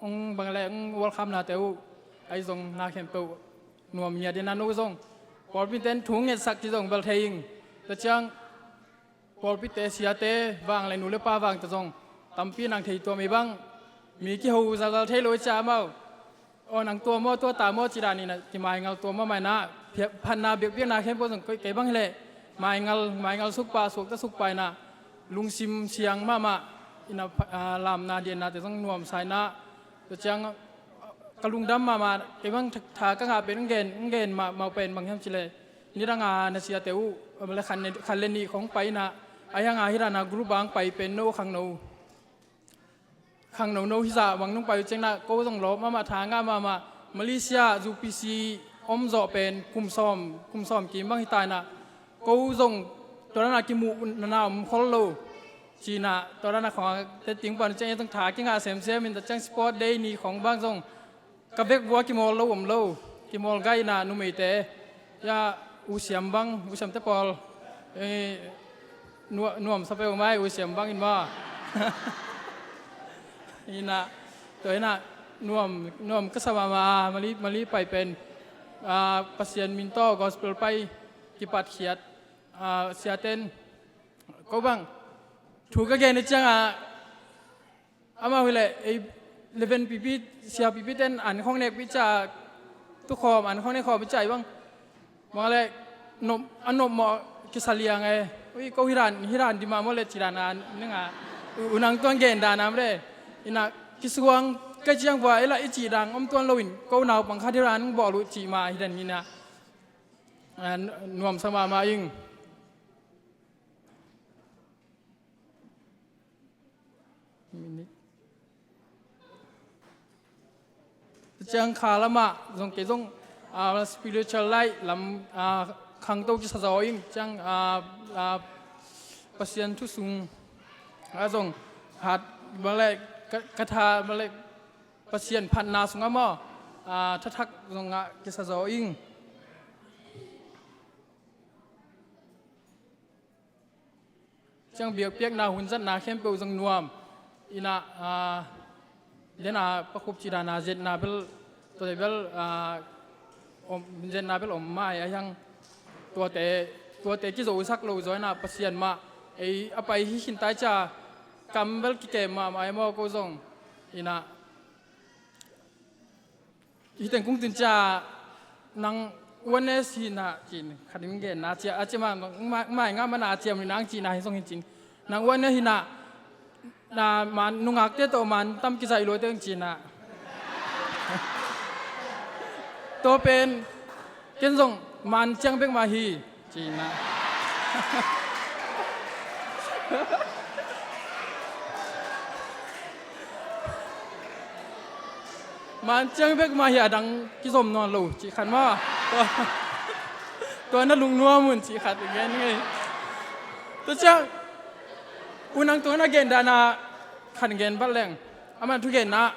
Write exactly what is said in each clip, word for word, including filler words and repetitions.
hong bang le hong welcome nate uh, ahi zong na khempeuh nuam ngiat in a, no zong pawlpi ten thu ngetsak ci zong bel thei ing. Tua ciang pawlpite, siate vang le nu le pa vang tawh zong tampi nang thei tuam ei bang, mi kiho zalzal thei lo i cia amau. Aw, nang tua maw, tua ta maw ci dan in a kimaingal tuam mahmah in a, phatna biakpiakna khempeuh zong kei bang hi leh maingal, maingal sukpah, suakta sukpah in a, lungsim siang mahmah in a, lamna diannate zong nuamsa in a, tua ciang ka lungdam mahmah. Kei bang tha ka ngah pen, hong gen, hong gen mahmah pen bang hiam ci leh, nidang a na siate uh, khat le nih khong pai in a, ahi hang a hih dan a group a hong pai pen no khangno, khangno no hi zah bang nong pai uh ciang in a, ko zong lawp mahmah, tha ngah mahmah. Malaysia U P C om zawh pen kum sawm, kum sawm kim bang hi ta in a, ko zong tua dan a kimuh na na om khol lo. Ci in a, tua dan a khong a te ting pan ciang zong tha kingah semsem in, tua ciang sport day ni khong bang zong ka vekvua kimawl lo om lo, kimawl gai in a, numeite, ya, U Siam bang, U Siamte pawl, eh, nua-, nuamsa peuhmah hi, U Siam bang in maw. In a, tua in a, nuam, nuam ka sa mahmah a, Mali, Mali pai pen, ah, Pasian min tawh gospel pai kipatkhiat, ah, siaten, ko bang thu ka gen i ciang a, amau hi leh, ei, leven pipi, sia pipi ten an khong nekpih cia, tukhawm an khong nekkhawm i cia i bang. Bang le, nop, a nop mawh kisa liang e. Ui, ko hi dan, hi dan di mah maw le ci dan a, ning a, u, unang tuang gen dan a maw le. In a, kisuang ka ciang vua, ei lah i cih dan om tuan lo in, ko naupang khat hi dan bawl uh cih mah hi dan in a, a, nuamsa mahmah ing. Ciang kha lamah zong kei zong, ah, spiritual life lam, ah, khangto kisa zaw ing. Ciang, ah, ah, Pasian thu sung, ah, zong hat bang le ka, ka tha bang le Pasian phatna sungah maw, ah, thathak zong ah kisa zaw ing. Ciang biakpiakna hun zatna khempeuh zong nuam. In a, ah, den a pakhup ci dan a zetna bel, tuate bel, ah, om, zetna bel om mah hi a hiang. Tuate, tuate kizosak lo zaw in a Pasian mah. Ei a pai hi khin tai cia kam bel kikem mahmah hi maw ko zong. In a, hih teng kong tun cia nang U N S hi na cin, khat in gen na cia, a cia ma, ma, ma nga ma na cia mi nang cina hi zong hi cin. Nang U N S hi na, na man nungakte tawh man tam kizaih lo teng cina. Tua pen ken zong man ciang bek mah hi. Cina. Man ciang bek mah hi a dang kizom nawn lo, cih khat maw. Tua, tua na lungnuam un cih khat gen ngei. Tua ciang, unang tua na gen dan a khat gen bat leng. Aman thugenna,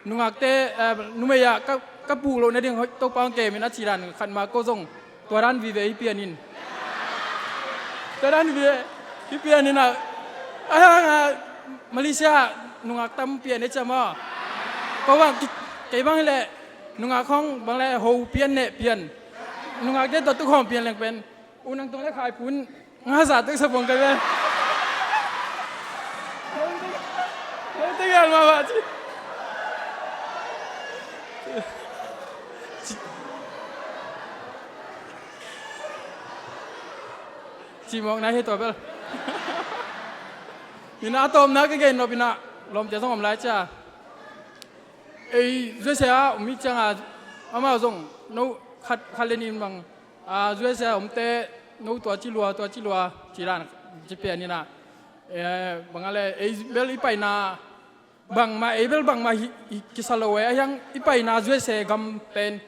nungakte, eh, numei ah ka, ka puk loh nading hoih Topa hong kem in a ci dan khat mah ko zong tua dan vive hi pian in. Tua dan vive hi pian in a, a hang a Malaysia ah nungak tam pian e cia maw. Ko bang, kei bang hi leh nungak hong bang le ho pian neh pian. Nungakte tawh tukhawm pian leng pen. Unang tung le khai pun. Nga za tek sa pong kai ve. Nong tek yal ma ba ci. Ci mawk na hi tua bel. Mina a tawpna ka gen nop ina lawmte zong om lai cia. Ei U S A a um i cianga amau zong no khat, khat le nih in bang, a, U S A a omte no tua ci lua, tua ci lua ci dan ci pian ina. Eh, bang a le ei bel i paina bangmah, ei bel bangmah hi, hi kisa lo e, a hiang i paina U S A gam pen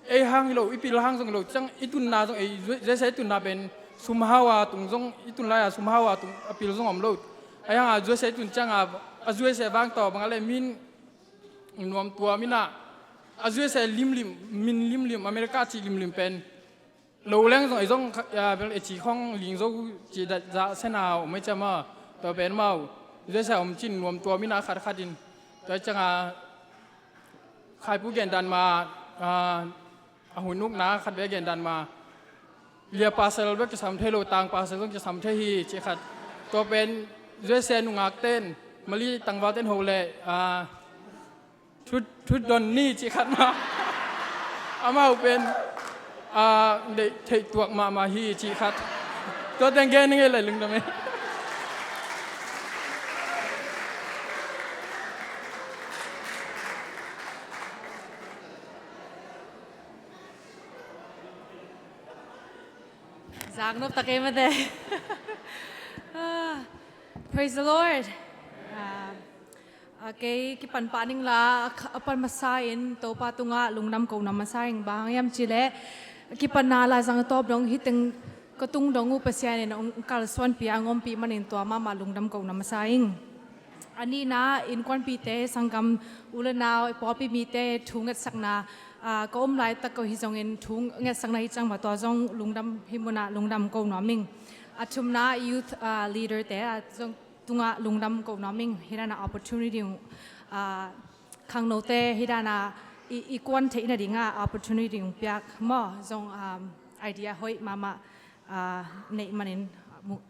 ei hang hi lo, i pil hang zong hi lo, ciang i tunna zong ei U S A i tunna pen sumhau a tung zong i tun lai a sumhau a tung a pil zong om lo. A hiang a U S A i tun cianga a U S A vang tawh bang a le min nuam tuam ina, a U S A limlim, min limlim, America cih limlim pen lo leng zong, ei zong, a, bel ei ci khong ling zo ci da, za sena om ei ciama, tua pen mau, U S A om cin nuam tuam ina khat khat in, tua cianga Khaipu gendan ma, ah, a hun ukna khat ve gendan ma. Lia pasal ve kisam thei lo, tang pasal zong kisam thei hi, ci khat. Tua pen U S A nungak ten, Mali tangval ten ho le, ah, thu, thu don ni ci khat ma. Amau pen, ah, deih theih tuak mahmah hi ci khat. Tua teng gen ngei lai lungdam e. Zak nop tak e mate. Ah, praise the Lord. Ah, ah, kei kipan pah ning la, a kha-, a pan masa in Topa tungah lungdam ko na masa ing, bang hang hiam cih leh kipan na la zang tawp dong hi teng ka tung dong uh Pasian in ong kalsuanpih a ong ompih manin tua mahmah lungdam ko na masa ing. A nihna innkuanpihte, sanggam u le nau, i pawlpi mite thu ngetsakna, ah, ka om laitak ko hi zongin thu ngetsakna hi ciang mah tua zong lungdam, hih munah lungdam ko nuam ing. A thumna youth, ah, leader te, ah, zong tungah lungdam ko nuam ing. Hih dana opportunity, ah, khangnote hih dana i, i kuan theih nadinga opportunity ong piak maw, zong, um, idea hoih mahmah, ah, neih manin, mu-,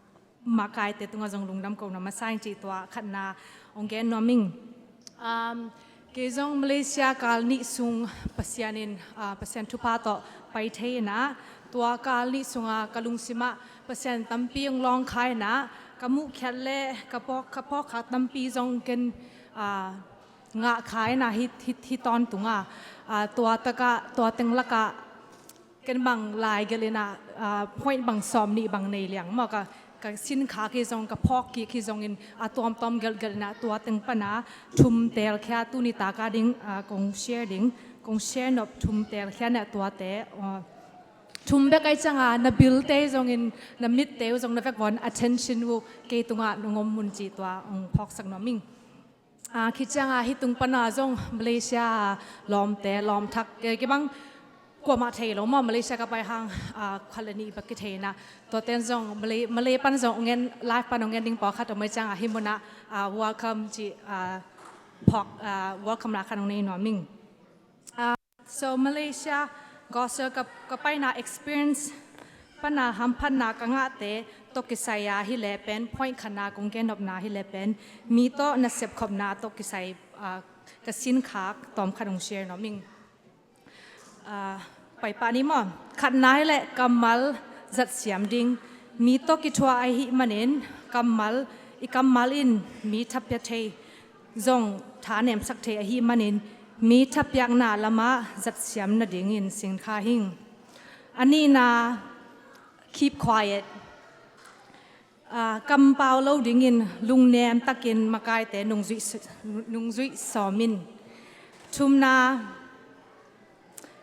makaite tungah zong lungdam ko na masa ing cih tua khatna ong gen nuam ing. Um, kei zong Malaysia kal nih sung Pasian in, ah, Pasian thupha tawh pai thei inah, tua kal nih sungah ka lungsimah Pasian tampi ong lawngkha inah, ka muhkhiat le ka phawk, ka phawkkhak tampi zong ken, ah, ngahkha inah hi, hi, hi tawntunga, ah, tua takah, tua teng lakah ken bang lai gelh inah, ah, point bang sawm nih bang nei liang maw, ka, ka sinkhak hi zong, ka phawk kik hi zongin a tuamtuam gelhgelh inah tua teng pana thum teelkhia tuni taka ding, ah, kong share ding, kong share nop thum teelkhia inah tuate, ah, thum bek ai cianga na bilte zongin na mitte uh zong na vekvon attention uh kei tungah nong om mun cih tua ong phawksak nuam ing. Ah, khit cianga hih tung pana zong Malaysia lawmte, lawmthak, eh, kibang kuamah thei lo maw, Malaysia ka pai hang, ah, khat le nih bek kithei inah. Tuaten zong Malay, Malay pan zong ong en, live pan ong en ding pawlkhat om ai cianga hih munah, ah, welcome cih, ah, phawk, ah, welcome na khat ong nei nuam ing. Ah, so Malaysia gospel ka, ka paina experience pana hamphatna ka ngahte tawh kisai a hi leh pen point khatna kong gen nopna hi leh pen mi tawh na sepkhopna tawh kisai, ah, ka sinkhak tawmkhat ong share nuam ing. Ah, pai pah ni maw. Khatna hi leh kammal zatsiam ding. Mi tawh kithuah ahih manin kammal, i kammal in mi thapia thei zong thanemsak thei ahih manin mi thapiakna lamah zatsiam nadingin sinkha hing. A nihna, keep quiet. Ah, kampau lo dingin lungnem takin makaite nungzuih s-, nungzuih sawm in. Thumna,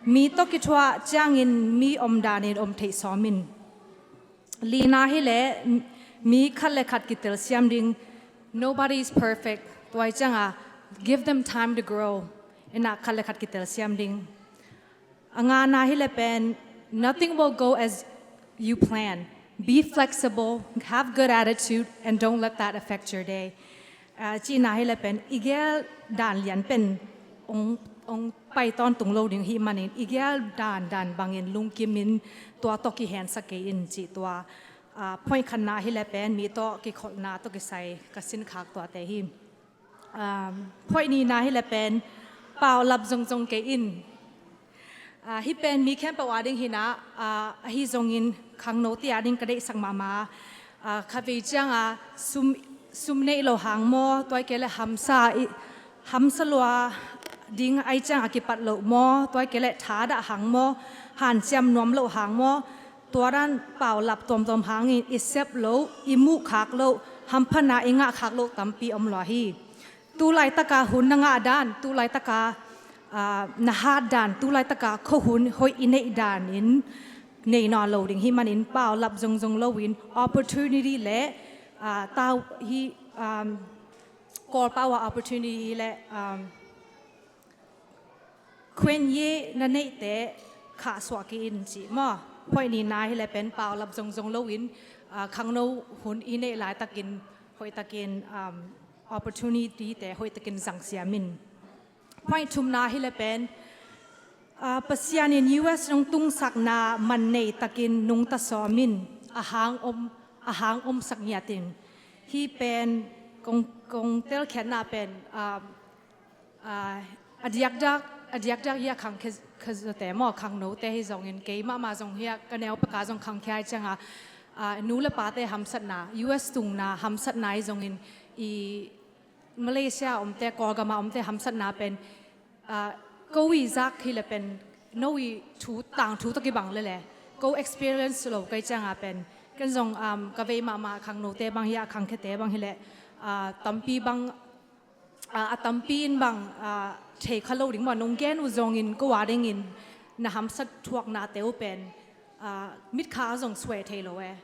mi tawh kithuah ciangin mi omdanin om theih sawm in. Lina hi leh mi khat le khat kitelsiam ding. Nobody is perfect. Tua hi cianga give them time to grow. Ina khat le khat kitelsiam ding. A ngana hi leh pen, nothing will go as you plan. Be flexible, have good attitude, and don't let that affect your day. Ah, cihna hi leh pen, i gel dan lian pen ong, ong pai tawntung lo ding hi manin, i gel dan, dan bangin lungkimin tua tawh kihensa kei in cih tua. Ah, point khatna hi leh pen, mi tawh kikholhna tawh kisai ka sinkhak tuate hi. Um, point nihna hi leh pen, paulap zongzong kei in. Ah, hih pen mi khempeuh a ding hi inah, ah, ahi zongin khangnote a ding ka deihsak mahmah. Ah, khatvei cianga sum, sum neih lo hang maw, tua hi kei leh hamsa i, hamsa lua ding ai cianga kipat loh maw, tua hi kei leh thadah hang maw, hanciam nuam loh hang maw, tua dan paulap tuamtuam hangin i sep loh, i muhkhak loh, hamphatna i ngahkhak loh tampi om lua hi. Tu laitaka hun na ngah dan, tu laitaka, ah, na hat dan, tu laitaka khuahun hoih i neih danin nei nawn lo ding hi manin paulap zongzong loin opportunity le, ah, tau hi, um, Kawlpau a opportunity le, um, khuenye na neihte khahsuah kei in cih maw. Point nihna hi leh pen paulap zongzong loin, ah, khangno hun i neih laitakin hoihtakin, um, opportunity te hoihtakin zangsiam in. Point thumna hi le pen, ah, Pasian in U S hong tungsakna man nei takin nungta sawm in a hang om, a hang omsak ngiat in. Hih pen kong, kong telkhiatna pen, ah, ah, a diakdiak, a diakdiak hi a khang khe, khe zawte maw, khangnote hi zongin, kei mahmah zong hi a, ka neu peka zong khangkhia hi cianga, ah, nu le pate hamsatna, U S tungna hamsatna hi zongin, i Malaysia omte, Kawlgama omte hamsatna pen, ah, ko i zak hi le pen, no i thu, tangthu tawh kibang lele, ko experience lo kei cianga pen, ken zong, um, ka vei mahmah khangnote bang hi a, khangkhete bang hi le, ah, tampi bang, ah, a tampi in bang, ah, thei kha lo ding maw, nong gen uh zongin ko a dingin na hamsat thuaknate uh pen, ah, mitkha zong suai thei lo e.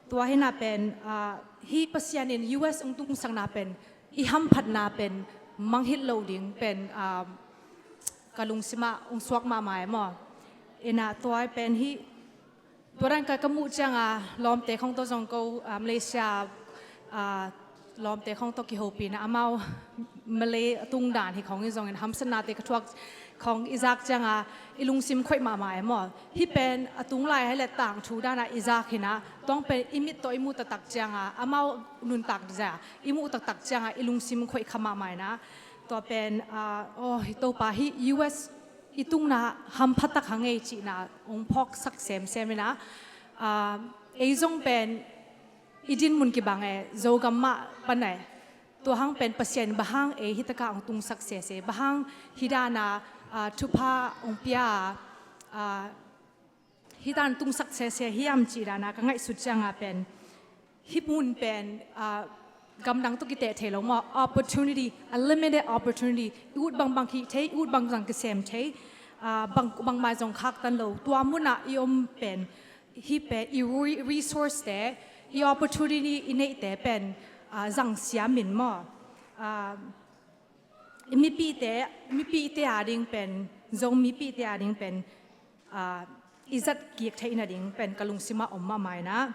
Tua hina pen, ah, hih Pasian in U S hong tungsakna pen, i hamphatna pen manghilh lo ding pen, ah, ka lungsimah hong suak mahmah e maw. Ina tua pen hih, tua dan ka, ka muh cianga lawmte khong tawh zong ko, ah, Malaysia, ah, lawmte khong tawh kihopihna amau Malay a tung dan hi khong hi zongin hamsatnate ka thuak khong i zak cianga i lungsim khoih mahmah e maw. Hih pen a tung lai hi le tangthu dana i zak hina, tuang pen i mit tawh i muh taktak cianga amau nuntak zia i muh taktak cianga i lungsim khoih kha mahmah ina. Tua pen, ah, oh, hi Topa hih U S i tungna hampha tak hang ei cihna hong phawksak semsem ina, ah, ei zong pen i dinmun kibang e, Zogam mah pan e. Tua hang pen Pasian bang hang ei hi taka hong tungsak sese, bang hang hi dana, ah, thupha hong pia, ah, hi dan tungsak sese hiam cih dana ka ngaihsut cianga pen, hih mun pen, ah, gamdang tawh kiteh thei lo maw, opportunity, a limited opportunity, i ut bangbang kihih thei, i ut bangbang kisem thei, ah, bang, bangmah zong khaktan lo, tua munah i om pen, hih pen i re-, resource te, i opportunity i neihte pen, ah, zang siam in maw. Ah, i mipite, mipite a ding pen, Zo mipite a ding pen, ah, i zat kik theihna ding pen ka lungsimah om mahmah ina.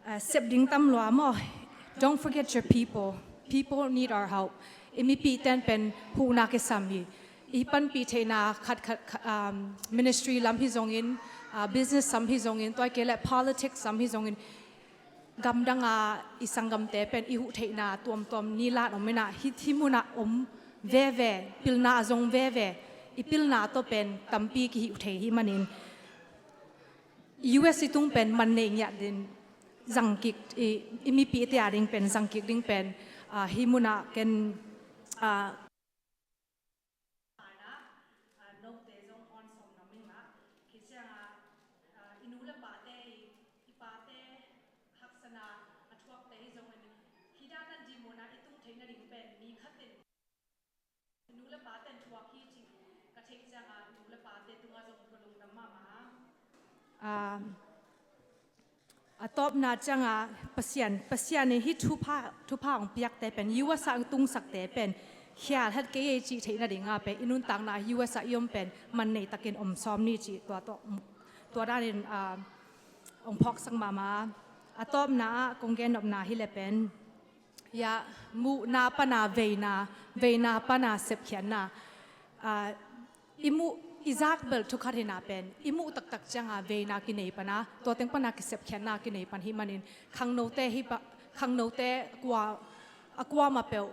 Ah, sep ding tam lua maw. Don't forget your people. People need our help. I mipite pen huhna kisam hi. I panpih theihna khat khat, khat, um, ministry lam hi zongin, ah, business lam hi zongin, tua kei le politics lam hi zongin, gamdanga i sanggamte pen i huh theihna tuamtuam ni lan om ina, hih, hih munah om veve, pilna a zong veve, i pilna tawh pen tampi kihih uh thei hi manin, U S i tung pen man nei ngiat din zangkik, i, i mipite a ding pen zangkik ding pen, ah, hih munah ken, ah, note zong hong sawm nam ing mah. Khi cianga, ah, i nu le pate, i, i pate haksatna a thuakte hi zongin, hi dana dinmuna i tung theihna ding pen mi khat in i nu le pate in thuak hi cih ka theih cianga, nu le pate tunga zong ka lungdam mahmah. Ah, a tawpna cianga Pasian, Pasian in hih thupha, thupha hong piakte pen, U S a hong tungsakte pen khial het kei ei cih theihna dinga pen i nuntakna U S a i om pen man nei takin om sawm ni cih tua tawh, tua danin, ah, hong phawksak mahmah. A tawpna ah kong gennopna hi le pen, ya, muhna pana veina, veina pana sepkhiatna. Ah, i muh, i zak bel thukhat hina pen, i muh taktak cianga veina kinei pana, tua teng pana kisepkhiatna kinei pan hi manin, khangnote hi pa, khangnote kua, a kuamah peuh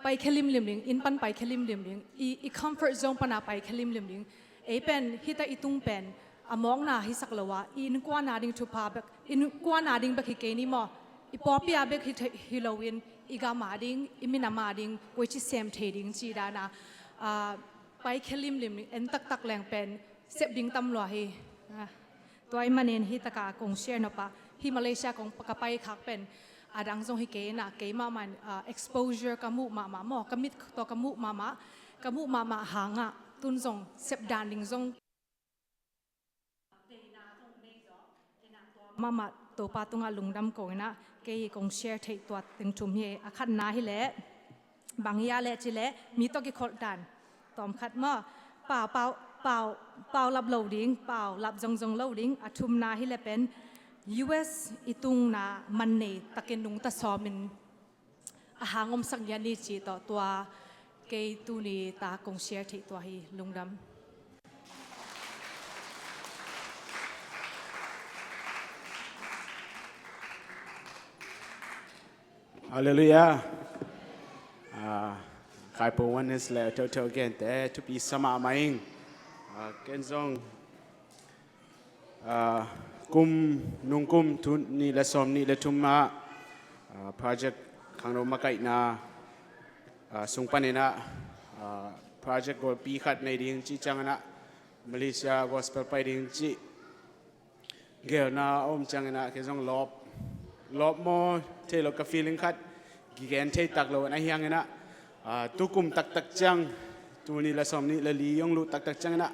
paikhia limlim ding, inn pan paikhia limlim ding, i, i comfort zone pana paikhia limlim ding. Ei pen, hita i tung pen, a mawkna hisak lo a, i innkuan a ding thupha bek, innkuan a ding bek hi kei ni maw, i pawlpi a bek hi thei, hi loin, i gam a ding, i minam a ding, koici sem thei ding ci dana, ah, paikhia limlim ding, en taktak leng pen, sep ding tam lua hi. Ah, tua ahih manin hih taka kong share nop a, hih Malaysia kong ka paikhak pen, a dang zong hi kei ina, kei mahmah in, ah, exposure ka muh mahmah maw, ka mit tawh ka muh mahmah, ka muh mahmah hangah, tun zong, sep dan ding zong, mahmah Topa tungah lungdam ko ina, kei kong share theih tua teng thum hi, a khatna hi leh, bang hia leh ci leh, mi tawh kikholh dan, tawm khat maw, pau, pau, pau, pau lap lo ding, pau lap zongzong lo ding, a thumna hi le pen, U S i tungna man nei takin nungta sawmin a hang omsak ngiat ni ci tawh tua Kei tuni tak kong share theih tua hi, lungdam. Halleluiah. Ah, Kaipo Oneness le thotho gente thupi sa mahmah ing. Ah, ken zong ah, kum, nungkum tul nih le sawm nih le thum ah, ah, project khangno makaihna, ah, sung panin ah, ah, project golpi khat nei ding cih ciangin ah, Malaysia gospel pai ding cih gelna a om ciangin ah, kei zong lawp, lawp maw thei lo, ka feeling khat kigen thei tak lo na hi hangin ah, ah, tukum taktak ciang, tul nih le sawm nih le li hong luh taktak ciangin ah,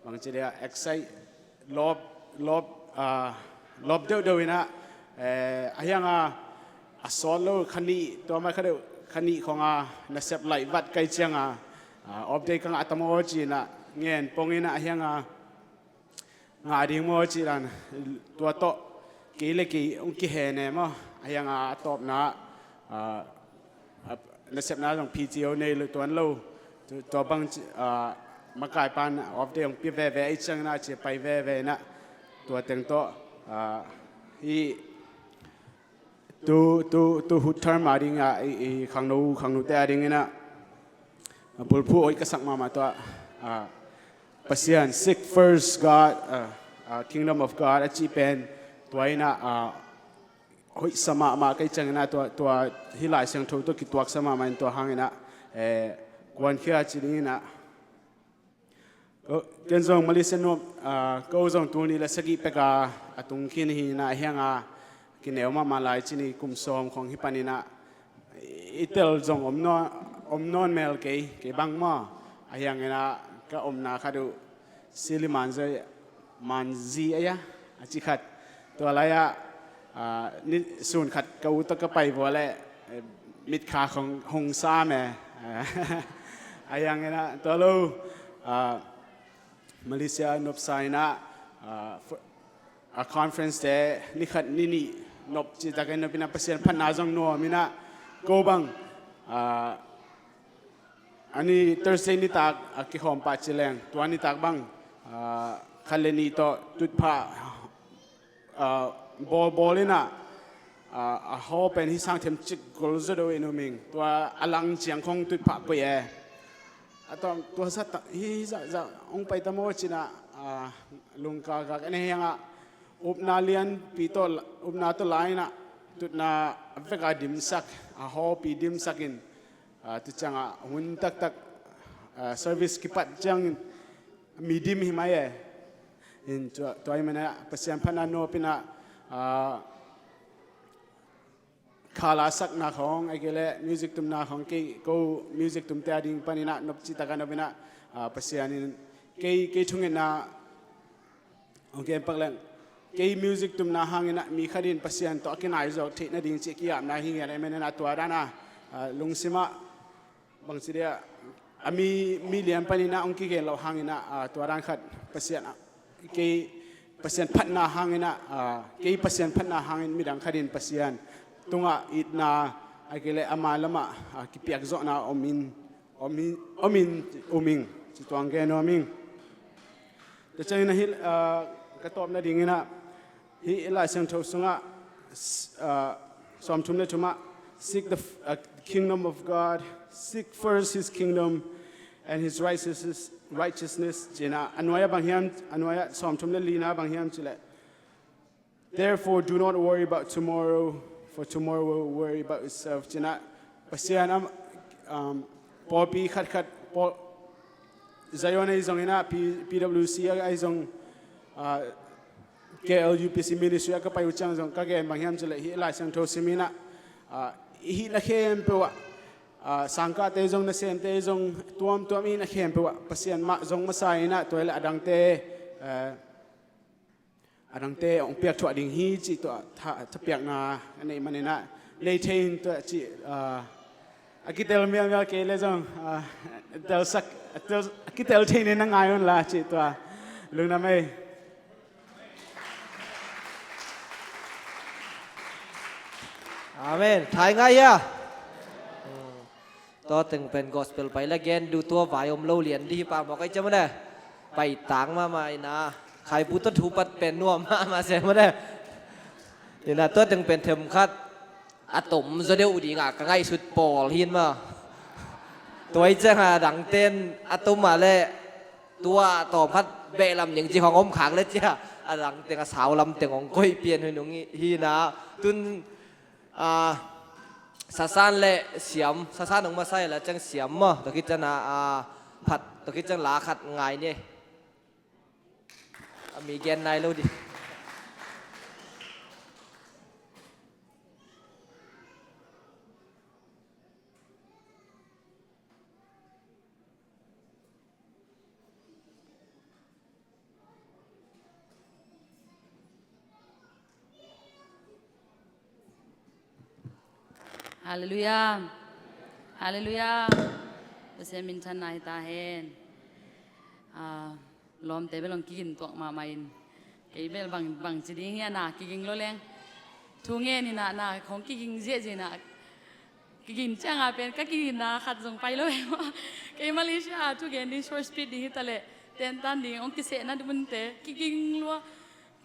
bangci dia excite, lawp, lawp, ah, lawp deuhdeuh in ah, eh, a hiang a, a sawt lo kha nih, tua mai kha deuh kha nih khong a nasep laih vat kai ciang a, ah, off day ka ngah ta maw ci-in ah ngen pong in ah, a hiang a ngah ding maw cih dan, tua tawh kei le kei hong kihen e maw. A hiang a, a tawpna ah, ah, nasepna zong P T O nei lo tuan lo. Tu-, tua bang ci-, ah, makai pan off day hong pia veve ahih ciangin ah, ci-a pai veve in ah, tua teng tawh, ah, hih tu, tu, tu hut term a ding ah, i, i khangno, khangnote a dingin ah, a bulphuh hoih ka sak mahmah tua, ah, Pasian, seek first God, ah, ah, kingdom of God a cih pen, tua in ah, ah, hoih sa mahmah ka hih ciangin ah, tua, tua hih Lai Siangtho tawh kituak sa mahmah in, tua hangin ah, eh, kuankhia ci dingin ah, ko, ken zong Malaysia nuam, ah, ko zong tul nih le sagih pek a, a tung khin hi in ah, a hiang a kineu mahmah lai ci ni, kum sawm khong hi panin ah, i tel zong om nawn, om nawn mel kei, kei bang maw. A hiang in ah ka omna khat uh Silimanzai, Manzi a ya, a ci khat. Tua lai ah, ah, ni sun khat ka u tawh ka pai vua leh, eh, mitkha khong hong sam e. A hiang in ah, tua lo, ah, Malaysia nopsa in ah, ah, f-, a conference te ni khat ni nih nop cih takin nop in ah, Pasian phatna zong nuam in ah, ko bang, ah, a ni Thursday nitak a kikhawm pah ci leng, tua nitak bang, ah, khat le nih tawh tutphah, ah, bawlbawl in ah, ah, a haw pen hih sang themcik gol zaw deuh in um ing. Tua a lang ciang khong tutphah koih e. A tawng tua zah ta, hih zah zah hong pai ta maw ci-in ah, ah, lungkakak en, a hiang a upna lianpi tawh, upna tawh la in ah, tutna a vek a dimsak, a hawpi dimsak in, ah, tu ciang a hun taktak, ah, service kipat ciangin mi dim hi mai e. In tua, tua ahih manin ah Pasian phatna nuam in ah, ah, khala sakna khong, ahih kei leh music tumna khong, kei ko music tumte a ding panin ah nop cih tak a nop in ah, ah, Pasian in kei, kei thungetna, hong kem pak leng, kei music tumna hangin ah mi khat in Pasian tawh a kinai zawk theih nading cih ki-apna hi ngiat ahih manin ah, tua dan a, ah, lungsim ah bangci dia, a mi, mi lian panin ah hong kigen loh hangin ah, ah, tua dan khat Pasian ah, kei Pasian phatna hangin ah, ah, kei Pasian phatna hangin midang khat in Pasian tungah itna, ahih kei leh ama lamah, ah, kipiak zawhna om in, om in, om in, um ing, ci tuang gen nuam ing. Tua ciangin ah hih, ah, ka tawp nadingin ah, hih Lai Siangtho sungah, s-, ah, sawmthum le thum ah, seek the f-, ah, kingdom of God, seek first his kingdom and his righteousness, righteousness, ci-in ah, a nuai ah bang hiam, a nuai ah sawmthum le lina bang hiam cih leh, "Therefore, do not worry about tomorrow, for tomorrow will worry about itself," ci-in ah, Pasian am, um, pawlpi khatkhat, pawl, Zion ahi zongin ah, P-, P W C ahi zong, ah, K L U P C ministry ah ka pai uh ciang zong ka gen bang hiam cih leh, hih Lai Siangtho sim in ah, ah, i hihna khempeuh ah, ah, sangkahte zong, nasemte zong, tuamtuam i hihna khempeuh ah Pasian mah zong masa in ah, tua hi leh a dangte, eh, a dangte hong piak thuah ding hi cih tua tha-, thapiakna a neih manin ah, nei thei in tua cih, ah, a kitel mialmial kei leh zong, ah, telsak, a tel, a kitel thei ning na ngai un la cih tua lungdam ei. Amen. Thai ngai hia? Tua teng pen gospel pai la gen duh tua vai om lo lian dih hi pah mawk ai ciam ne. Pai tang mahmah ina. Khaipu tua thupat pen nuam mahmah se mah ne. Ina tua teng pen themkhat a tom zaw deuh dinga ka ngaihsut pawl hin mah. Tua i cianga dangten a tom a leh tua tawm khat behlam ning ci hong om khak le cia a dangteng a sau lamteng hong koih pian hun hong hi na. Tun a, sasan le siam, sasan nong masa hi la ciang siam maw, tua khit ciang a, a, phat, tua khit ciang la khat ngai ni. A mi gen nai lo di. Halleluiah. Halleluiah. Pasian minthanna hi ta hen. Ah, lawmte bel hong kigin tuak mahmah in. Kei bel bang, bang ci ding hia na, kiging lo leng. Thu ngen ina na, khong kiging ziahziah ina. Kigin cianga pen ka kiginna khat zong pai lo e maw. Kei Malaysia a thugen ding, short speech ding hi ta leh tentan ding hong kisehna munte kiging lua.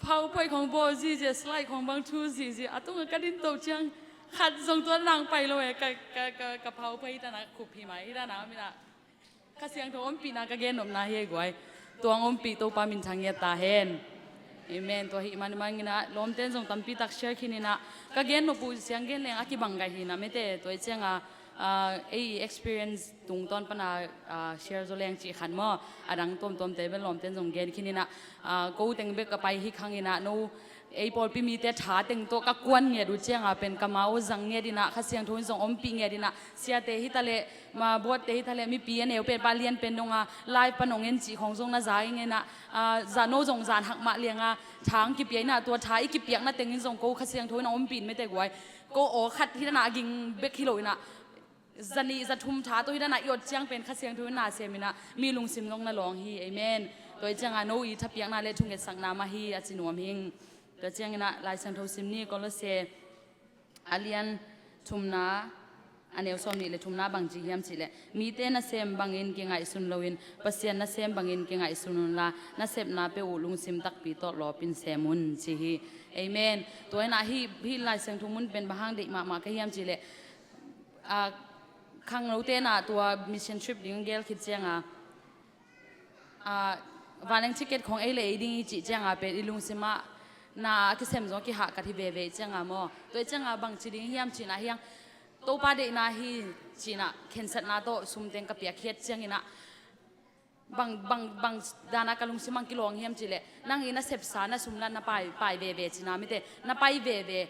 PowerPoint khong bawl zihziah, slide khong bang thu zihziah a tungah ka din to ciang khat zong tua nang pai lo e. Ka, ka, ka, ka PowerPoint hi ta na khup hi mai hi ta na mina. Kha Siangtho ompihna ka gennopna hi ei guai. Tua hong ompih Topa minthang ngiat ta hen. Amen. Tua hih manmang ina lawmten zong tampi tak share khin ina ka gennop uh siang gen leng a kibang gai hi na mete. Tua i cianga, ah, ei experience tungtawn pana, ah, share zaw leng cih khat maw. A dang tuamtuamte bel lawmten zong gen khin ina, ah, ko teng bek ka pai hi khang ina no ei pawlpi mite tha teng tawh ka kuan ngiat uh cianga pen ka mau zang ngiat ina Kha Siangtho in zong ompih ngiat ina siate hi ta leh ma buatte hi ta leh mipi a neu pen pa lian pen donga live pan ong en cih khong zong na za ing ina, ah, za no zong zan hak mah lianga tha ang kipia ina tua tha i kipiakna tengin zong ko Kha Siangtho in a ompih in mete guai. Ko aw khat hi ta na a ging bek hi lo ina zanih zathum tha tawh hi ta na i ot ciang pen Kha Siangtho in na sem ina mi lungsim zong na lawng hi. Amen. Tua i cianga no i thapiakna le thungetsakna mah hi a ci nuam hing. Tua ciang ina Lai Siangtho sim ni Kolose a lian thumna a neu sawm nih le thumna bang ci hiam cih leh mite nasem bangin kingaihsun loin Pasian nasem bangin kingaihsun unla nasepna peuh uh lungsim takpi tawh lawpin sem un ci hi. Amen. Tua ina hih, hih Lai Siangtho mun pen bang hang deih mahmah ka hiam cih leh, ah, khangnote na tua mission trip ding gel khit cianga, ah, vanleng ticket khong ei le ei ding i cih cianga pen i lungsimah na a kisem zong a kihah kat hi veve i cianga maw. Tua i cianga bang ci ding hiam cihna hiang Topa deihna hi cihna khensatna tawh sum teng ka piak khiat ciangina bang, bang, bang dana ka lungsim ang kilawng hiam cih leh nang i na sepsa na sum la na pai, pai veve cihna mite na pai veve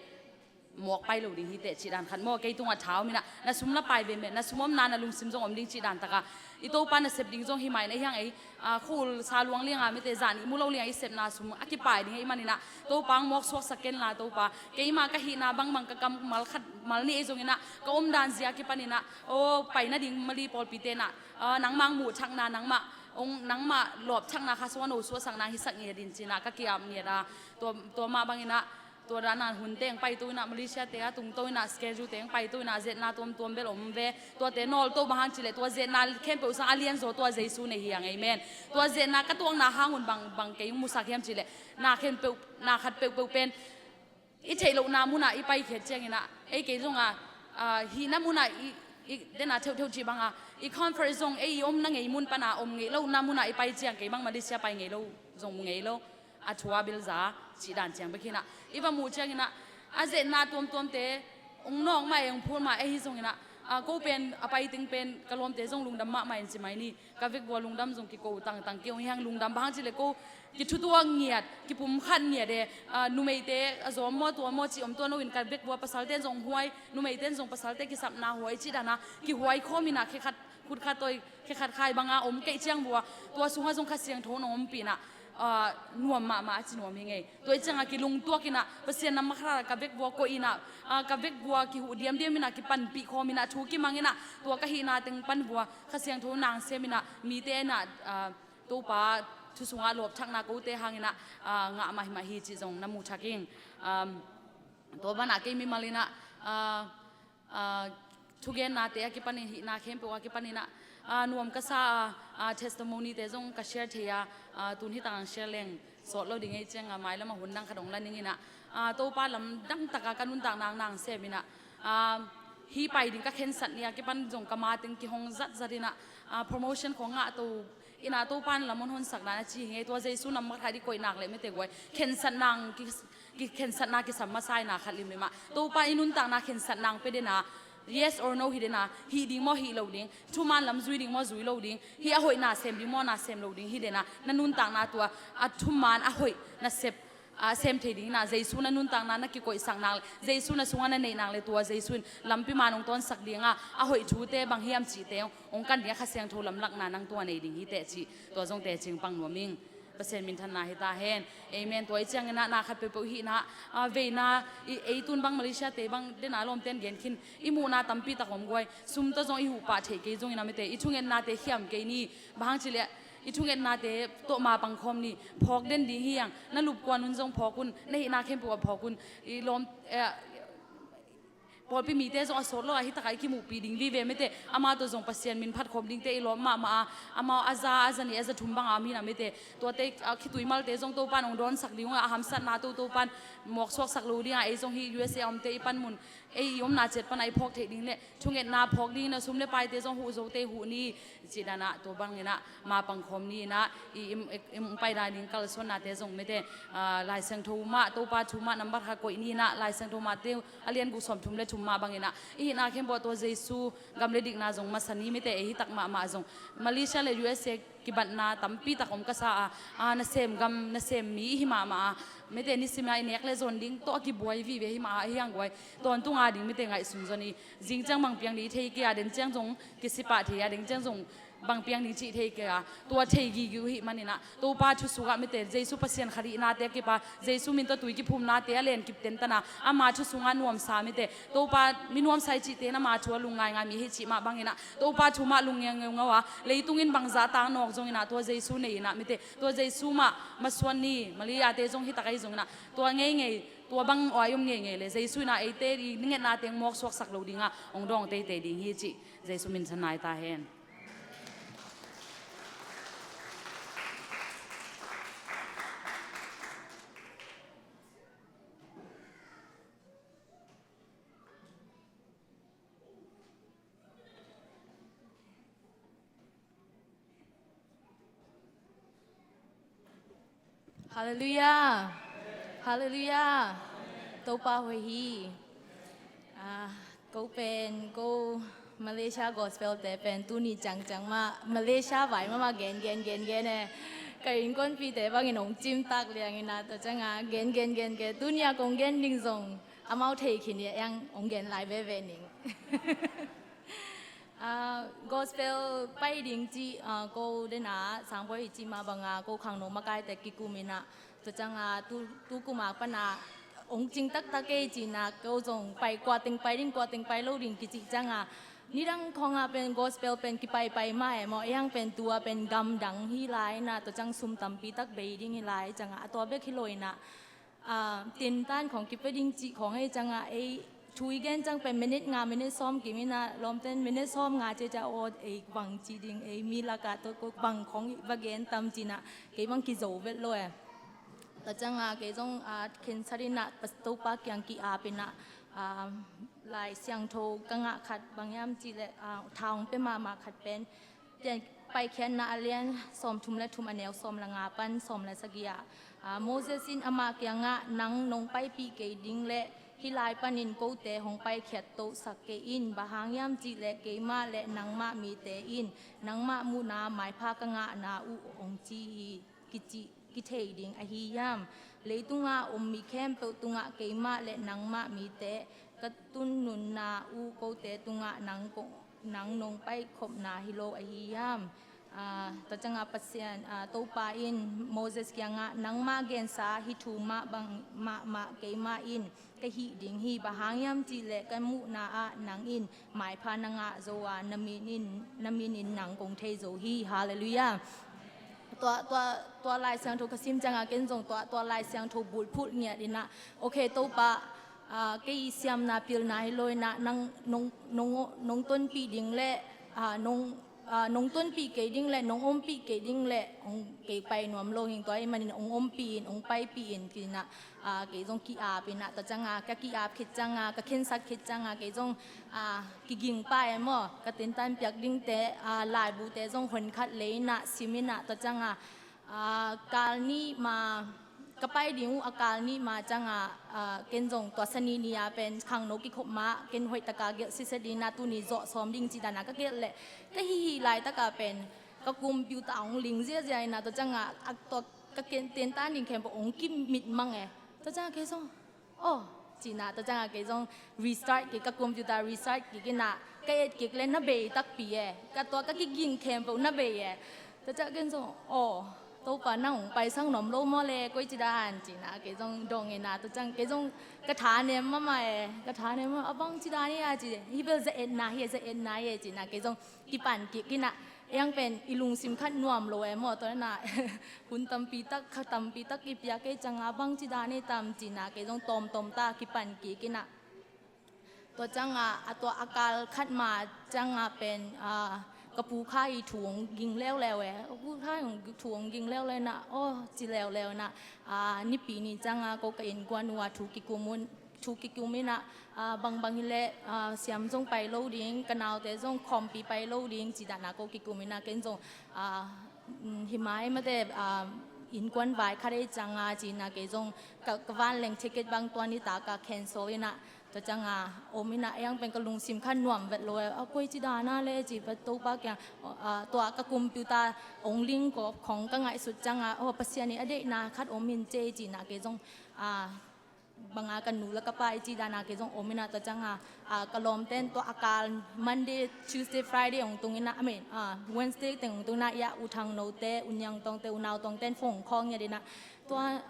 mawk pai lo ding hi teh cih dan khat maw. Kei tungah tha om ina na sum la pai veve na sum omna na lungsim zong om ding cih dan taka i Topa na sep ding zong hi mai na hiang ei, ah, khul sa luang lianga mite zan i mu lo lianga i sepna sum a kipai ding ei manina Topa ang mawk suaksak ken la Topa keima ka hihna bangbang ka kam mal khat mal nih ei zongina ka omdan zia kipanina aw pai nading Mali pawlpi tena, ah, nangmah ang muhthakna nangmah ong nangmah lawpthakna kha suan o suasak nang hisak ngiat in cina ka kiap ngiat a tua, tua mah bangina tua dana hun teng paito ina Malaysia te a tungto ina schedule teng paito ina zetna tuamtuam bel om ve. Tuate nawlto bang hang cileh tua zetna khempeuh sang a lianzaw tua Jesu nei hiang amen. Tua zetna ka tuakna hangun bang, bang kei musak hiam cileh na khempeuh na khat peuhpeuh pen i theih lohna munah i paikhiat ciangina ei kei zonga, ah, hihna munah i, i dena theuhtheuh cih banga i comfort zone ei i omna ngei mun pana om ngei lohna munah i pai ciang kei bang Malaysia pai ngei lo zong mu ngei lo. A thua bilza cih dan ciang bek hinah i va muh ciangina a zetna tuamtuamte ong nawk mah e ong phul mah ei hi zongina, ah, ko pen a pai ting pen ka lawmte zong lungdam mahmah in ci mai ni. Ka vekvua lungdam zong kiko tangtang ki ong hiang lungdam bang hang cileh ko kithutuak ngiat kipumkhat ngiat e, ah, numeite a zawm maw tua maw ci om tua no in ka vekvua pasalte zong huai numeite zong pasalte kisapna huai ci dana kihuai khawm ina khekhat khutkhat toi khekhat khai banga om keih ciang vua tua sunga zong Kha Siangtho nong ompihna, ah, nuam mahmah a ci nuam hi ngei. Tua i cianga kilungtuak ina Pasian na makhara ka vekvua koih ina, ah, ka vekvua kihuh diamdiam ina kipanpih khawm ina thu kimang ina tua ka hihna teng pan vua Kha Siangtho nang sem ina mite ina, ah, Topa thu sunga lawpthakna kote hang ina, ah, ngah mahmah hi cih zong na muh thak ing. Um, tua banah kei mimal ina, ah, ah, thugennate a kipanin, hihna khempeuh a kipanin ah, ah, nuam ka sa a, ah, testimony-te zong ka share thei a, ah, tun hi tang share leng sawt lo ding ei ciang a, mailam a hun dang khat hong la ning in ah, ah, Topa lamdang taka ka nuntakna nang sem in ah, ah, hi pai ding ka khensat ni a kipan zong ka ma teng kihong zatzat in ah, ah, promotion khong ngah to in ah, Topa in lam hong honsak dan a ci hi ngei. Tua Jesu nambat khat i koih nak leh mite guai, khensat nang ki, ki khensatna kisam masa in ah khat limlim ah Topa i nuntakna khensat nang pe den a, yes or no hi den a, hih ding maw hih lo ding, thuman lam zui ding maw zui lo ding, hih a hoih na sem ding maw na sem lo ding hi den a, na nuntakna tua a thuman a hoih na sep, a sem thei ding in ah Jesu na nuntakna na kikoihsak nak leh, Jesu na sungah na neih nak leh, tua Jesu in lampi man hong tawnsak ding a, a hoih thute bang hiam cihte hong kan ding a, Kha Siangtho lamlakna nang tua nei ding hi teh cih tua zong teci pang nuam ing. Pasian minthanna hi ta hen. Amen. Tua i ciangin ah na khat peuhpeuh hihna, ah, veina, i, ei tun bang Malaysia-te bang den a lawmten gen khin, i muhna tampi tak om guai, sum tawh zong i huh pah theih kei zongin ah mite, i thungetnate khiam kei ni. Bang hang cih leh i thungetnate tawh ma pang khawm ni. Phawk den ding hi hang. Na lupkuan un zong phawk un, na hihna khempeuh ah phawk un. I lawm, eh, pawlpi mite zong a sawt lo a, hi takah i kimuhpih ding vive mite. Amau tawh zong Pasian min phat khawm dingte i lawm mahmah a, amau a za, a za nih, a za thum bang a om hi na mite. Tuate, a khitui malte zong Topa in hong dawnsak ding ung a, a hamsatna to Topa in mawk suaksak lo ding a, ei zong hih U S A a omte i panmun, ei i omna ciat pan a i phawk theih ding leh thungetna phawk dingin ah sum le paite zong huh zote huh ni. Cih dan ah tua bangin ah ma pang khawm ni in ah, i, i, i, i pai dan ding kalsuannate zong mite, ah, Lai Siangtho mah, Topa thu mah nambat khat koih ni in ah, Lai Siangtho Matthai a lian guk sawm thum le thum mah bangin ah, i hihna khempeuh ah tua Jesu gam le dikna zong masa ni mite. Ei hi tak mahmah zong Malaysia le U S A kibatna tampi tak om ka sa a, ah, nasem gam, nasem mi i hi mahmah a, mite nisim a i nek le zon ding tawh a kibuai vive hi mah a, hi hang guai. Tawntung a ding mite ngaihsun zon i, zing ciang bang piang ding i thei kei a, den ciang zong kisi pah thei a, den ciang zong bang piang ding cih thei kei a, tua thei gige uh hih manin ah, Topa thu sungah mite, Jesu Pasian khat hihnate a kipan, Jesu min tawh tui kiphumnate a len kip tentan a, ama thu sungah nuamsa mite, Topa mi nuamsa i cihte in ama thu a lung ngaingai mi hi cih mah bangin ah, Topa thu mah lung ngeungeu a, leitung in bangzah tak nawk zongin ah, tua Jesu nei in ah mite, tua Jesu mah masuan ni. Malaysia-te zong hi tak ahi zongin ah, tua ngeingei, tua bang a i om ngeingei leh Jesu in ah eite i ngetna teng mawk suaksak lo ding a, hong dawng teitei ding hi cih Jesu min thanna hi ta hen. Halleluiah. Halleluiah. Topa hoih hi. Ah, ko pen, ko Malaysia Gospel-te pen tuni ciangciang mah Malaysia vai mahmah gen, gen, gen, gen e. Ka innkuanpihte bangin hong cimtak liangin ah, tua ciangah gen, gen, gen, gen, tuni a kong gen ding zong amau thei khin hi a, hong gen lai veve ning. Ah, gospel pai ding cih, ah, ko den a, Sangbawi i cih mah banga, ko khangno makaite kikum in ah, tua ciangah tu, tu kum a pan a hong cing taktak kei cih in ah, ko zong pai, kua teng pai ding, kua teng pai lo ding kicih ciangah, nidang khawngah pen gospel pen kipaipai mah e maw, ei hang pen tua pen gamdang hi lai in ah, tua ciang sum tampi tak bei ding hi lai ciangah, a tua bek hi lo in ah, ah, tintan khawng kipia ding cih khawng ahi ciangah, ei thu i gen ciang pen minute nga, minute sawm kim in ah, lawmten minute sawm nga ciacia aw, ei bang ci ding, ei mi lakah tua ko bang khawng va gen tam ci in ah, kei bang kizo vet lo e. Tua ciangah kei zong, ah, khensat in ah, Topa kiang ki-ap in ah, ah, Lai Siangtho ka ngah khat bang hiam cih leh, ah, tha hong pia mahmah khat pen, Pian Paikhiatna a lian sawmthum le thum, a neu sawm le nga pan sawm le sagih ah, ah, Moses in amah kiangah, nang nong paipih kei ding leh hih lai panin kote hong paikhiat tosak kei in, bang hang hiam cih leh keimah le nangmah mite in nangmah muhna maipha ka ngahna uh hong ci hi, kici, kithei ding ahi hiam? Leitungah om mi khempeuh tungah keimah le nangmah mite ka tun nunna uh kote tungah nang ko nang nong paikhopna hi lo ahi hiam? Ah, tua ciangah Pasian, ah, Topa in Moses kiangah, nangmah gensa hih thu mah bang mahmah keimah in ka hih ding hi, bang hang hiam cih leh ka muhna ah nang in maipha na ngah zo a, na min in, na min in nang kong thei zo hi. Halleluiah. Tua, tua, tua Lai Siangtho ka sim ciangah ken zong tua, tua Lai Siangtho bulphuh ngiat in ah, okay, Topa, Kei siamna pilna hi lo inah nang nong tonpih ding le nong tonpih kei ding le nong ompih kei ding le hong kei pai nuam lo hing, tua ahih manin hong ompih in, hong paipih in, ci-inah kei zong ki-ap inah, tua cianga ka ki-ap khit cianga, ka khensat khit cianga kei zong kiging pah e maw. Ka tentan piak dingte, laibute zong honkhat lei inah sim inah, tua cianga kal nih ma ka pai ding uh a kal nih ma cianga ken zong tua sani ni-a pen khangno kikhop ma ken hoihtaka gelh sitset ding inah tuni zawh sawm ding ci dana ka gelh leh ka hihih laitaka pen ka computer hong ling ziazia inah, tua cianga tua ka tentan ding khempeuh hong kimit mang e. Tua cianga kei zong aw, ci-inah tua cianga kei zong restart kik, ka computer restart kik inah ka et kik le na bei takpi e. Ka tua ka kiging khempeuh na bei e. Tua cianga ken zong aw, Topa nang hong paisak nuam lo maw le, koi ci dan, ci-inah kei zong dong inah, tua cianga kei zong ka tha nem mahmah e, ka tha nem mahmah, a bang ci dan hi a ci, hi bel za etna hi e, za etna hi e, ci-inah kei zong kipan kik inah, ei ang pen i lungsim khat nuam lo e maw, tua inah hun tampi tak, kha tampi tak i piak kei cianga bang ci dan hi tam, ci-inah kei zong tawmtawm ta kipan kik inah. Tua cianga a tua a kal khat ma cianga pen ka pu kha i thu hong ging leuleu e, ka pu kha i thu hong ging leuleu inah aw ci leuleu inah, nipi ni cianga ko ka innkuan uh a thu kikum un, thu kikum inah, bangbang hileh siam zong pai lo ding, ka naute zong khawmpi pai lo ding ci dana ko kikum inah ken zong hi mai mate, innkuan vai khat ei cianga ci-inah kei zong ka vanleng ticket bang tua nitaka cancel inah, tua cianga om inah ei ang pen ka lungsim kha nuam vet lo e, a koi ci dana le ci, Topa kiang tua ka computer hong ling kawp khong ka ngaihsut cianga aw, Pasian i a deihna khat om in cei ci-inah kei zong banga ka nu le ka pa i ci dana kei zong om inah, tua cianga ka lawmten tua a kal Monday, Tuesday, Friday hong tung inah, I mean Wednesday teng hong tung inah, ia U Thang No te, U Niang Tawng te, U Nau Tawng ten phone hong call ngiat inah, tua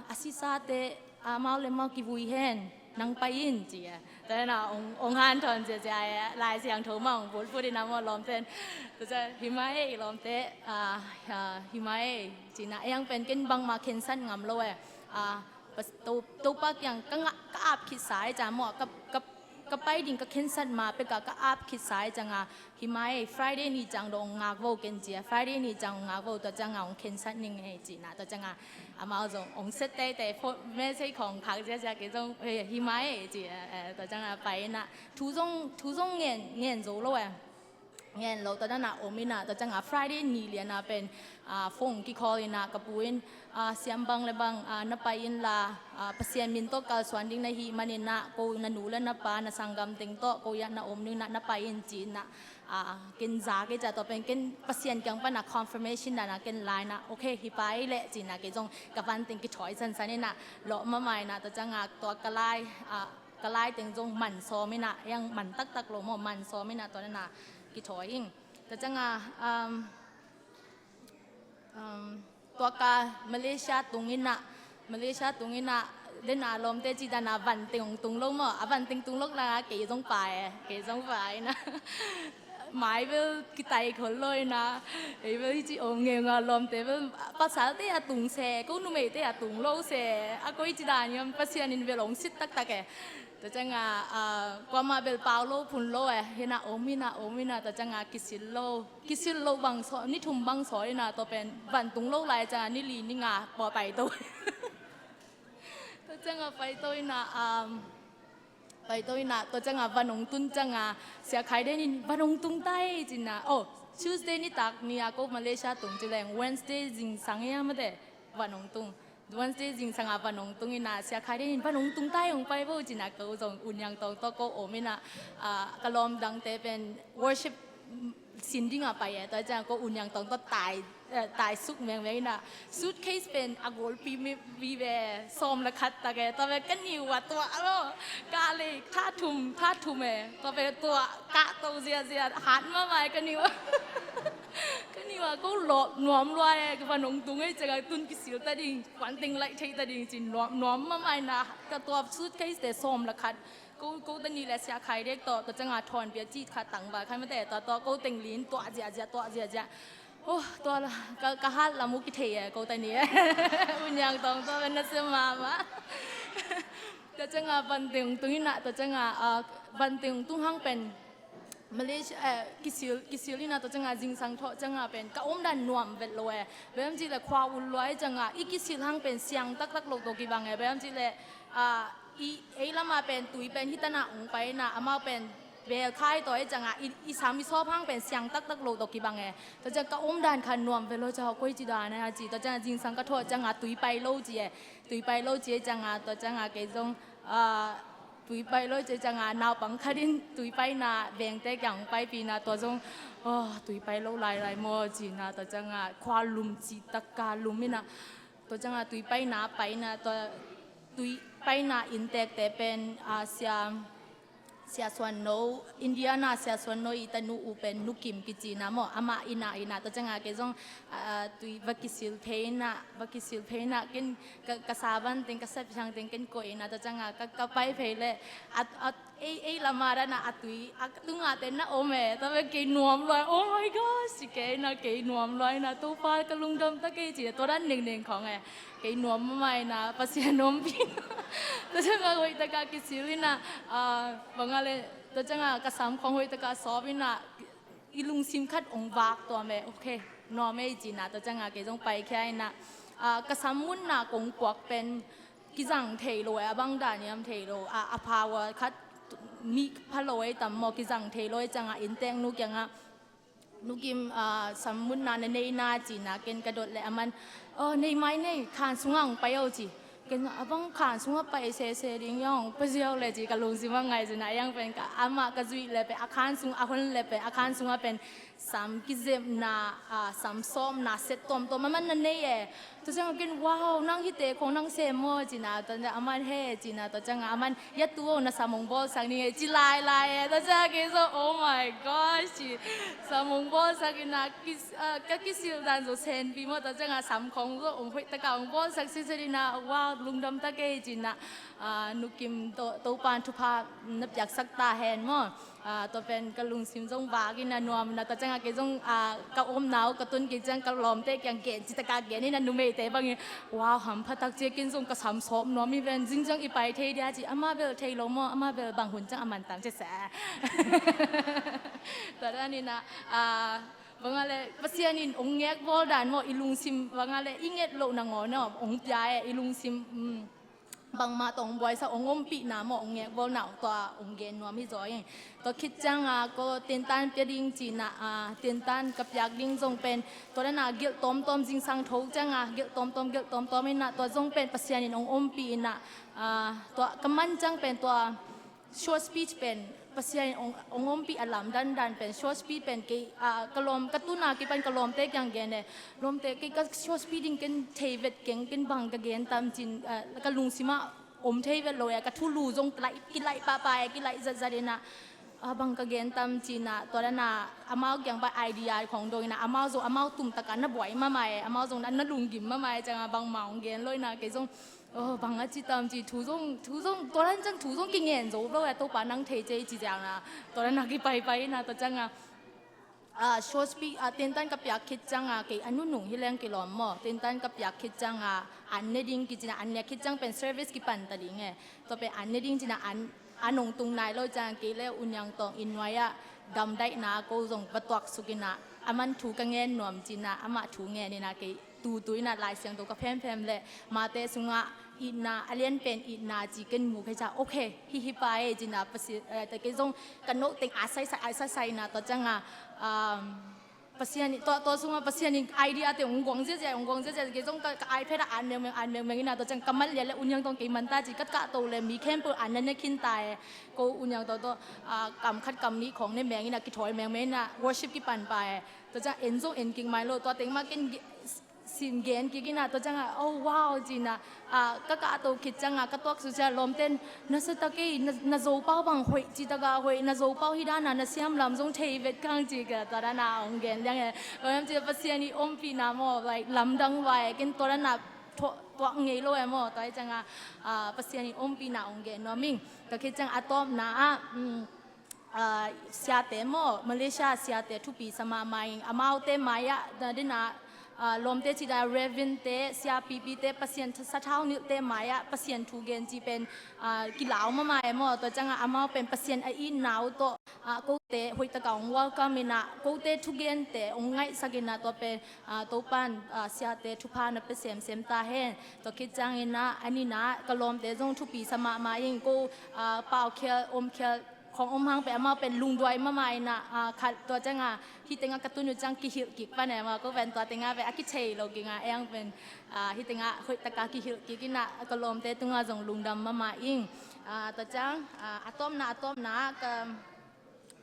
a sisate amau le amau kivui hen, nang pai in ci a. Tua inah hong hanthawn ziazia e, Lai Siangtho mah hong pulput inah maw lawmten. Tua ciang hi mai e i lawmte, hi mai e ci-inah ei ang pen ken bangmah khensat ngam lo e. Topa kiang ka ngah, ka ap khitsa e cianga maw, ka, ka, ka pai ding ka khensat ma peka ka ap khitsa e cianga, hi mai e, Friday ni ciang dong ngak vo ken ci a, Friday ni ciang ngak vo, tua cianga hong khensat ning e ci-inah, tua cianga amau zong hong set teitei, message khong khak ziazia kei zong hi mai e ci a, tua cianga pai inah thu zong, thu zong ngen, ngen zo lo e. Ngen lo, tua dana om inah, tua cianga Friday ni liana pen phone ki call inah ka pu in, siam bang le bang na pai inla, Pasian min tawh kalsuan ding na hih maninah ko na nu le na pa na sanggam teng tawh ko ia na om ding inah na pai in ci-inah, ken za kei ciah, tua pen ken Pasian kiang pana confirmation dana ken la inah, okay hi pai leh ci-inah kei zong ka van teng kithawi sansan inah lawh mahmah inah, tua cianga tua ka lai ka lai teng zong man sawm inah, ei ang man taktak lo maw, man sawm inah tua dana kithawi ing. Tua cianga tua ka Malaysia tung inah, Malaysia tung inah dena lawmte ci dana van teng hong tung lo maw, a van teng tung lo langa kei zong pai e, kei zong pai inah mai bel kitai khol lo inah, ei bel hi ci om ngeunga, lawmte bel pasalte a tung se, ko numeite a tung lo se, a koi ci dan hiam, Pasian in bel hong sit taktak e. Tua cianga kuamah bel pau lo phun lo e, hinah om inah, om inah, tua cianga kisil lo, kisil lo bang saw, ni thum bang saw inah, tua pen van tung lo lai cianga ni li ni nga pua paito. Tua cianga paito inah paito inah, tua cianga van hong tun cianga Sia Khai Den in van hong tung tai ci-inah, oh, Tuesday nitak ni-a ko Malaysia tung ci leng Wednesday zingsang ia mate van hong tung. Wednesday zingsanga van hong tung inah Sia Khai Den in van hong tung tai, hong pai vo ci-inah ko zong U Niang Tawng tawh ko om inah, ka lawm dangte pen worship sin dinga pai e, tua cianga ko U Niang Tawng tawh tai, tai suk mengmeng inah, suitcase pen a golpi mi vive sawm le khat tak e, tua ve ka niu a tuah lo, ka lei tha thum, tha thum e, tua ve tuah kah to ziazia, hat mahmah e ka niu a. Ka niu a ko lawp nuam lua e, ka van hong tung e cianga tun kisil ta ding, kuan teng laih thei ta ding ci-in nuam, nuam mahmah inah, ka tua suitcase te sawm le khat, ko, ko tani le Sia Khai Dek tawh, tua cianga thawnpia ci khat tangval khat mate, tua tawh ko teng lin tuah ziahziah, tuah ziahziah. Oh, tua la, ka, ka hat lam uh kithei e, ko tani e. U Niang Tawng tua pen na sia mahmah. Tua ciangah vante hong tung inah, tua ciangah, ah, vante hong tung hang pen Malaysia, eh, kisil, kisil inah, tua ciangah zingsang thawh ciangah pen ka omdan nuam vet lo e. Bang hiam cih leh khua ul lua ciangah i kisil hang pen siang taktak lo tawh kibang e. Bang hiam cih leh, ah, i, ei lamah pen tui pen hih tanah hong pai inah, amau pen bel khai tawh ciangah i, i sam i sawp hang pen siang taktak lo tawh kibang e. Tua ciangah ka omdan kha nuam vet lo ciangah koi ci dan e a ci. Tua ciangah zingsang ka thawh ciangah tui pai lo ci e. Tui pai lo ci e ciangah, tua ciangah kei zong, ah, tui pai lo ci e ciangah naupang khat in tui paina vengte kiang paipih inah, tua zong, oh, tui pai lo lailai maw ci inah, tua ciangah khua lum cih tak a lum inah, tua ciangah tui paina pai inah, tua tui paina inntekte pen, ah, sia, Sia Suan No, Indiana Sia Suan No i tanu u pen Nu Kim kici inah maw, amah inah, inah, tua ciangah kei zong, ah, tui va kisil phei inah, va kisil phei inah, ken ka, ka sa van teng, ka sa piang teng ken koih inah, tua ciangah ka, ka pai phei leh, a, a, ei, ei lamah dan a, a tui a tungah te na om e, tua pen kei nuam lua, oh my gosh, ci kei inah, kei nuam lua inah, Topa ka lungdam ta kei ci, tua dan nengneng khawng e. Kei nuam mahmah inah, Pasian ompih. Tua ciangah hoih takah kisil inah, ah, bang a leh, tua ciangah ka sam khawng hoih takah sawp inah, i lungsim khat hong vak tuam e, okay, nuam e ci inah, tua ciangah kei zong paikhia inah, ah, ka sam munna kong puak pen kizang thei lo e, a bang dan hiam thei lo, ah, a power khat mi pha lo e tam maw, kizang thei lo e ciangah innteknu kiangah, Nu Kim, ah, sam munna na nei na ci inah ken ka dot leh aman, oh, nei mai nei, khan sungah hong pai o ci. Ken a bang khan sungah pai sese ding hiam, hong pai ziau leh ci, ka lungsim ah ngaihsun a, a hiang pen ka, amah ka zuih leh pen a khan sung a hon leh pen, a khan sungah pen sam kizepna, ah, sam sawpna set tuamtuam aman na nei e. Tua ciangah ken, wow, nang hihte khawng nang sem maw ci inah, tua ciangah aman he ci inah, tua ciangah aman, ya tu o, na sam hong bawlsak ning e ci lailai e. Tua ciangah kei zong, oh my gosh ci, sam hong bawlsak inah, kis-, ah, ka kisil dan zong senpi maw, tua ciangah sam khawng zong hong hoih takah hong bawlsak sitset inah, wow, lungdam ta kei ci inah, ah, Nu Kim, To, Topa'n thupha na piaksak ta hen maw. Ah, tua pen ka lungsim zong vak inah nuam inah, tua ciangah kei zong, ah, ka omna uh ka tun kik ciang ka lawmte kiang gen, cih takah gen inah, numeite bangin, wow, hampha tak ci e, ken zong ka sam sawp nuam hi ven, zing ciang i pai thei dia ci, amah bel thei lo maw, amah bel bang hun ciang a man tam ci seh. Tua dan inah, ah, bang a leh, Pasian in hong ngekbawl dan maw, i lungsim bang a leh, i nget loh nangawn a hong pia e, i lungsim, um, bangmah tawh hong buaisak, hong ompihna maw, hong ngekbawlna, tua hong gen nuam hi zaw ing. Tua khit ciangah ko tentan pia ding ci inah, ah, tentan ka piak ding zong pen, tua dan a gelh tawmtawm, zingsang tho ciangah gelh tawmtawm, gelh tawmtawm inah, tua zong pen Pasian in hong ompih inah, ah, tua ka man ciang pen tua short speech pen Pasian in hong, hong ompih a lamdang dan pen, short speech pen kei, ah, ka lawm, ka tun a kipan ka lawmte kiang gen e. Lawmte, kei ka short speech ding ken thei vet keng, ken bang ka gen tam ci in, ah, ka lungsim ah om thei vet lo e, ka thulu zong kilaih, kilaih pahpah e, kilaih zatzat inah, ah, bang ka gen tam ci inah, tua dan a amau kiang pan idea khawng dong inah, amau zong amau tum takah na buai mahmah e, amau zong na, na lunggim mahmah e, ciangah bangmah hong gen lo inah, kei zong, oh, bang a ci tam ci, thu zong, thu zong, tua dan ciang thu zong kingen zo lo e, Topa nang thei ci e ci ciangah, tua dan a kipaipai inah, tua ciangah, ah, short speech, ah, tentan ka piak khit ciangah, kei a nunung hi leng kilawm maw, tentan ka piak khit ciangah, an ne ding kici inah, an ne khit ciang pen service kipan ta ding e, tua pen an ne ding ci inah, an, an hong tung nai lo ciangah, kei le U Niang Tawng inn nuai ah gamdaihna ko zong va tuaksuk inah, aman thu ka ngen nuam ci inah, amah thu ngen inah, kei tutu inah Lai Siangtho ka phemphem leh Mate sungah itna, a lianpen itna ci ken mu khei ciang, okay, hih hi pa e ci inah, Pasi-, eh, te kei zong ka note teng a saisai, a saisai inah, tua ciangah, um, Pasian in, tua, tua sungah Pasian in idea te hong guang ziazia, hong guang ziazia, kei zong ka, ka iPad ah an mengmeng, an mengmeng inah, tua ciang ka man lian leh U Niang Tawng kei man ta ci, ka kahto leh mi khempeuh an na ne khin ta e, ko U Niang Tawng tawh, ah, kam khat kam nih khawng ne meng inah, kithawi mengmeng inah, worship kipan pa e. Tua ciang en zong en kik mai lo, tua teng mah ken ge-, sin gen kik inah, tua ciangah, oh, wow, ci inah, ah, ka kahto khit ciangah, ka tuaksuk ciang lawmte'n, na sa ta kei, na, na Zopau bang hoih, ci takah hoih, na Zopau hih dan a na siam lam zong thei vet kang ci ka, tua dan a hong gen liang e. Tua dan ci Pasian i ompihna maw, like, lamdang vai, ken tua dan a tuak, tuak ngei lo e maw, tua hi ciangah, ah, Pasian i ompihna hong gen nuam ing. Tua khit ciang a tawpna ah, um, ah, siate maw, Malaysia siate thupi sa mahmah ing, amaute mai-ah, na dena, ah, lawmte cih dan Reverend te, siapipite, Pasian sathau nilhte mai-ah Pasian thu gen cih pen, ah, kilau mahmah e maw. Tua ciangah amau pen Pasian a itna uh tawh, ah, kote hoihtakah hong welcome inah, kote thugente hong ngaihsak inah, tua pen, ah, Topan, ah, siate thupha na pia semsem ta hen. Tua khit cianginah a nihna ka lawmte zong thupi sa mahmah ing. Ko, ah, Pau Khial, Om Khial khong om hang pen amau pen lungduai mahmah inah, ah, khat tua ciangah hih tengah ka tun uh ciang kihilh kik pan e maw. Ko pen tua tengah pen a kithei lo kik a, eng pen, ah, hih tengah hoihtaka kihilh kik inah ka lawmte tungah zong lungdam mahmah ing. Ah, tua ciang, ah, a tawpna, a tawpna ka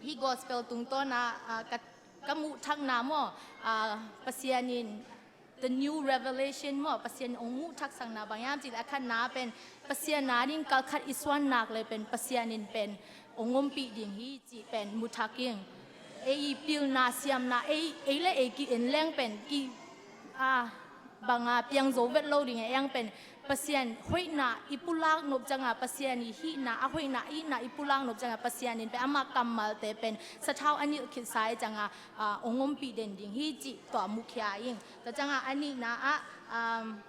hih gospel tungtawnah, ah, ka, ka muhthakna maw, ah, Pasian in the new revelation maw, Pasian hong muhthak sakna bang hiam cih leh a khatna pen Pasian a ding kalkhat i suan nak leh pen Pasian in pen hong ompih ding hi cih pen muhthak ing. Ei i pilna siamna, ei, ei le ei ki-en leng pen ki, ah, banga piang zo vet lo ding e, eng pen Pasian hoihna i pulak nop ciangah, Pasian i hihna, a hoihna, itna i pulak nop ciangah Pasian in pen ama kammalte pen sathau a nilh khitsa i ciangah, ah, hong ompih den ding hi cih tua mukhia ing. Tua ciangah a nihna ah, um,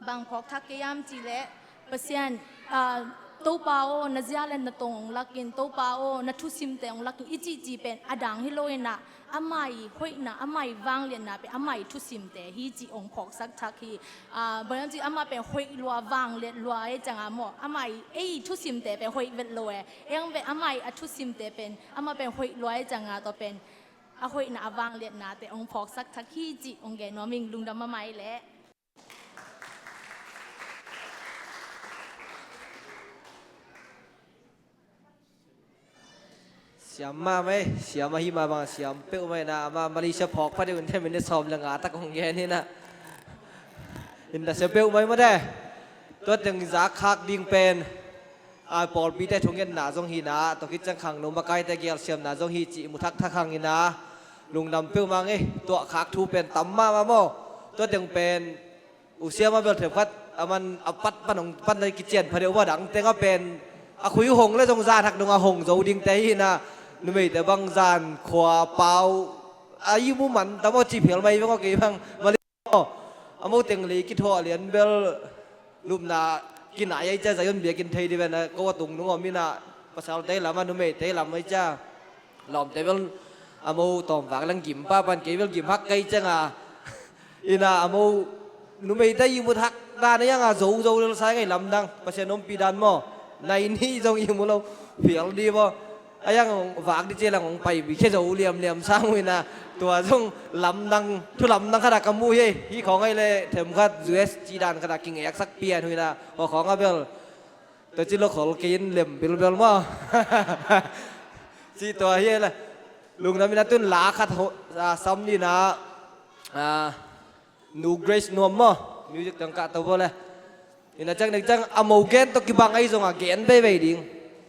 bang phawk thak kei hiam cih leh, Pasian, ah, Topa aw, na zia le na tong hong lak in, Topa aw, na thusimte hong lak in, i cihcih pen a dang hi lo inah, ama i hoihna, ama i vangliatna pen ama i thusimte hi cih hong phawksak thak hi. Ah, bang hiam cih ama pen hoih lua, vangliat lua e ciangah maw, ama i, ei i thusimte pen hoih vet lo e. Eng pen ama i a thusimte pen, ama pen hoih lua e ciangah tua pen a hoihna, a vangliatnate hong phawksak thak hi cih hong gen nuam ing. Lungdam mahmah i leh. Siam mahmah e, siam ahi mah bang siam peuhmah inah, amah Malaysia phawk pha deuh in te minute sawm le nga tak hong gen inah. Inah siam peuhmah i mate. Tua teng zak khak ding pen, a, pawlpite thungetna zong hi inah, tua khit ciang khangno makaite gelsiamna zong hi cih muthak thak hang inah, lungdam peuhmah ing e. Tuah khak thu pen tam mahmah maw. Tua teng pen U Siam a bel themkhat a man a pat pan hong pan a kician pha deuh maw, dang teng a pen a khui hong le zong zan hak dong a hong zo dingte hi inah, numeite bang zan khua pau a i mu man ta maw cih phial mai veng aw, kei bang mali aw. A mo teng lei kithuah lian bel lupna kinai ai cia, Zion biakinn thei dih ven a ko a tung nung om inah, pasalte lam a numeite lam ai cia. Lawmte bel a mo tawmvak leng gim pahpah in, kei bel gim hak kei ciangah. Inah a mo numeite i muthak dan a iangah zo zo lel sa ing ei, lamdang Pasian ompih dan maw. Nai nih zong i mu lo, phial dih maw. A iang hong vak dih cia leng hong pai bikhia zo liamliam sang uh inah, tua zong lamdang, thu lamdang khatah ka mu hi. Hih khawng ahi leh themkhat U S cih dan khatah kingeksak pian uh inah, hua khawng a bel tua ci lo khol kei in lem bilbel maw. Cih tua hi leh lungdam inah, tun la khat ho, ah, sam ni inah, ah, Nu Grace Nuam maw, music teng kah to bo le. Inah ciang dek ciang a mo gen tawh kibang ahi zongah gen veivei ding.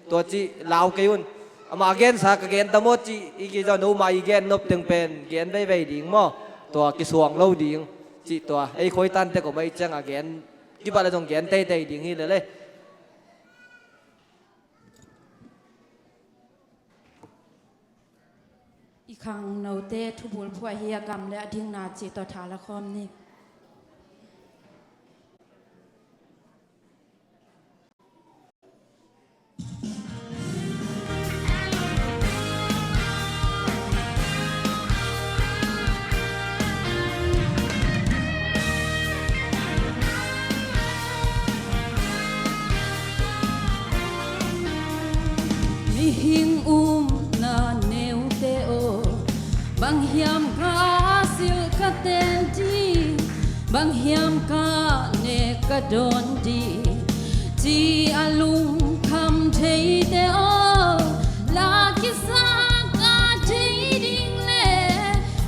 Tua ci lau kei un. Amah gensa ka gen ta maw cih i kei zong, no mah i gen nop teng pen gen veivei ding maw. Tua kisuang lo ding. Cih tua ei khuaitan tek om ahi ciangah gen, kibang le zong gen teitei ding hi lele. I khangnote thubul phuah hi, a gam le a dikna cih tawh tha la khawm ni. Mihing umna neute aw, bang hiam ka silh ka ten ding, bang hiam ka nek ka dawn ding, ci a lungkham theite aw, la kisang ka thei ding le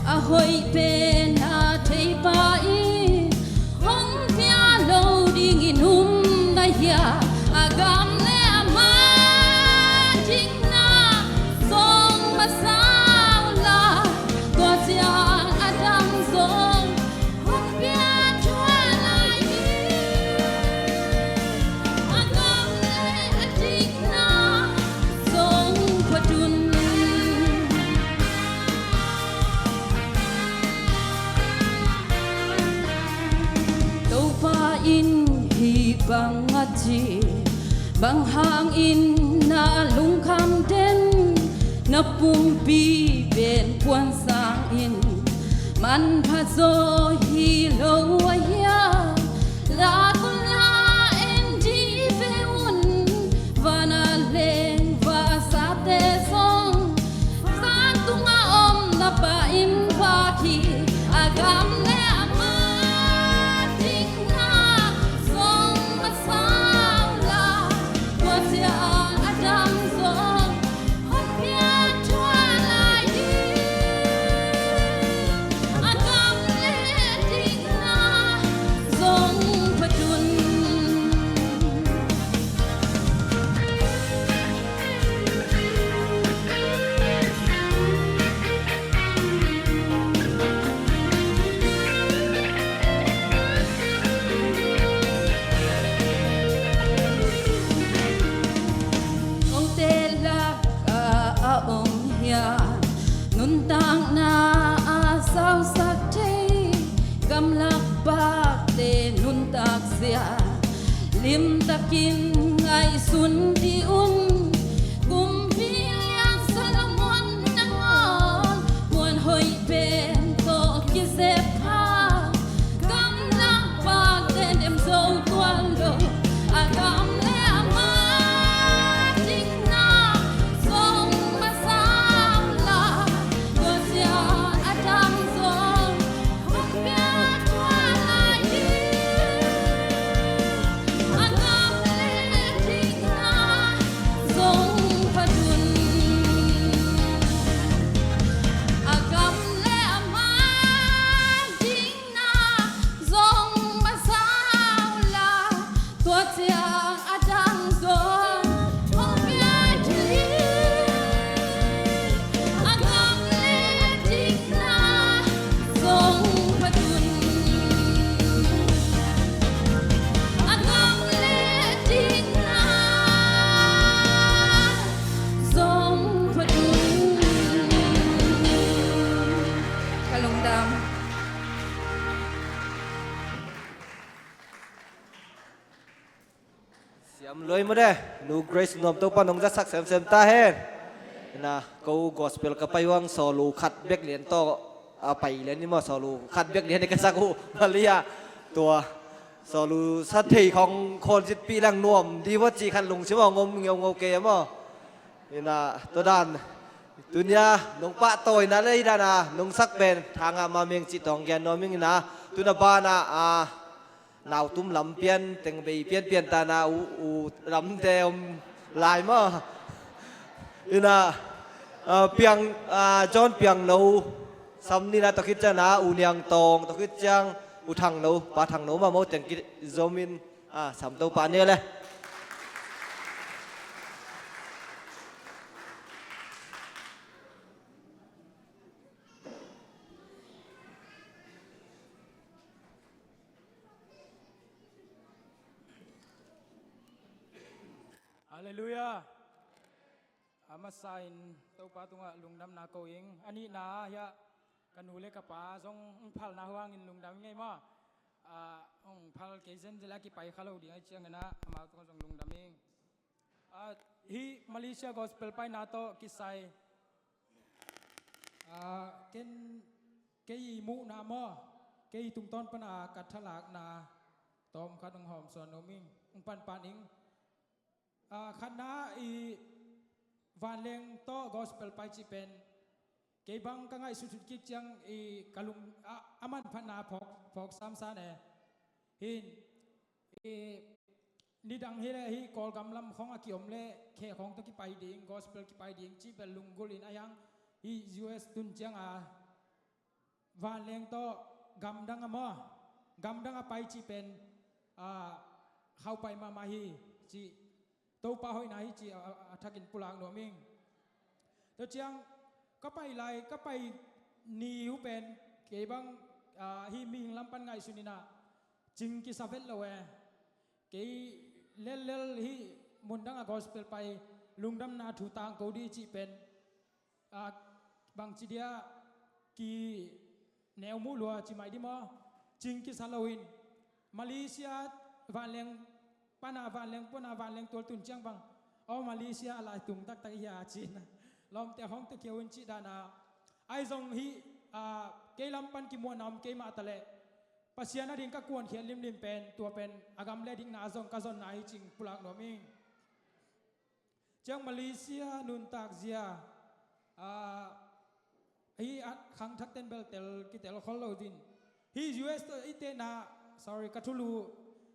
a hoih pen a thei pa in hong pia lo dingin um na hia, a gam le a man dikna zong masa uh la, tua ciang a dang zong hong pia thuah lai hi. A gam le a dikna zong phat un. Bang a ci, bang hangin na lungkham den, na pumpi pen puan sangin manpha zaw hi lo a hia? La kul la en dih ve un, vana leng vasate zong, vantungah om na Pa in vak hi. A gam le a man dingna zong masa uh la, tua ciang a dang zong hong piak thuah lai hi. A gam le dingna zong phat un. Note lakah a om hiam, nuntakna a sausak thei gamlak pakte nuntak zia limtakin ngaihsun dih un. Kumpi Lian Solomon nangawn muanhoih pen tawh kizep kha, gamlak pakte nem zo tuan lo. A gam le a man dingna zong masa uh la, tua ciang a dang zong hong piak thuah lai hi. A gam le dingna zong phat un. A gam le a man dingna zong masa uh la, tua ciang a dang zong hong piak hi. A gam le dingna zong phat un. A gam le dingna zong phat un. Ka lungdam. Siam luai maw de, Nu Grace nuam, Topa nong zatsak semsem ta hen. Na, ko gospel ka pai uang solo khat bek lian tawh a pai lian ni maw, solo khat bek lian ni ka sak uh, Malia. Tua solo sa thei khong khon zitpih lang nuam di maw ci khat lungsim a ngom ngeungau kei a maw. Ina, tua dan tunia nong pahtawina lei dana nong sak pen Thanga Mameng cih tawng gen nuam ing ina, tuna bana a nautum lam pian, tengbei pian pian tana u, u lamte om lai maw. Ina, a, piang, a, John Piangno sam nina tawh khit ciana U Niang Tawng tawh khit ciang U Thangno, Pa Thangno mah maw teng kizomin, a, sam to pa ni le. Halleluiah. A masa in Topa tungah lungdamna ko ing. A nihna hiah ka nu le ka pa zong hong phalna huangin lungdam ing ei maw. A, hong phal kei zenzel a kipai kha lo ding a ciangin ah amau tungah zong lungdam ing. A, hih Malaysia gospel paina tawh kisai, a, ken, kei i muhna maw, kei i tungtawn pana ka thalakna tawm khat hong hawmsawn nuam ing, hong panpan ing. A, khatna i vanleng tawh gospel pai cih pen kei bang ka ngaihsutsut kik ciang i ka lung, a, a manphatna phawk, phawk samsa ne. Hin, i, nidang hi le hi Kawlgam lam khong a kiom le khek khong tawh kipai ding, gospel kipai ding cih pen lunggulh in a hiang hi U S tun cianga vanleng tawh gamdang a maw, gamdang a pai cih pen, a, khaupai mahmah hi cih, Topa hoihna hi cih a, a, a thakin pulak nuam ing. Tua ciang ka pai lai, ka pai ni uh pen kei bang, a, hih mihing lam pan ngaihsun inah cing kisa vet lo e. Kei lellel hih mundang a gospel pai lungdamna thu tangko dih cih pen, a, bangci dia ki neu muh lua ci mai di maw, cing kisa loin Malaysia vanleng pana vanleng pana vanleng tual tun ciang bang, aw, Malaysia a lai tung taktak hi a ci-in a, lawmte hong tua kiau in cih dan a, ahi zong hih, ah, kei lam pan kimuanna om kei mah ta leh Pasian a ding ka kuankhiat limlim pen, tua pen a gam le dikna zong ka zonna hi cih pulak nuam ing. Ciang Malaysia nuntak zia, ah, hih a khangthak ten bel tel, kitel khol lo ding. Hih U S tawh i tehna, sorry, ka thulu,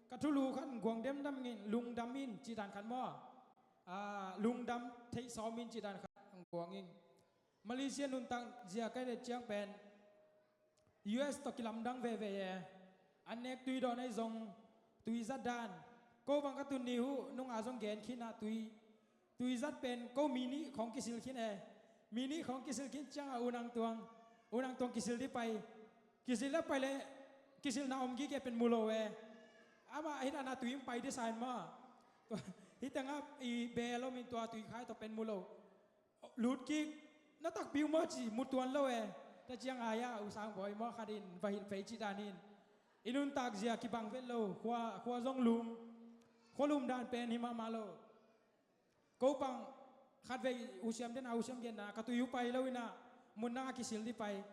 ka thulu khan guang demdam in, lungdam in cih dan khat maw. Ah, lungdam theih sawm in cih dan khat guang in. Malaysia nuntak zia ka hih leh ciang pen U S tawh kilamdang veve e. An nek tui dawn ahi zong, tui zat dan. Ko bang ka tun ni uh nunga zong gen khin a, tui, tui zat pen ko mi nih khong kisil khin e. Mi nih khong kisil khin ciang a U Nang Tuang, U Nang Tuang kisil ding pai. Kisil ding pai leh kisilna om gige pen mu lo e. Amah hih dan a tui in pai ding sa in maw. Tua, hih tengah i bel om in tua tui khai tawh pen mu lo. Lut kik, na takpi uh maw ci, mu tuan lo e. Tua ciang a, ya, U Sang Bawi maw khat in va hilh phei cih dan in. I nuntak zia kibang vet lo, khua, khua zong lum. Khua lum dan pen hi mahmah lo. Ko bang khatvei U Siam den a, U Siam genna, ka tui uh pai lo in a, mun dang a kisil ding pai.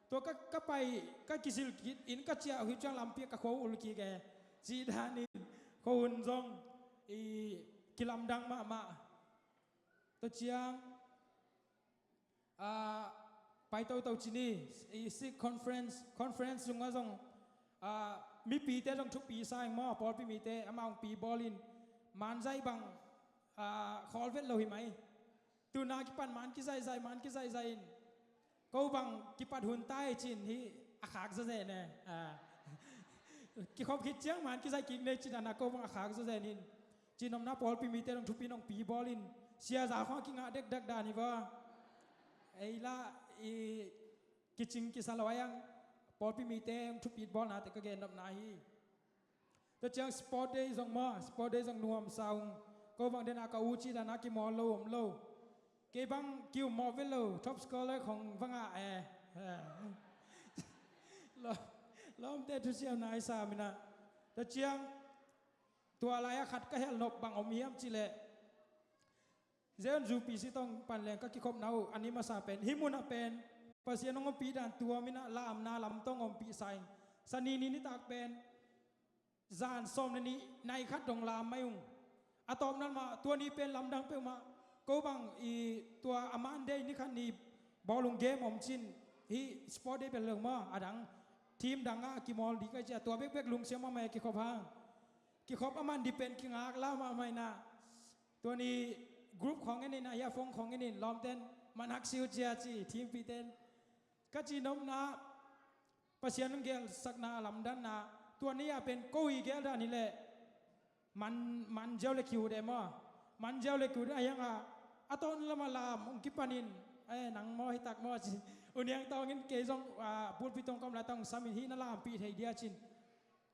Tua ka, ka pai, ka kisil kik in ka ciah uh hi ciang lampi ah ka khua uh ul kik e. Cih dan in, khua hun zong, i kilamdang mahmah. Tua ciang, ah, pai toto ci ni, i Sikh conference, conference sungah zong, ah, mipite zong thupi sa ing maw, pawlpi mite, amah hong pi bawl in, manzaih bang, ah, khawl vet lo hi mai. Tuna kipan man kizaihzaih, man kizaihzaih in. Ko bang kipat hun tai cin hi a khak zazen e. Ah. Kikhop khit ciang man kizaih kik nei cin ana ko bang a khak zazen in. Cin omna pawlpi mite nong thupi nong pi bawl in. Siaza khong kingah dekdak dan hi va. Ei la i kicing kisa lo a yang. Pawlpi mite nong thupi bawl nate ka gen nopna hi. Tua ciang sport day zong maw, sport day zong nuam sa ung. Ko bang den a ka u ci dan a kimawl lo om lo. Kei bang kiu mawh vet lo, top scholar khong bang a e. Lo, lawmte thusiamna i sa mina. Tua ciang, tua lai a khat ka helh nop bang om hiam ci leh. Zion Zu P C tawng pan leng ka kikhopna uh, a ni masa pen. Hih mun ah pen, Pasian hong ompih dan tua mina lamna lam tawng ompih sa ing. Sani ni nitak pen, zan sawm le nih nai khat dong lam mai ung. A tawpna mah, tua ni pen lamdang peuhmah. Ko bang i tua a Monday ni khat ni bawlung game om cin. Hih sport day bel leng maw, a dang. Team dang a kimawl ding ka cia, tua bekbek lungsiam a mai a kikhop hang. Kikhop a man ding pen kingak la mahmah ina. Tua ni group khong en in a, hia phone khong en in, lawmten, man hak siu cia ci, team piten. Ka ci nopna, Pasian hong gelsakna, lamdanna, tua ni a pen ko i gel dan hi leh, man, man ziau le kiu de maw. Man ziau le kiu de a hiang a, a tawn lam a lam, hong kipan in, eh, nang maw, hi tak maw, ci. U Niang tawng in kei zong, ah, pulpit tawng ka om lai tawng sam in hih na lampi thei dia cin.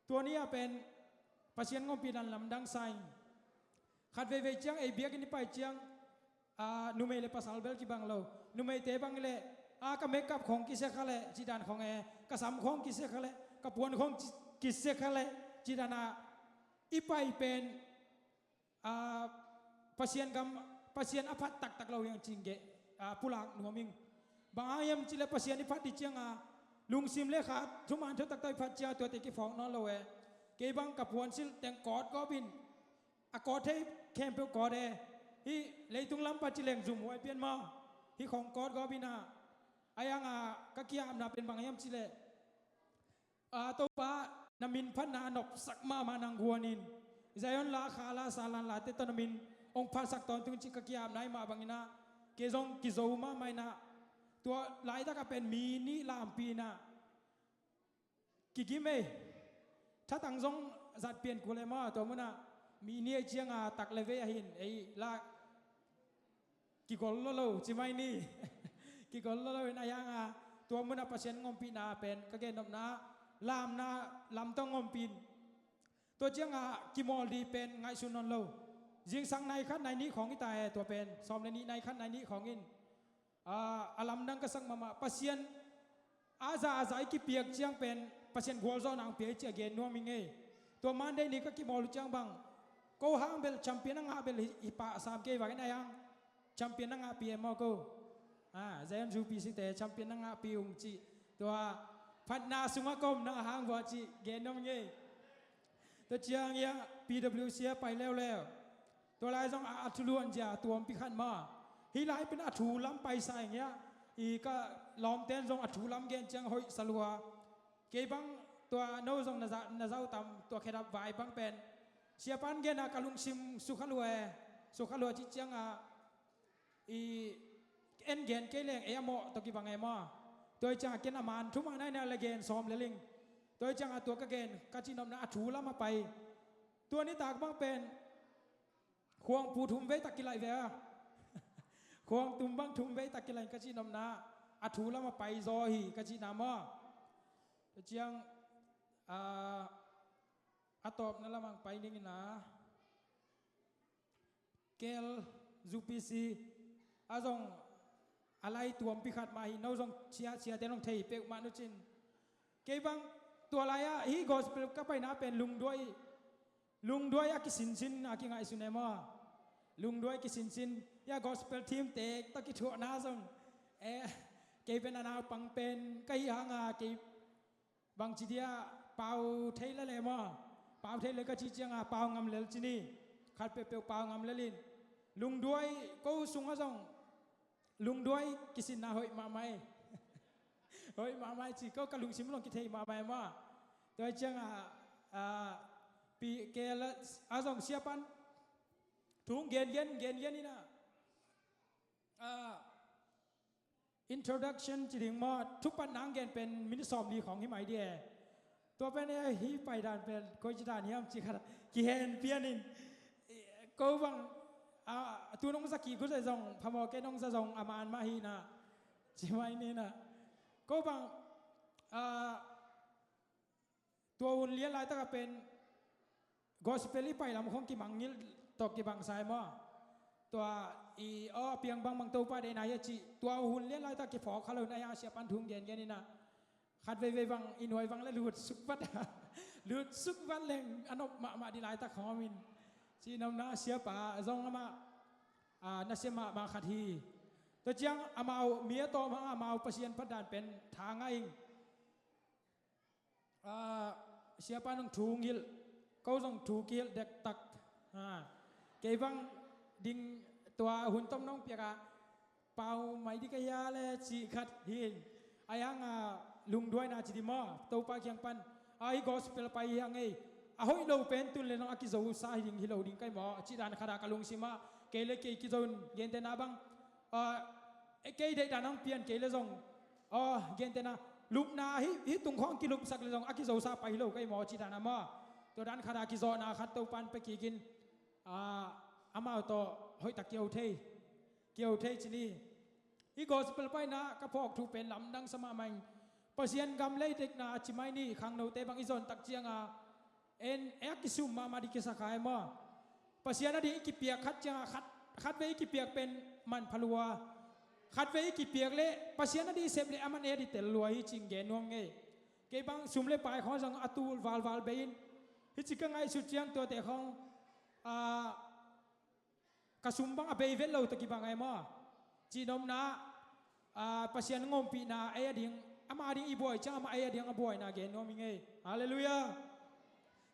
Tua ni a pen Pasian ngompih dan lamdang sa ing. Khat veivei ciang ei biakinn i pai ciang, a, numei le pasal bel kibang lo. Numeite bang le, a, ka makeup khong kisia kha le, ci dan khong e, ka sam khong kisia kha le, ka puan khong ci-, kisia kha le, ci dan a i pai pen, a, Pasian gam, Pasian a phat taktak lo hiang cing geh, a, pulak nuam ing. Bang hang hiam ci le Pasian i phat ding ciang a, lungsim le khat, thuman thutak tawh i phat ciang a tuate kiphawk nawn lo e. Kei bang ka puan silh teng kawt gawp in, a kawt thei khempeuh kawt e. Hih leitung lam pan ci leng zum huai pian maw. Hih khong kawt gawp in a. A hiang a ka ki-apna pen bang hiam ci le. A, Topa, na min phatna a nopsak mahmah nang guan in. Zion la, kha la, sa lan late tawh na min hong phatsak tawntung cih ka ki-apna hi mah bangin a. Kei zong kizo mahmah in a. Tua laitak a pen mi nih lampi in a. Kigim ei. Thatang zong zat pian kul e maw, tua mun a. Mi nih ei ciang a tak le vei a hin. Ei la. Kigol lo lo, ci mai ni. Kigol lo lo in a hiang a, tua mun a Pasian ngompihna pen, ka gen nopna, lamna, lamtawng ngompih in. Tua ciang a, kimawl ding pen, ngaihsun nawn lo. Zingsang nai khat nai nih khawng hi ta e, tua pen, sawm le nih nai khat nai nih khawng in. A, a lamdang ka sak mahmah, Pasian, a za, a za i kipiak ciang pen, Pasian gualzawhna ang pia i ci a gen nuam ing ei. Tua Monday ni ka kimawl uh ciang bang, Ko hang bel champion a ngah bel hi, hi pah sam kei vak in a hang. Champion a ngahpi e maw ko. Ah, Zion U P C te champion a ngahpi ung cih. Tua phatna sungah ka omna hang vua cih gen nuam ing ei. Tua ciang ia P W C a pai leuleu. Tua lai zong a, a thuluan zia tuampi khat maw. Hih lai pen a thu lam paisa ing ia. I ka lawmten zong a thu lam gen ciang hoih salua. Kei bang tua no zong na za, na zau tam tua khedap vai bang pen. Siapan gen a ka lungsim sukha lua e. Sukha lua cih ciang a i en gen kei leng ei a mawh tawh kibang e maw. Tua i ciang a ken a man thu mah nai nai le gen sawm le ling. Tua i ciang a tua ka gen ka cihnopna a thu lam a pai. Tua nitak bang pen khuangpu thum vei tak kilaih ve a. Khuangtum bang thum vei tak kilaih ka cihnopna a thu lam a pai zaw hi ka cihna maw. Tua ciang a, a tawpna lamang pai ning ina. Kel U P C a zong a lai tuampi khat mah hi no zong cia, ciate nong thei peuhmah nucin. Kei bang tua lai-ah hih gospel ka paina pen lungduai, lungduai a kisinsin a kingaihsun e maw. Lungduai kisinsin ia gospel team tek tawh kithuahna zong. Eh, kei pen a naupang pen ka hih hanga kei bangci dia pau thei le le maw. Pau thei le ka cih cianga pau ngam lel ci ni. Khat peuhpeuh pau ngam lel in. Lungduai ko sungah zong lungduai kisinna hoih mahmah e. Hoih mahmah e ci ko ka lungsim zong kithei mahmah e maw. Tua cianga a, pi ke la a zong siapan thu gengen gengen ina. A, introduction ci ding maw, thupatna hong gen pen minute sawmli khawng hi mai di e. Tua pen e hih paidan pen koici dan hiam ci khat kihen pianin. Ko bang a, tu nong za kik uh zong phamawh kei, nong za zong a man mah hi na. Ci mai ni na. Ko bang a, tua hun lian laitak a pen gospel i pai lam khong kimangngilh tawh kibangsa e maw. Tua i aw piang bangbang Topa deihna hi a cih tua hun lian laitak kiphawk kha lo in a hia siapan thu hong gengen ina. Khat veivei bang i nuai bang le lutsuk vat. Lutsuk vat leng a nop mahmah di laitak khawm in. Cihnopna siapa zong amah a, nasia mahmah khat hi. Tua ciang amau mi a tawm hang amau Pasian phatdan pen tha ngah ing. A, siapa nong thu ngilh, ko zong thu kihilh dektak. A, kei bang ding tua hun tom nong piak a, pau mai di ka hia le cih khat hin. A hiang a lungduaina ci di maw, Topa kiang pan. A hi gospel pai hiang ei. A hoih lo pen tun le nong a kizosa hi ding hi lo ding kai maw. A cih dan khat a ka lungsim ah. Kei le kei kizo in gente na bang. A, e kei deih dan ang pian kei le zong. Aw, gente na, lupna hih, hih tung khawng kilupsak le zong a kizosa pai hi lo ka hi maw cih dan a maw. Tua dan khat a kizawhna khat Topan pia kikin, a, amau tawh hoihtak kio thei. Kio thei ci ni. Hih gospel paina ka phawk thu pen lamdang sa mahmah in. Pasian gam lei dekna a ci mai ni khangnote bang i zawn tak cianga. En, e a kisum mahmah di kisa khai maw. Pasian a ding i kipiak khat cianga khat, khat vei i kipiak pen man pha lua. Khat vei i kipiak le Pasian a ding i sep le a man e a di tel lua hi cing gen nuam ngei. Kei bang sum le pai khawng zong a tul valval bei in. Hi ci ka ngaihsut ciang tuate khawng, a, ka sum bang a bei vet lo tawh kibang ai maw. Cihnopna, a, Pasian ngompihna ei a ding, ama a ding i buai ciang ama ei a ding a buaina gen nuam i ngei. Halleluiah.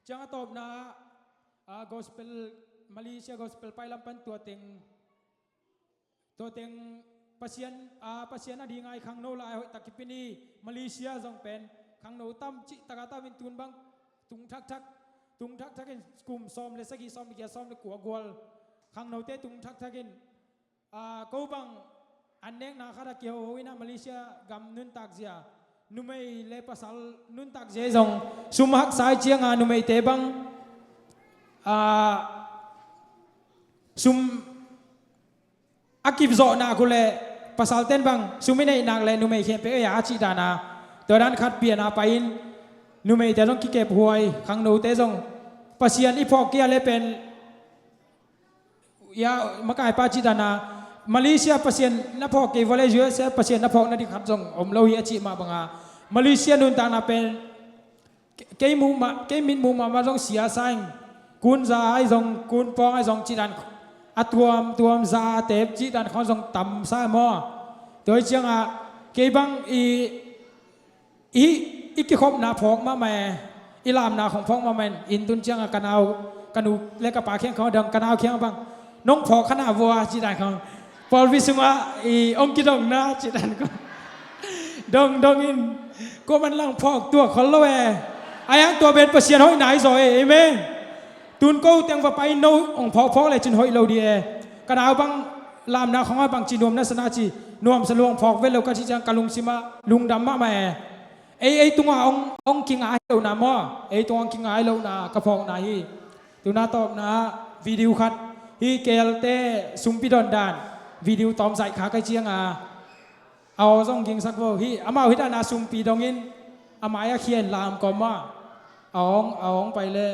Ciang a tawpna, a, gospel, Malaysia gospel pai lam pan tua teng, tua teng Pasian, a, Pasian a ding ai khangno lai hoihtak kipini Malaysia zong pen khangno tam cih taka tam in tun bang tung thakthak, tung thakthak in kum sawm le sagih, sawm le giat, sawm le kua gual khangnote tung thakthak in, a, ko bang an nekna khat a kihoho ina Malaysia gam nuntak zia numei le pasal nuntak zia zong sum haksa i cianga numeite bang, a, sum a kipzawhnak uh le pasalten bang sum i neihnak le numei khempeuh ei a cih dana tua dan khat piana pai-in numeite zong kikep huai khangnote zong Pasian i phawk kia le pen ia makaipa cih dana Malaysia Pasian na phawk kei vua le U S A Pasian na phawk na dik khat zong om lo hi a cih mah banga Malaysia nuntakna pen ke-, kei muh mah, kei mit muh mahmah zong sia sa ing. kunza ahi zong, kunpawng ahi zong cih dan, a tuamtuam za a tep cih dan khawng zong tamsa maw. Tua hi ciangah kei bang i i, i kikhopna phawk mahmah e, i lamna khong phawk mahmah in, inn tun ciangah ka nau, ka nu le ka pa kiang khong dong, ka nau kiang bang, nong phawk kha na vua, ci dan khong. Pawlpi sungah i ong kidongna, ci dan khong. Dong, dong in, ko man lang phawk tuak khol lo e. Ai ang tua ben Pasian hoihna hi zaw e, amen. Tun ko teng va pai no, ong phawk phawk le cin hoih lo di e. Ka nau bang, lamna khong a bang ci nuam na sana ci, nuam sa luang phawk vet lo ka ci ciang ka lungsim ah lungdam mahmah e. Ei, ei tungah ong, ong kingai lohna maw? Ei tungah ong kingai lohna ka phawkna hi. Tuna tawpna video khat hi, K L te sumpi don dan video tawm zaih kha kai cianga, a aw zong gingsak vo hi, amau hi dana sumpi dongin a mai a khian lam kawm a, a ong, a ong pai le.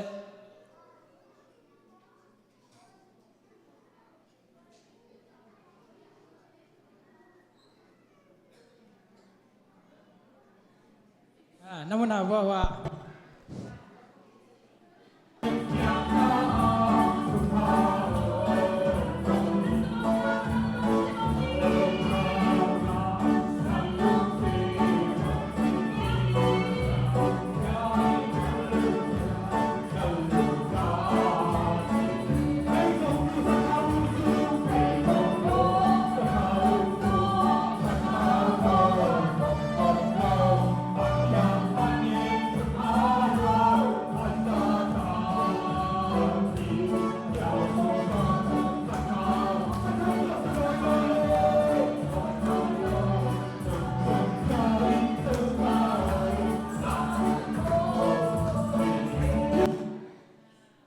Ah, na muna vua vua.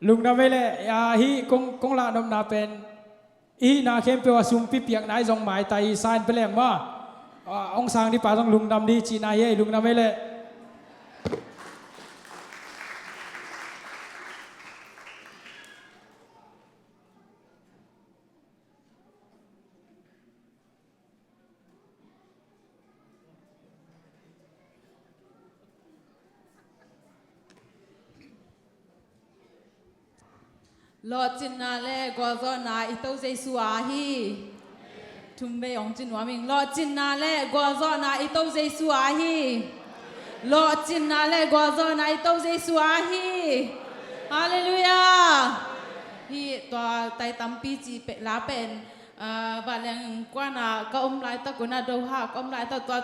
Lungdam ei leh, a, hih kong, kong lahnopna pen, i hihna khempeuh a sumpi piakna i zong maitai i sa in pia leng maw. A, ong sang ding pa zong lungdam ding cihna hi ei, lungdam ei leh. Lawhcinna le gualzawhna i To Jesu a hi. Thum vei ong ci nuam ing. Lawhcinna le gualzawhna i To Jesu a hi. Lawhcinna le gualzawhna i To Jesu a hi. Halleluiah. Hi tua tai tampi ci pe, la pen, ah, vanleng kuana ka om laitak una Doha ka om laitak tua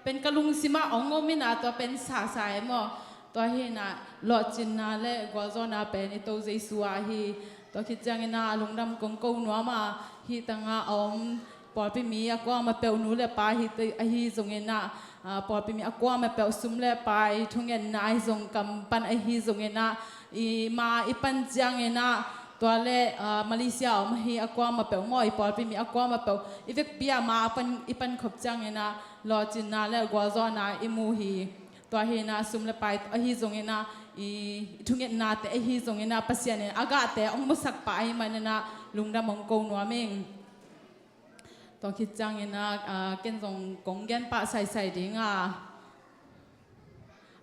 pen ka lungsimah ong om ina tua pen sasa e maw. Tua hi ina lawhcinna le gualzawhna pen i To Jesu a hi. Tua khit ciang ina lungdam kong ko nuam a, hi tanga a om pawlpi mi a kuama peuh nu le pa hi te, ahi zong ina, ah, pawlpi mi a kuama peuh sum le pai thungetna ahi zong kam pan ahi zong ina, i ma i pan ciang ina, tua le, ah, Malaysia a om hi a kuama peuh maw, i pawlpi mi a kuama peuh i vekpi a ma a pan, i pan khop ciang ina lawhcinna le gualzawhna i mu hi. Tua hi ina sum le pai ahi zong ina, i thungetnate ahi zong ina Pasian in a gahte ong musak pa ahi man ina lungdam ong ko nuam ing. Tua khit ciang ina, ah, ken zong kong gen pah saisai ding a.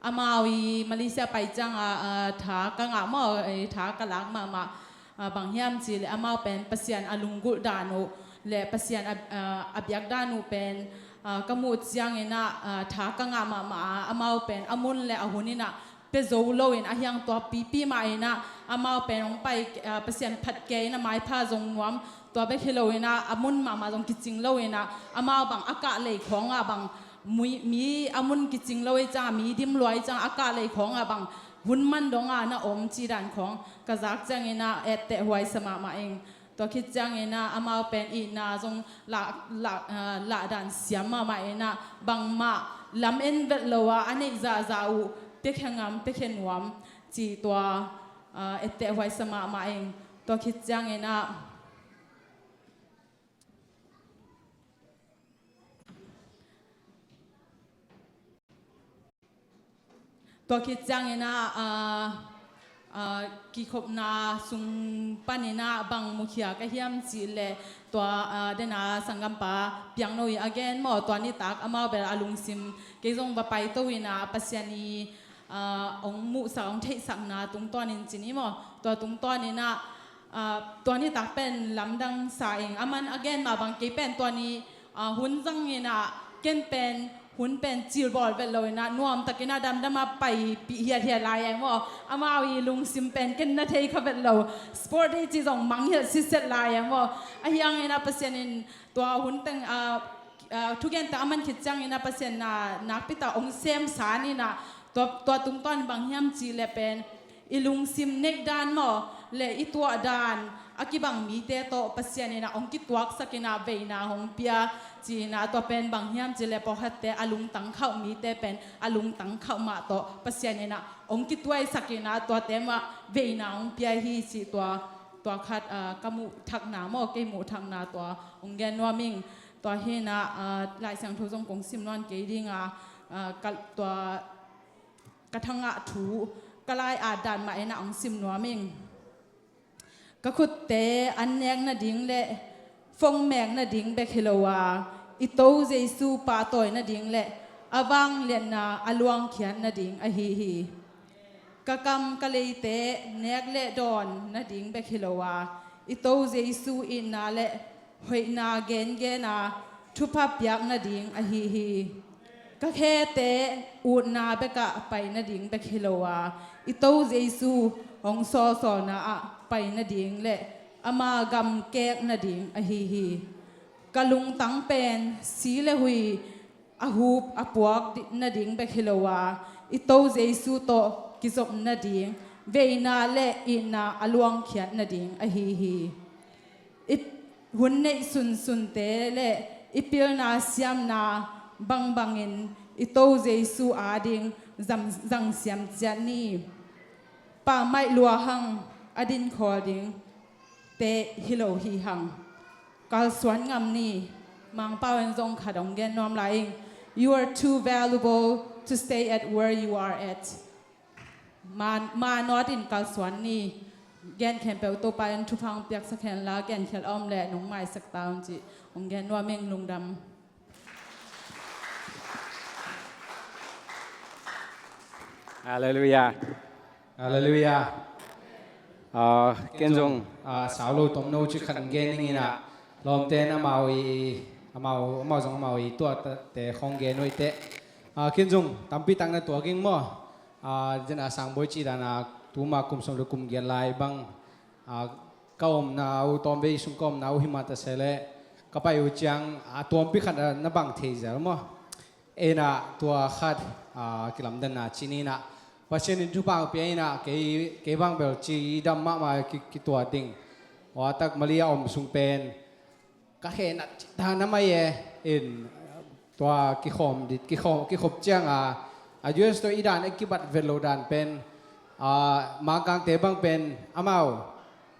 Amau i Malaysia pai ciang a, ah, tha ka ngah maw, eh, tha ka lak mahmah. Ah, bang hiam ci le amau pen Pasian a lunggulh dan uh le Pasian a, ah, a biak dan uh pen, ah, ka muh ciang ina, ah, tha ka ngah mahmah a, amau pen a mun le a hun ina pia zo lo in a hiang tua pipi mah ina amau pen ong pai, ah, Pasian phat kei ina maipha zong nuam tua bek hi lo ina a mun mahmah zong kicing lo ina amau bang a kah lei khawng a bang mi, mi a mun kicing lo i ciang a mi dim lua i ciang a kah lei khawng a bang hun man dong a na om ci dan khawng ka zak ciang ina etteh huai sa mahmah ing. Tua khit ciang ina amau pen itna zong lah, lah, ah, lah dan siam mahmah ina bangmah lam en vet lo a a neih zahzah uh piakhia ngam piakhia nuam ci tua, ah, etteh huai sa mahmah ing. Tua khit ciang ina Tua khit ciang ina, ah, ah, kikhopna sung pan ina bang mukhia ka hiam cih leh tua, ah, dena sanggampa Piangno i a gen maw, tua nitak amau bel a lungsim kei zong va paito ina Pasian i, ah, hong muhsak, hong theihsakna tungtawnin ci ni maw? Tua tungtawnin ah, ah, tua nitak pen lamdang sa ing. Aman a gen mah bang kei pen tua ni, ah, hun zangin ah ken pen hun pen cilbawl vet lo in ah nuamtakin ah damdam ah paipih hiathiat lai ing maw? Amau i lungsim pen ken na thei kha vet lo. Sport day ci zong mangngilh sitset lai ing maw? Ahi hangin ah Pasian in tua hun teng, ah, ah, thugente a man khit ciangin ah Pasian in ah nakpi tak hong semsa in ah tua, tua tungtawn bang hiam cih leh pen i lungsim neih dan maw le i tuah dan a kibang mite tawh Pasian in ah hong kituaksak in ah veina hong pia ci in ah tua pen bang hiam cih leh pawlkhatte a lungtang khauh mite pen a lungtang khauh mah tawh Pasian in ah hong kituaisak in ah tuate mah veina hong pia hi cih tua, tua khat, ah, ka muh thakna maw, kei muh thakna tua hong gen nuam ing. Tua hi in ah, ah, Lai Siangtho zong kong sim nawn kei ding a, ah, ka, tua ka thangah thu ka lai-at dan mah in ah hong sim nuam ing. Ka khutte an nek nading le fong mek nading bek hi lo a, i To Jesu pahtawi nading le a vangliatna a luangkhiat nading ahi hi. Ka kam ka leite nek le dawn nading bek hi lo a, i To Jesu itna le hoihna gengen a thupha piak nading ahi hi. Ka khete utna bekah pai nading bek hi lo a, i To Jesu hong sawlsawlna ah pai nading le ama gam kek nading ahi hi. Ka lungtang pen si le hui a hup a puak di-, nading bek hi lo a, i To Jesu tawh kizop nading, veina le itna a luangkhiat nading ahi hi. I hun neih sunsunte le i pilna siamna bangbangin i To Jesu ading zam-, zangsiam ciat ni. Pammaih lua hang a dinkhawl ding te hi lo hi hang. Kalsuan ngam ni. Mangpau in zong khat hong gen nuam lai ing. You are too valuable to stay at where you are at. Ma, ma nawt in kalsuan ni. Gen khempeuh Topa in thupha hong piaksak hen la, gen khial a om leh nong maisak ta un ci hong gen nuam ing. Lungdam. Halleluiah. Halleluiah. Ah, ken zong, ah, sau lo tomno ci khat gen ning in ah, lawmte in amau i, amau, amau zong amau i tuahte khong gen uh i teh. Ah, ken zong tampi tak na tuak ing maw? Ah, zen a Sangbawi ci dan a tuma kum sawm le kum giat lai bang, ah, ka omna uh, tawmvei sung ka omna uh hi mah ta se leh, ka pai uh ciang a tuampi khat, ah, na bang thei zel maw? Ei in ah tua khat, ah, kilamdanna ci ni in ah, Pasian in thupha pia in ah kei, kei bang bel cidam mahmah ki, kituat ding. Ua tak Malaysia om sung pen ka khenat cih dan a mai e, in tua kikhawm dit, kikhawm, kikhop ciang a, a U S tawh i dan a kibat vet lo dan pen, ah, Mangkangte bang pen amau,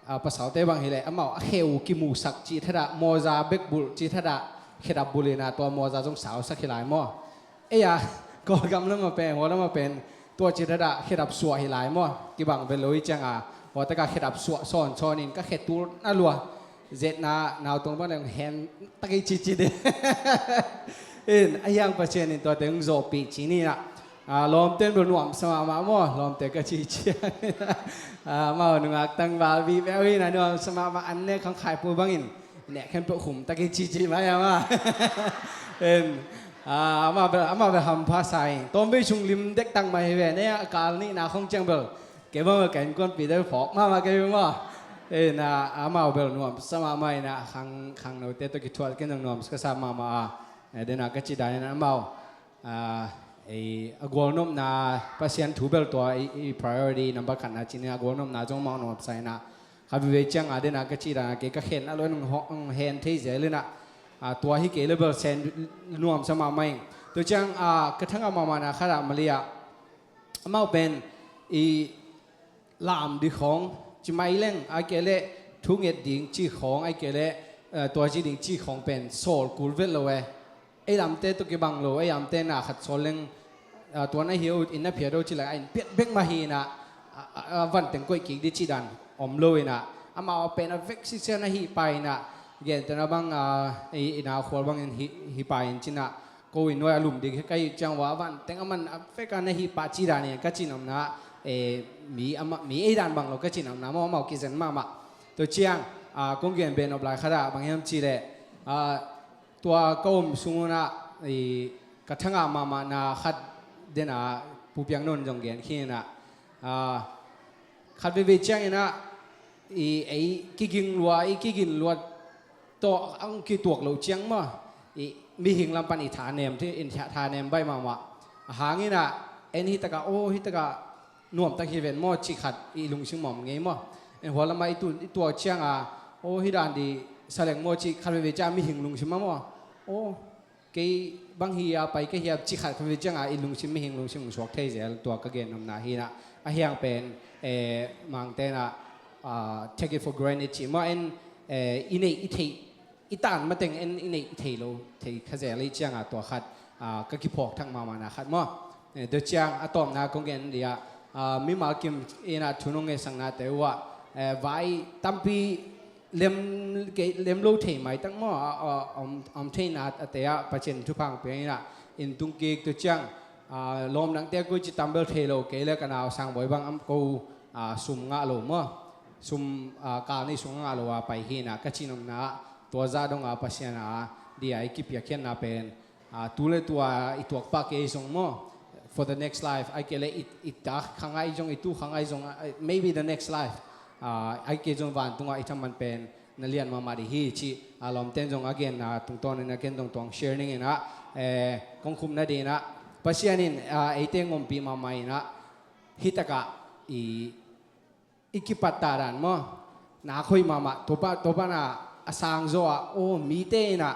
ah, pasalte bang hi leh amau a khe uh kimusak cih thadah, mawza bek bulh cih thadah, khedap bulh in ah tua mawza zong sausak hi lai maw? Ei a, Kawlgam lamah pen, hua lamah pen, tua cih thadah khedap suah hi lai maw? Kibang vet lo i ciang a, hua tak a khedap suah sawnsawn in ka khe tul na lua. Zetna nautong bang leng hen tak i cici de. In, a hiang Pasian in tuate hong zawhpih ci ni in ah. Ah, lawmte in bel nuamsa mahmah maw, lawmte ka ci ciang. Ah, amau nungak tangval bih beh uh hi in ah nuamsa mahmah, an nek khang khaipu bangin. Nek khempeuh khum tak i cici mai amah. In, ah, amah bel, amah bel hampha sa ing. Tawmvei sung lim dektak mai hi ve, ne a kal nihna khong ciang bel. Kei bang bel ka innkuanpihte phawk mahmah kei maw. In, ah, amau bel nuamsa mahmah in ah, khang, khangnote tawh kithuah ken zong nuamsa ka sa mahmah a. Eh, den a ka cih dan in amau, ah, ei, a gualnopna, Pasian thu bel tua i, i priority number khatna ci ni a, gualnopna zong amau nuamsa in ah. Kha veve ciang a den a ka cih dan a kei ka khen a lo in hong, hong hen thei zel in ah. Ah, tua hi kei le bel sen nuamsa mahmah ing. Tua ciang, ah, ka thangah mahmahna khat ah Malaysia amau pen i lam ding khawng, ci mai leng, ai kei leh thu nget ding ci khawng, ai kei leh, eh, tua ci ding ci khawng pen sawl kul vet lo e. Ei lamte tawh kibang lo, ei lamte na khat sawl leng, eh, tua na hi uh in na phiat uh ci lai, a in piat bek mah hi in ah, a, a, a van teng koih kik ding ci dan om lo in ah, amau pen a vek sisia na hi pai in ah, gentehna bang, ah, i, i na khual bangin hi, hi pai in ci in ah, ko in nuai a lum ding hi ka hih ciang ua, a van teng a man a vek a na hih pah ci dan in ka ci nopna, eh, mi ama, mi ei dan bang lo ka ci nopna maw, amau kizen mahmah. Tua ciang, ah, kong gen beh nop lai khat ah bang hiam cih leh, ah, tua ka om sung un ah, i, ka thangah mahmahna khat den ah Pu Piang Nawn zong gen khin in ah, ah, khat veivei ciangin ah, i, ei kiging lua, i kigin lua tawh ang kituak loh ciang maw, i, mihing lam pan i thanem thei, i tha, thanem baih mahmah. A hangin ah, en hi takah, aw, hi takah nuamtak hi ven maw, cih khat i lungsim om ngei maw. En hua lamah i tu, i tuak ciang a, aw, hi dan di sa leng maw, cih khat veivei ciang mihing lungsim ah maw. Aw, kei bang hi a pai ka hiam, cih khat khat ve ciangin i lungsim, mihing lungsim hong suak thei zel, tua ka gen nopna hi in ah. A hiang pen, eh, Mangte in ah, ah, take it for granted cih maw, en, eh, i neih i theih, i tan mateng en i neih i theih lo thei kha zel i ciangin tua khat, ah, ka kiphawk thak mahmahna khat maw. Eh, tua ciang a tawpna kong gen dih ah, ah, mimal kim in ah thu nong ngetsak nate uh ah, eh, vai tampi lem, kei, lem lo thei maitak maw, a, a, om, om theihna a te ah Pasian thupha hong pia in ah, inn tung kik, tua ciang, a, lawm dangte koici tambel thei lo, kei le ka nau Sangbawi bang am ko, a, sum ngah lo maw, sum, a, kal nih sung ngah lo a pai hi in ah ka ci nopna ah, tua zah dong a Pasian a, dia i kipiakkhiatna pen, ah, tu le tua i tuak pah kei zong maw, for the next life, ahih kei le i, i ta kha ngai zong, i tu kha ngai zong, ah, maybe the next life, ah, ahih kei zong vantungah i thaman pen na lian mahmah dih hi cih, ah, lawmten zong a genna tungtawnin a ken zong tuang share ning in ah, eh, kong khupna dih in ah, Pasian in, ah, eite ngompih mahmah in ah, hi takah i i kipattah dan maw, nak hoih mahmah, tua pa, tua pan a, a sang zaw ah, aw, mite in ah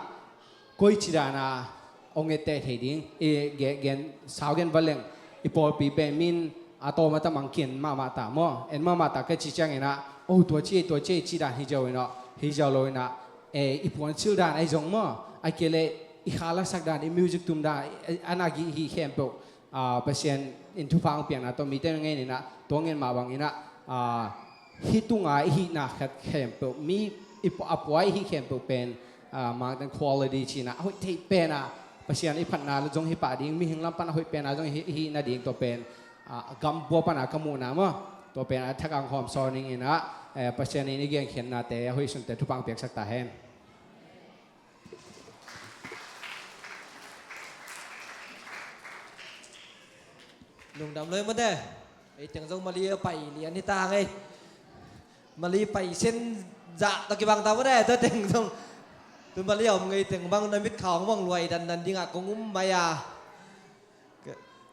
koici dan a hong etteh thei ding, i gen, gen, sau gen va leng, i pawlpi pen min a tawm a tam ang ki-en mahmah ta maw, en mahmah ta ka ci ciangin ah, aw, tua ci, tua ci, ci dan hi zaw in ah, hi zaw lo in ah, eh, i puansilh dan ahi zong maw, ahih kei le i kha lasak dan, i music tum dan, eh, a nak hi, hi khempeuh, ah, Pasian in thupha hong piakna tawh mite ngen in ah, tua ngen mah bang in ah, ah, hih tunga i hihna khat khempeuh, mi i pu-, a pua i hih khempeuh pen, ah, Mangte in quality ci in ah, a hoih theih pen ah, Pasian i phatna zong hi pah ding, mihing lam pan a hoih pen ah zong hi, hi nading tua pen, ah, gam pua pan a ka muhna maw, tua pen a thak ang hawm sawn ning in ah, eh, Pasian in i genkhiatnate, a hoih sunte thupha hong piaksak ta hen. Lungdam loi mate. Ei teng zong Mali a pai lian hi ta ngei. Mali pai sen zah tawh kibang ta mate, tua teng zong. Tu Mali a om ngei teng bang na mit khawng bang luai dandan dingah kong um mai a.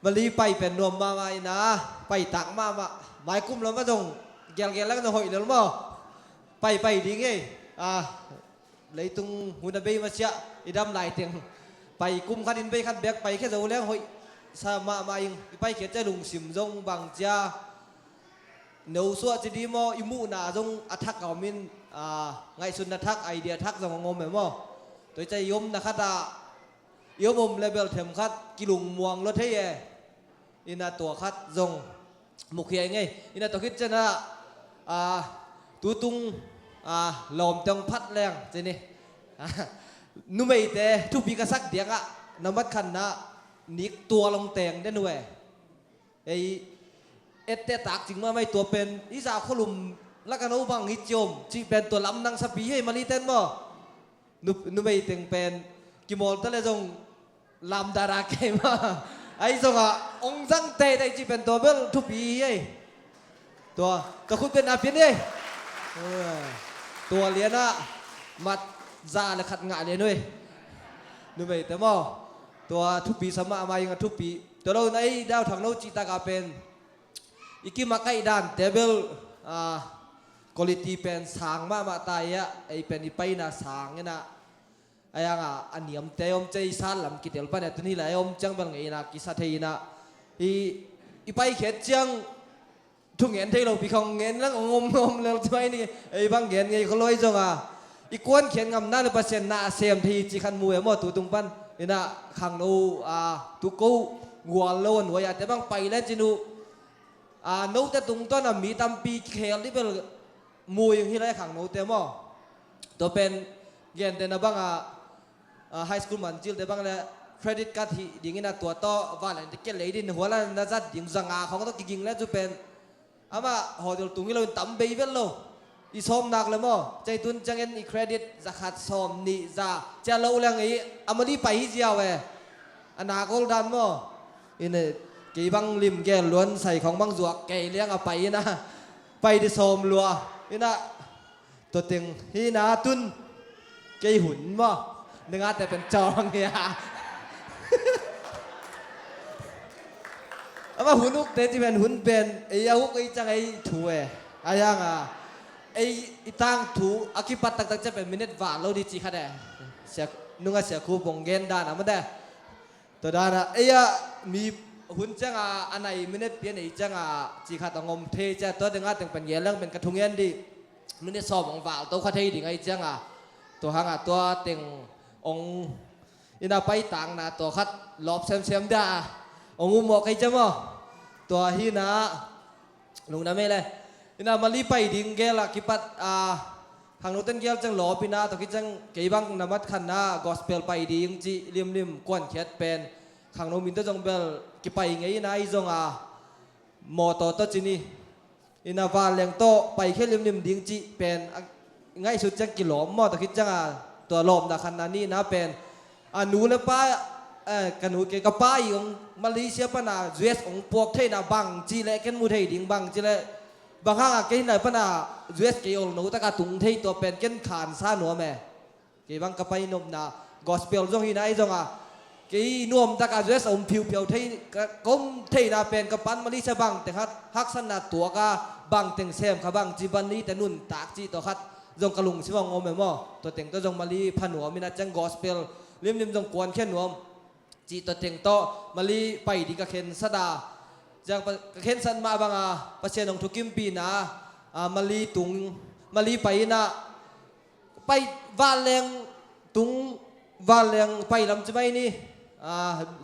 Mali pai pen nuam mahmah in ah, pai tak mahmah. Mai kum lam ah zong gelgel lang zong hoih lel maw. Pai, pai ding ei. Ah, leitung hun a bei masiah i dam lai teng pai kum khat in bei khat bek pai khia zo leng hoih sa mahmah ing. I pai khia cia lungsim zong bang cia no suah ci di maw, i muhna zong a thak a om in, ah, ngaihsutna thak, idea thak zong a ngom e maw. Tua i cia i omna khat ah i om om level them khat kilungmuang lua thei e. Ina tua khat zong mukhia i ngei. Ina tua khit ciangin ah, ah, tutung, ah, lawmte hong phat leng ci ni. Numeite thupi ka sak diakah na mat khatna nik tua long teng den uh e. Ei etteh tak cing mahmah i tua pen i zah kholum laka no bang hi ciom cih pen tua lamdang sapi hi ei Malite'n maw. Nu, numei teng pen kimawl ta le zong lamdara kei mah. Ahi zongah ong zang teitei cih pen tua bel thupi hi ei. Tua, tua khut pen a pian hi ei. Tua lianah mat za le khat ngah lian uh ei. Numeite maw. Tua thupi sa mahmah ing a thupi. Tua lo na ei dau thang no cih takah pen i kimakaih dante bel, ah, quality pen sang mahmah ta i ah, ei pen i paina sang inah, a yangah a niamte om cia i sat lam kitel pan e tuni lai om ciang bel ngeina kisa thei inah, i, i paikhiat ciang thu ngen thei lo pi khong ngen lang ong om, om lel ci mai ni, ei bang ngen ngei kholoi zonga i kuankhiat ngamna le Pasian na a sem thei ci khan mu e maw tutung pan inah khangno, ah, tuko gual lo a nuai ah te bang pai len cin uh. Ah, note tungtawn a mi tampi kikhel dih bel mu ing hi lai khang note maw. Tua pen gente na bang a, ah, high school man cilte bang le credit card hi dingin a tua tawh vanleng te kia lei din huala na zat ding zanga khong tawh kiging le cu pen. Amah hotel tung hi lo in tam bei vet lo. I sawm nak le maw? Cei tun ciangin i credit za khat sawm nih za cia lo leng i a mali pai hi ziau e. A nak ol dan maw? Ina kei bang lim gel luan sai khong bang zuak kei liang a pai ina pai di sawm lua. Ina tua teng hi na tun kei hun maw? Ningate pen cawng hi a. Ama hun ukte ci pen hun pen ei a uk ei cang ei thu e. A yang a ei i tang thu a kipat taktak cia pen minute val lo di ci khat e. Sia nunga sia khu bong gen dan a mate. Tua dan a ei a mi hun ciang a a nai minute pian ei ciang a ci khat a ngom thei cia tua ding a teng pen gel lang pen ka thungen di. Minute sawm ong val to kha thei ding a i ciang a tua hang a tua teng ong ina paitangna tua khat lawp semsem dah a ong um mawk kei cem aw. Tua hina lungna mei le ina mali pai ding gel a kipat a khangno ten gel ceng lawp ina tua kiceng kei bang na mat khanna gospel pai ding ci limlim kuan khiat pen khangno min tua zong bel kipai ngei ina i zong a mawtaw tawh cini ina vanleng tawh paikhia limlim ding cih pen a ngaihsut ciang kilawm maw? Tua khit cianga tua lawmna khatna nihna pen a nu le pa eh, ka nu kei ka pa i hong Malaysia pana U S hong puak theihna bang cih le ken mu thei ding bang cih le bang hanga kei hinai pana U S kei olno taka tung thei tua pen ken khansa nuam e. Kei bang ka pai nopna gospel zong hi nai zonga kei nuamtaka U S a um phiuphiau thei ka om theihna pen ka pan Malaysia bang teng khat haksatna tuaka bang teng sem kha bang ci ban ni te nuntak cih tawh khat zong ka lungsim a ngom e maw? Tua teng tawh zong Mali pha nuam ina ciang gospel limlim zong kuankhia nuam cih tua teng tawh Mali pai ding ka khensat a ciang ka khensat mah banga Pasian hong thukimpihna a Mali tung Mali pai ina pai vanleng tung vanleng pai lam ci mai ni.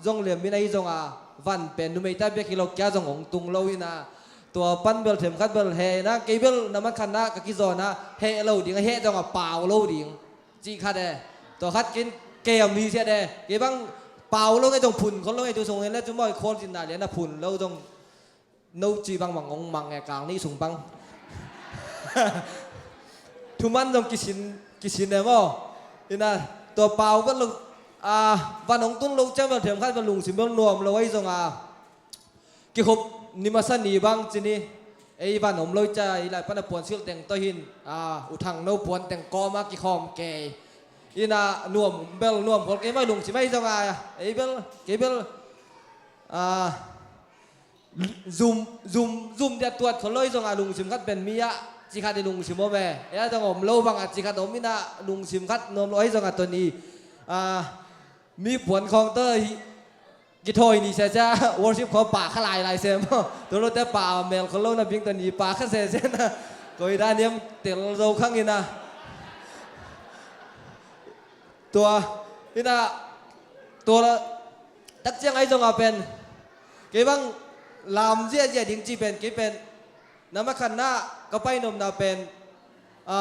Zong liam min ahi zonga van pen numeita biak hi lo kia zong hong tung lo ina tua pan bel them khat bel he ina kei bel na man khatna ka kizawna he lo ding a he zonga pau lo ding cih khat e. Tua khat kin kei a mi siat e kei bang pau lo ngai zong phun khol lo ngai tu sung hen le cu mawi khawl cinna lian a phun lo zong no ci bang bang ong mang e kang nih sung bang thuman zong kisin kisin e maw? Ina tua pau bel lo a van ong tun lo ciang bel them khat bel lungsim bel nuam lo ahi zonga kikhop ni masa ni bang cini ei van om lo cia i lai pana puan silh teng tawh hin a uthang no puan teng kawma kikhawm kei ina nuam bel nuam khol kei mai lungsim ahi zonga ei bel kei bel a zum zum zum dia tuat khol lo i zonga lungsim khat pen mi ah ci khat i lungsim om e. Ei a zong om lo banga ci khat om ina lungsim khat nuam lo ahi zonga ton i a mi puan khawng tawh hi kithawi ni sia cia worship khaw pa kha lai lai sem. Tun lo te pa mel khol lo na bing ton i pa kha se se na koi dan hiam tel zo khang ina tua ina tua tak ciang ahi zonga pen kei bang lam ziahziah ding ci pen kei pen na makhanna ka painopna pen a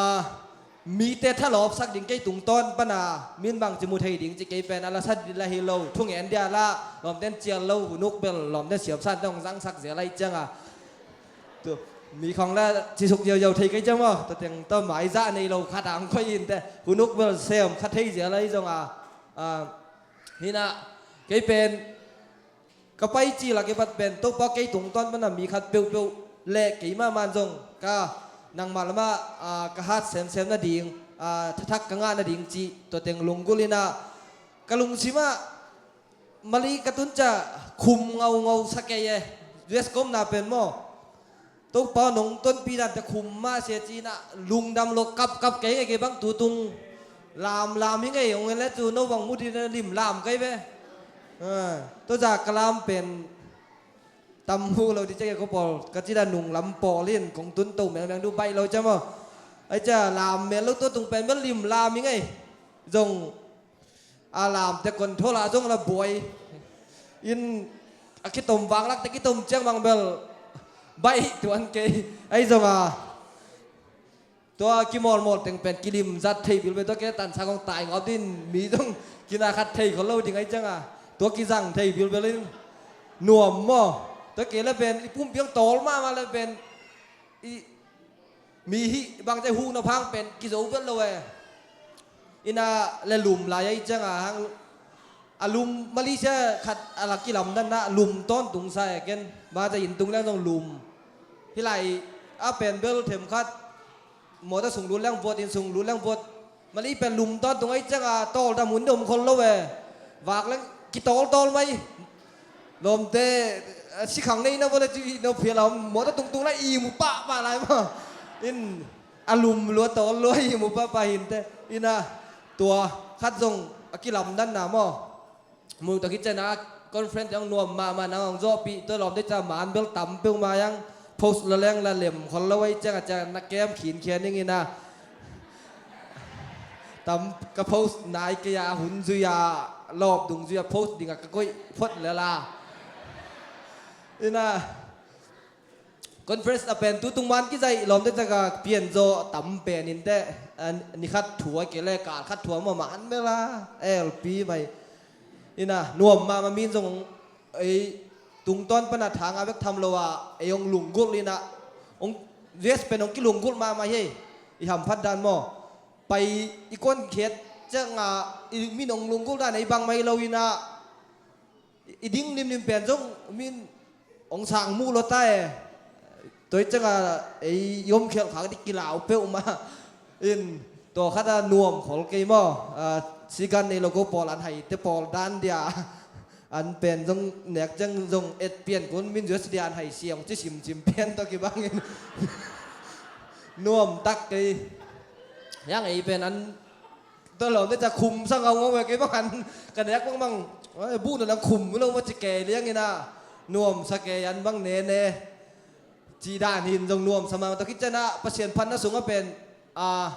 mite thalawpsak ding kei tungtawn pana min bang ci mu thei ding ci kei pen a la sat la hi lo thungen dia la lawmten cial lo hunuk bel lawmten siamsan te hong zangsak zia lai cianga tu mi khong la cisuk ziauziau thei kei ciang maw tua teng tawh maizah nei lo khat a hong khoi in te hunuk bel sem kha thei zia lai zonga hina kei pen ka pai ci lak i vat pen Topa kei tungtawn pana mi khat peuhpeuh le kei mahmah zong ka nangmah lamah ka hat semsem nading thathak ka ngah nading cih tua teng lunggulh ina ka lungsimah mali ka tun ca khum ngaungau sa kei e. U S ka omna pen maw Topa nong tonpih dante khum mah sia ci-in ah lungdam lo kapkap kei ngei kei bang tutung lamlam hi ngei hong en le cu no bang mu dina lim lam kei ve. Tua za ka lam pen tam hu lo di cia kei ko pawl ka ci da nung lam pawl in kong tun to mengmeng du baih lo cia maw? Ai cia lam mel lo tua tung pen bel lim lam hi ngei zong a lamte control ah zong la buai in a kitom vanglakte kitom ciang bang bel baih tuan kei ahi zonga tua kimawlmawl teng pen kilim zat thei bilbel tua kei tansa kong tai ngawp din mi zong kina khat thei khol lo ding ahi cianga tua kizang thei bilbel in nuam maw? Tua kei le pen i pumpi hong tawl mahmah le pen i mi hih bang ci a, hukna phang pen kizo vet lo e. Ina le lum lai a i cianga hang a lum Malaysia khat a la kilamdanna lum tawntung sa e ken. Bang ci a inn tung leng zong lum. Hih lai a pen bel themkhat mawtaw sung lut leng vot, inn sung lut leng vot. Mali pen lum tawntung a i cianga tawldam hun dom khol lo e. Vak leng kitawltawl mai. Lawmte, a, sikhang nei na vawle ci no phial a om mawtaw tungtung lai i mu pahpah lai maw? In a lum lua tawl lua i mu pahpah hinte. Ina tua khat zong a kilamdanna maw? Mu tua khit cianga conference hong nuam mahmah nang hong zawhpih tua lawmte ca man bel tam peuhmah hang post la leng la lem khol lo a i cianga cianga na kem khinkhia ning ina. Tam ka post nai kei a hun zui a lawp dung zui a post dinga ka koih phot lela. Ina conference a pen tutung man kizaih lawmte caka pianzaw tam pen inte, a, nikhat thua kei le kal khat thua maw man mela L P mai. Ina nuam mahmah min zong ei tungtawn pana thanga bek tham lo a ei hong lunggulh ina hong U S pen hong kilunggulh mahmah hi. I hamphat dan maw? Pai i kuankhiat cianga i min hong lunggulh dan ei bang mai lo ina i ding nimnim pen zong min hong sang muh lo ta e. Tua i cianga ei i om khialh khak dih kilau peuhmah in tua khata nuam khol kei maw? A, sigan nei lo ko pawl an hai te pawl dan dia an pen zong nek ciang zong et pian kun min zuas dia an hai siang ci simsim pian tawh kibangin nuam tak kei. Yang ei pen an Tua lawmte ca khum sang a ngawng ve kei bang an ka nek bang bang. Buhna lang khum lo maw ci kei liang ina nuamsa kei an bang nene. Ci dan hin zong nuamsa mah tua khit ciana Pasian phatna sungah pen a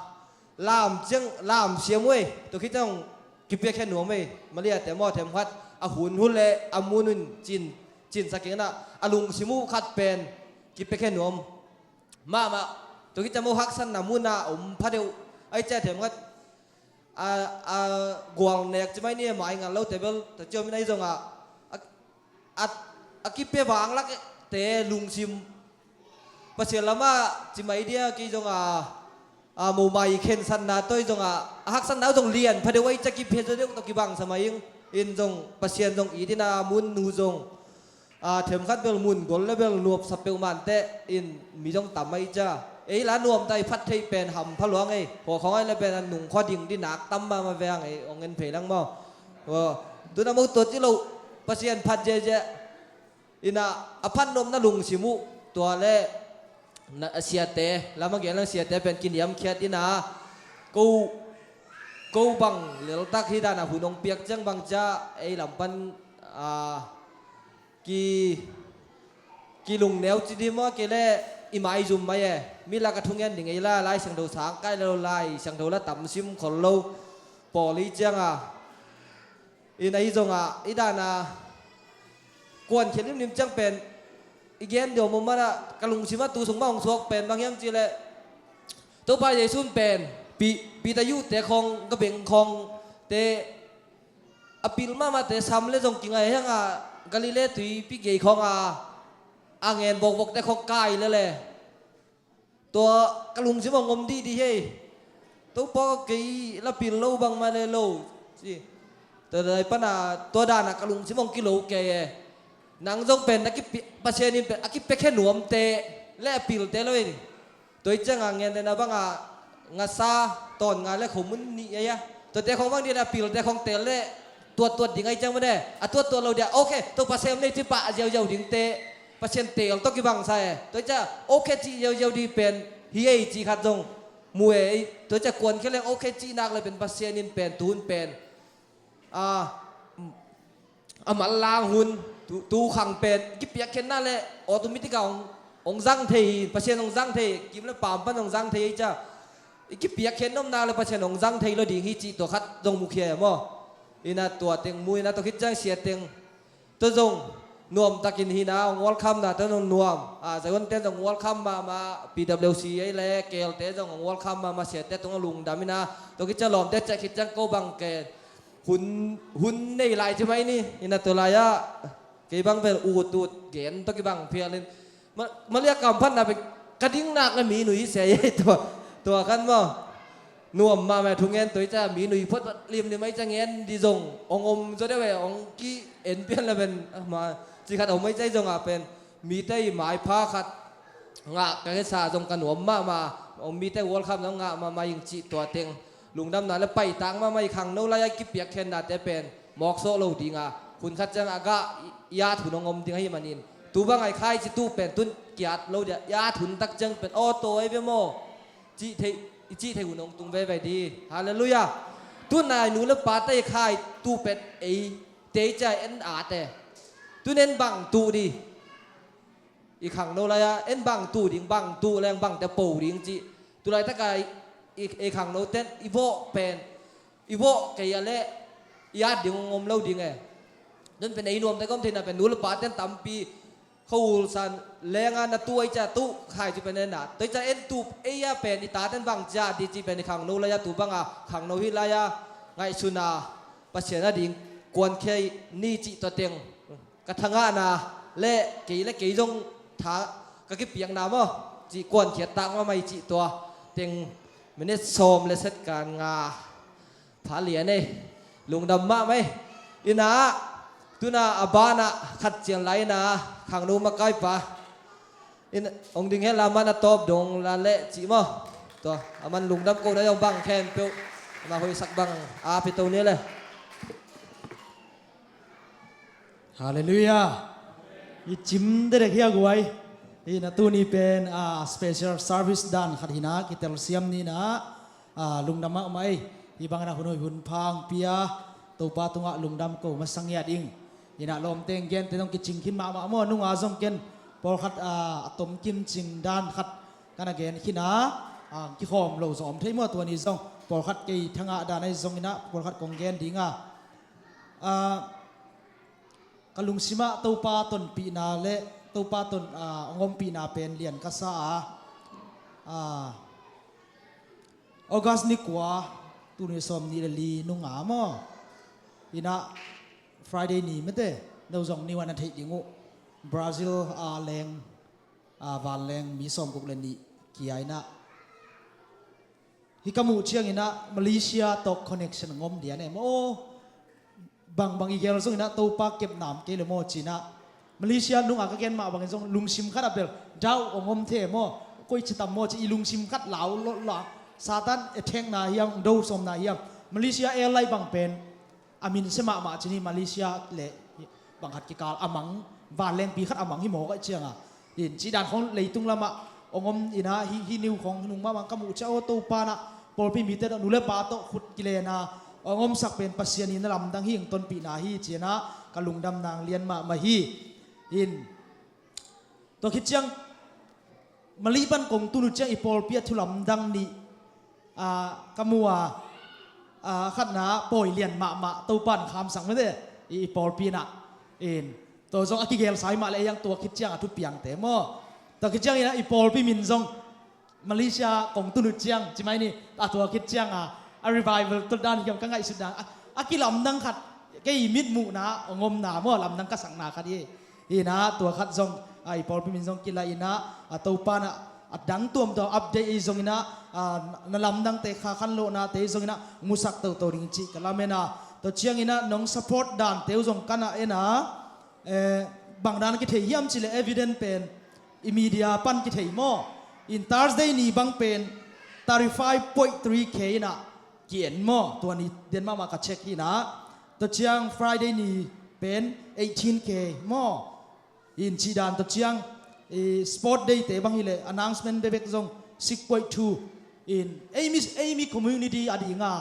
lam ciang lam siam uh ei. Tua khit ciang kipiakhia nuam ei. Malaysia te maw themkhat a hun hun le a mun hun cin cinsa kei ina a lungsim uh khat pen kipiakhia nuam mahmah. Tua khit ciang maw haksanna muna om pha deuh ai cia themkhat a, a gual nek ci mai ni a mai ngal lo te bel ta ciom in ai zong a, a, a, a kipia vang lak te lungsim Pasian lama ci mai dia kei zong a, a mo mai khensatna toi zong a, a haksanna zong lian pha deuh ai cia kipia zo deuh tawh kibang sa mai ing in zong Pasian zong it ina mun nu zong a, themkhat bel mun gol le bel nuapsa peuhmah te in mi zong tam ai cia. Ei la nuamta i phat theih pen hampha luang ei. Hua khawng ai le pen a nungkhua ding di nak tam mahmah ve ang ei ong en phei lang maw? Tuna mo tua ci lo Pasian phat ziahziah ina a phat nuamna lungsim uh tua le na, a siate lama gen lang siate pen kiniamkhiat ina ko ko bang leltak hi dana hun ong piak ciang bang cia ei lam pan a ki, ki lungneu ci di maw kei le i maizum mai e. Mi lak a thungen ding ei la Lai Siangtho sang kai lo Lai Siangtho la tam sim khol lo pawl i cianga. Ina i zonga i dana kuan khia limlim ciang pen i gen deuh maw mana ka lungsim a tu sung mah hong suak pen bang hiam ci le Topa Jesu pen Pi, Peter yuhte khawng ka beng khawng te a pil mahmahte sam le zong kingai hianga Galilee tuipi gei khawnga a ngen bokbokte khawng kai lele. Tua ka lungsim hong om dihdih hei. Topa kei la pil lo bangmah le lo ci. Tua dai pana tua dana ka lungsim hong kilo kei e. Nang zong pen na kipi, Pasian in pen a kipiakhia nuamte le a pilte lo hi. Tua i cianga ngen dena banga ngasa tawn nga le khomun nih aia. Tuate khong bang dih le a pilte khong tel le tuattuat ding ai ciang mane a tuattuat lo dia ok Topa sem nei ci pah ziauziau dingte Pasian tel tawh kibangsa e. Tua i cia ok ci ziauziau dih pen hi ei ci khat zong mu ei. Tua i cia kuan khia leng ok ci nak le pen Pasian in pen tuhun pen a a manlang hun tu, tu khang pen kipiakkhiatna le automatic a hong, hong zang thei hi. Pasian hong zang thei kim le paam pan hong zang thei hi cia. I kipiakkhiat nopna le Pasian hong zang thei lo ding hi cih tua khat zong mukhia e maw? Ina tua teng mu ina tua khit ciang sia teng tua zong nuamtakin hina hong welcome na tua zong nuam a Zion ten zong welcome mahmah P W C ei le K L te zong hong welcome mahmah siate tungah lungdam ina tua khit ciang lawmte ciah khit ciang ko bang ken hun, hun nei lai ci mai ni, ina tua lai-ah kei bang bel ut ut gen tawh kibang phialin, ma, maliah kamphatna pen ka ding nak le mi nui se ei tua, tua khan maw. Nuam mahmah thu ngen tua i ca mi nui phot phot limlim a i ca ngen di zong ong om zaw deuh e, ong ki en pian le pen, ah, ma, ci khat om a i ca i zong a pen mite i maipha khat ngah ka kesa zong ka nuam mahmah, ong mite World Cup zong ngah mahmah ing cih tua teng lungdamna le paitak mahmah i khangno lai-a kipiak khennate pen mawk sawh lo dinga, hun khat ciang a gah i, i at hun ong om ding ahi manin, tu bang ai khai ci tu pen tun kiat lo dia, i at hun tak ciang pen aw taw ai ve maw? Cih thei, i cih thei hun ong tung veve di. Halleluiah. Tun ai nu le pate i khai tu pen ei tei cia en ate. Tun en bang tu di. I khangno lai-a en bang tu ding, bang tu leng bangte po ding cih. Tu laitaka i, i, i khangno ten i vawh pen, i vawh kei a leh i at ding ong om lo ding e. Tun pen ei nuamte gawm theihna pen nu le pa ten tampi kho ulsan lenga na tu ei cia tu khai ci pen en a. Toi cia en tu ei a pen i ta ten bang cia di ci pen i khangno lai-a tu banga khangno hi lai-a ngaihsuna Pasian a ding kuankhia ni cih tua teng ka thangahna le kei le kei zong tha ka kipiakna maw, cih kuankhiat tak mahmah i cih tua teng minit sawm le second nga pha lian ei. Lungdam mahmah ei. Ina, tuna a banah khat cian lai ina khangno makaipa in ong ding hen la man a tawp dong la leh cih maw. Tua a man lungdam ko na zong bang khempeuh na hoihsak bang a pia to ni le. Halleluiah. I cim dedek hi a guai. Hi na tuni pen, ah, special service dan khat hi na kitelsiam ni na, ah, lungdam mahmah ei. Hi bang na hun hoih hun pha ong pia Topa tungah lungdam ko masa ngiat ing. Hi na lawmte ong gente zong kicing khin mahmah maw, nunga zong ken pawlkhat, ah, a tomkim cing dan khat ka na gen khin a, ah, kikhawm lo zong om thei maw, tua ni zong pawlkhat kei thangah dan ahi zong ina pawlkhat kong gen dinga. Ah, ka lungsimah Topa tonpihna le Topa ton, ah, ong ompihna pen lian ka sa a. Ah, August ni kua, tuni sawm nih le li nunga maw. Ina Friday ni mete, no zong ni wan a theih ding uh. Brazil a leng, ah, vanleng mi sawm guk le nih kia ina hi ka muh ciang ina Malaysia tawh connection ngom dian em. Aw, bangbang i gel zong ina Topa kepna om kei le maw ci ina Malaysia nunga ka gen mah bangin zong lungsim khat a bel doubt ong om thei maw. Koi ci tam maw ci i lungsim khat lau lo la Satan attack na hiam, do sawm na hiam. Malaysia Airline bang pen a min sia mahmah ci ni Malaysia le bang khat kikal a mang, vanlengpi khat a mang hi maw ka cianga. In ci dan khong leitung lamah ong om ina hi, hi niu khong nung mahmah ka muh cia aw Topa na pawlpi mite tawh nu le pa tawh khut kilena ong omsak pen Pasian in na lamdang hi ong tonpihna hi ci ina ka lungdam nang lian mahmah hi. In tua khit ciang Malay pan kong tun uh ciang i pawlpi a thu lamdang nih, ah, ka mu a, ah, khatna pawi lian mahmah Topan khamsang mete i, i pawlpi na in. Tua zong a kigel sai mah le ei ang tua khit ciang a thupiangte maw. Tua khit ciang ina i pawlpi min zong Malaysia kong tun uh ciang ci mai ni, a tua khit ciang a, a revival tua dan hiam ka ngaihsut dan a, a kilamdang khat kei mitmuhna ong omna maw, lamdang ka sakna khat hi. Ina tua khat zong, ah, i pawlpi min zong kila ina, ah, Topa na a dang tuamtuam update ei zong ina, ah, na lamdangte kha khanlohnate zong ina musak toto ding cih ka lamen a. Tua ciang ina nong support dante uh zong ka na en a, eh, bang dan kithei hiam cih le evident pen i media pan kithei maw. In Thursday ni bang pen thirty five point three K ina ki-en maw, tua ni den mahmah ka check hi na. Tua ciang Friday ni pen eighteen K maw. In ci dan tua ciang, i, sport day te bang hi le announcement bekbek zong six point two. In ei mi, ei mi community a dinga,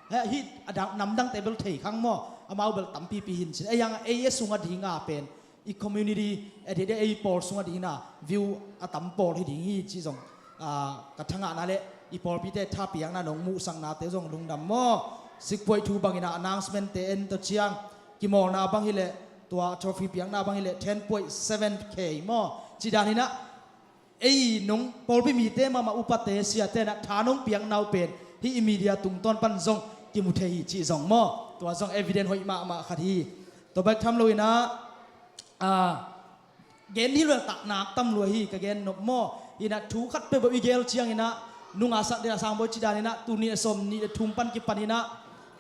he, hi a dang, namdangte bel thei khang maw, amau bel tampipi hin cin ei ang ei a sung a dinga pen i community, a dede ei pawl sung a dingina view a tam pawl hi ding hi ci zong, ah, ka thangahna le i pawlpite thapiakna nong muhsaknate zong lungdam maw. Six point two bangina announcement te en tua ciang kimawlna bang hi le tua trophy piakna bang hi le ten point seven K maw. Ci dan hina ei nong pawlpi mite mahmah upate siate na tha nong piakna uh pen hi i media tungtawn pan zong kimu thei hi ci zong maw. Tua zong evidence hoih mahmah khat hi. Tua bek tham lo inah, ah, gen ni luel tak nak tam lua hi ka gen nop maw. Inah thu khat peuh beuh i gel ciang inah nunga sak dena sang bawi ci dan inah tuni a sawm nih le thum pan kipan inah,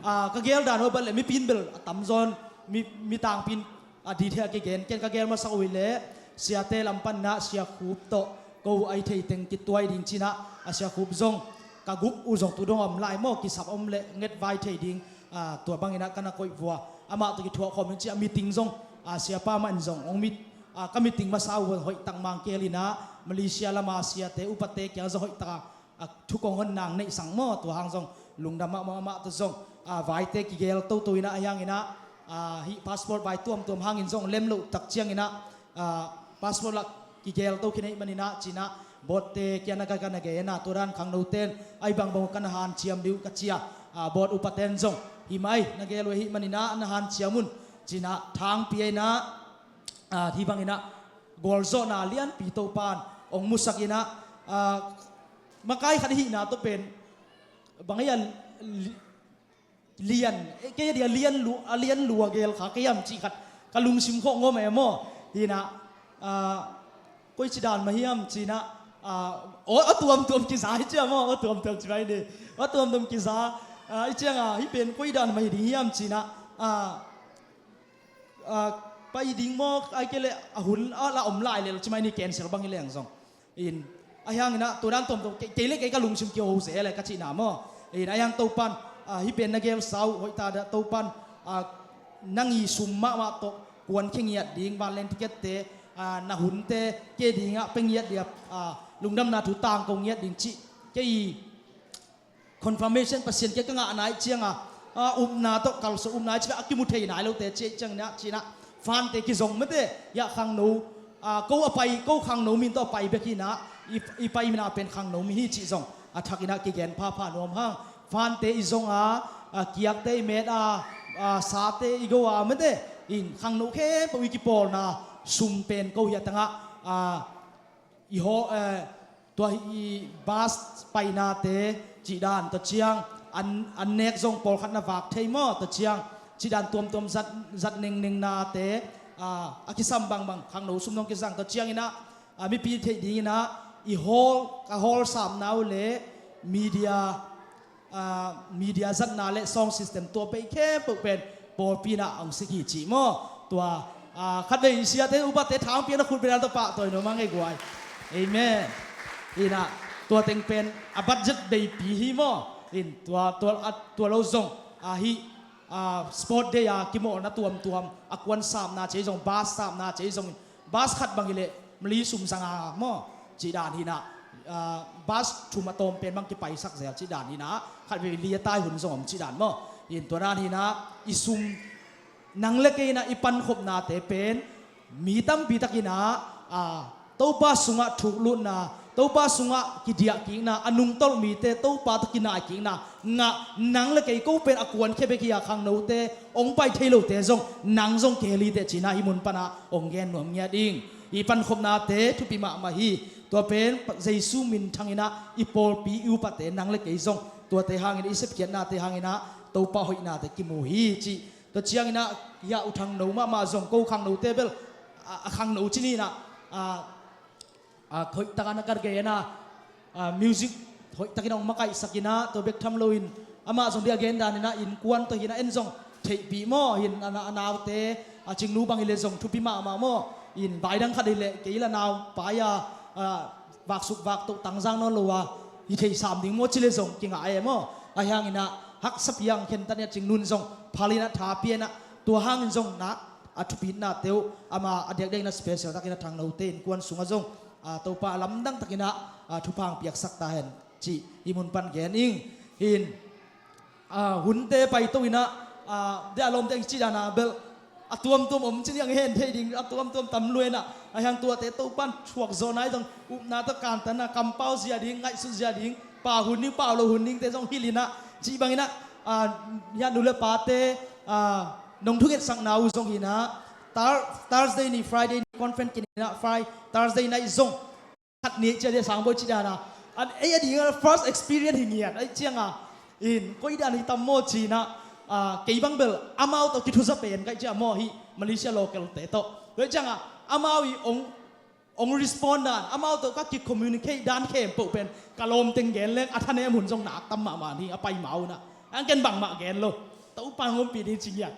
ah, ka gel dan ho bat le mipi in bel a tamzaw in mi, mi tangpi in a detail a kigen, ken ka gel masak uh hi leh siate lam pan inah Sia Khup tawh ko uh a hi thei teng kituai ding ci inah, a Sia Khup zong ka gup uh zong tu dong om lai maw, kisap om le nget vai thei ding, ah, tua bang inah ka na koih vua. Amah tawh kithuah khawm in ci a meeting zong, ah, siapa mah in zong hong mit, ah, ka meeting masa uh hoih tak mang kel inah Malaysia lama siate upate kiang zong hoih tak a a thu kong hon nang neih sang maw, tua hang zong lungdam mahmah. Amah tawh zong, ah, vaite kigel toto inah, a hiang inah, ah, hih passport vai tuamtuam hangin zong lem loh tak ciang inah, ah, passport lah kigel to khin ahih man inah ci inah board te kiang na ka, ka na gen a, tua dan khangnote in a hi bangbang uh ka na hanciam ding uh ka ci a, ah, board upaten zong hi mai, na gel uh ahih man inah na hanciam un ci inah thangpi a inah, ah, hih bang inah gualzawhna lianpi Topa in hong musak inah, ah, makai khat i hihna tawh pen bang a hi a li-, lian, eh, kei a dia lian lu, a lian lu a gel kha kei hiam cih khat ka lungsim khawh ngawm e maw. Hi inah, ah, koi ci dan mah hiam ci inah, ah, aw, a tuamtuam kiza hi ciang maw, a tuamtuam ci mai ni. A tuamtuam kiza, ah, i ciang a, hih pen koi dan mah hi ding hiam ci inah, ah, ah, pai ding maw, ai kei leh a hun, ah, la om lai lel ci mai ni, cancel bang hi leng zong. In, a hiang inah, tua dan tuamtuam, kei, kei le kei ka lungsim kiho zel e ka cihna maw. In, a hiang Topa in, ah, hih pen na gelsa uh hoih ta dah Topa in, ah, nang i sum mahmah tawh kuan khe ngiat ding, vanleng ticket te, ah, na hunte kei dingah pia ngiat ding, ah, lungdamna thu tangko ngiat ding cih kei i confirmation Pasian kiang ka ngahna ahih ciang a, ah, upna tawh kalsuan, upna ahih ciang a kimu thei nai lote ci ahih ciang inah ci inah fante kizong mate, hiah khangno, ah, ko a pai, ko khangno mi in tawh a pai bek hi inah, i, i paina pen khangno mi hi cih zong a thak inah kigen phapha nuam hang. Fante i zong a, ah, kiakte i met a, ah, sate i go a mate, in khangno khempeuh i kipawlna sum pen ko hiah tangah, ah, i haw, eh, tua hi i bus painate cih dan tawh ciang an, an nek zong pawlkhat na vak thei maw, tawh ciang cih dan tuamtuam zat, zat nengnengnate, ah, a kisam bangbang khangno sum zong kizang tawh ciang inah, ah, mipi theih ding inah i hawl, ka hawl samna uh le media, ah, media zatna le sound system tua pei khempeuh pen pawlpi inah hong sik hi cih maw. Tua, ah, khatvei siate upate thangpi a na khut bena tawh pahtawi nuam a ngei guai. Amen. Inah tua teng pen a budget beipi hi maw. In tua, tua, ah, tua lo zong, ah, hih, ah, sport day a kimawlna tuamtuam, a kuan samna cei zong, bus samna cei zong, bus khat bang hi leh mali sum zanga maw, cih dan hi inah, ah, bus thum a tawm pen bang kipaisak zel cih dan hi inah, khatvei li a tai hun zong om cih dan maw. In tua dan hi inah i sum nang le kei inah i pankhopnate pen mi tampi tak inah, ah, Topa sungah thuklutna, Topa sungah kidiahkikna, a nungtolh mite Topa tawh kinaikikna ngah nang le kei ko pen a kuankhia bek hi a, khangnote hong pai thei lote zong nang zong kei hi teh ci inah hih mun panah hong gen nuam ngiat ing. I pankhopnate thupi mahmah hi. Tua pen Jesu minthang inah i pawlpi i upate nang le kei zong tuate hangin i sepkhiatnate hang inah Topa hoihnate kimu hi cih. Tua ciang inah hiah U Thangno mahmah zong ko khangnote bel a, a khangno ci ni inah, a, a, hoih tak a na ka gen a, a, music hoih tak inah hong makaihsak inah, tua bek tham loin amah zong dia gen dan inah innkuan tawh hi inah en zong theihpih maw, hin a, a naute, a Cingnu bang hi leh zong thupi mahmah maw. In vai dang khat hi leh kei la nau pai a, a, vaksuk vaktoh tangzang nawn lo a hi thei sam ding maw ci leh zong kingah e maw. A hiang inah haksa piang khentat inah Cingnu in zong phal inah tha pia inah, tua hangin zong na a thupitnate uh ama a diakdiak inah special tak inah Thangnote innkuan sungah zong, ah, Topa a lamdang tak inah, ah, thupha hong piaksak ta hen cih hih mun pan gen ing. Hin, ah, hunte paito inah, ah, dia lawmte ang cih dan a bel a tuamtuam om ci ni, ang hen thei ding a tuamtuam tam lua inah, a hiang tuate Topa in thuak zawh nai zong upna tawh kantanna kampau zia ding, ngaihsut zia ding, pau hun ding, pau lo hun dingte zong hilh inah, cih bang inah, ah, hiah nu le pate, ah, nong thungetsakna uh zong hi inah, Thur-, Thursday ni, Friday ni conference kinin inah, Fri-, Thursday night zong khat ni cia dia sang bawi ci dan a, an ei a ding a first experience hi ngiat ahih ciang a, in koi dan hi tam maw ci inah, Ah, kei bang bel amau tawh kithuza pen ka hih ciang maw, hih Malaysia local te tawh. Tua hih ciangah amau i ong, ong respond dan, amau tawh ka ki-communicate dan khempeuh pen ka lawm teng gen leng a thanem hun zong nak tam mahmah hi, a pai ma un ah. Ang ken bangmah gen lo. Topa hong ompih ding ci ngiat.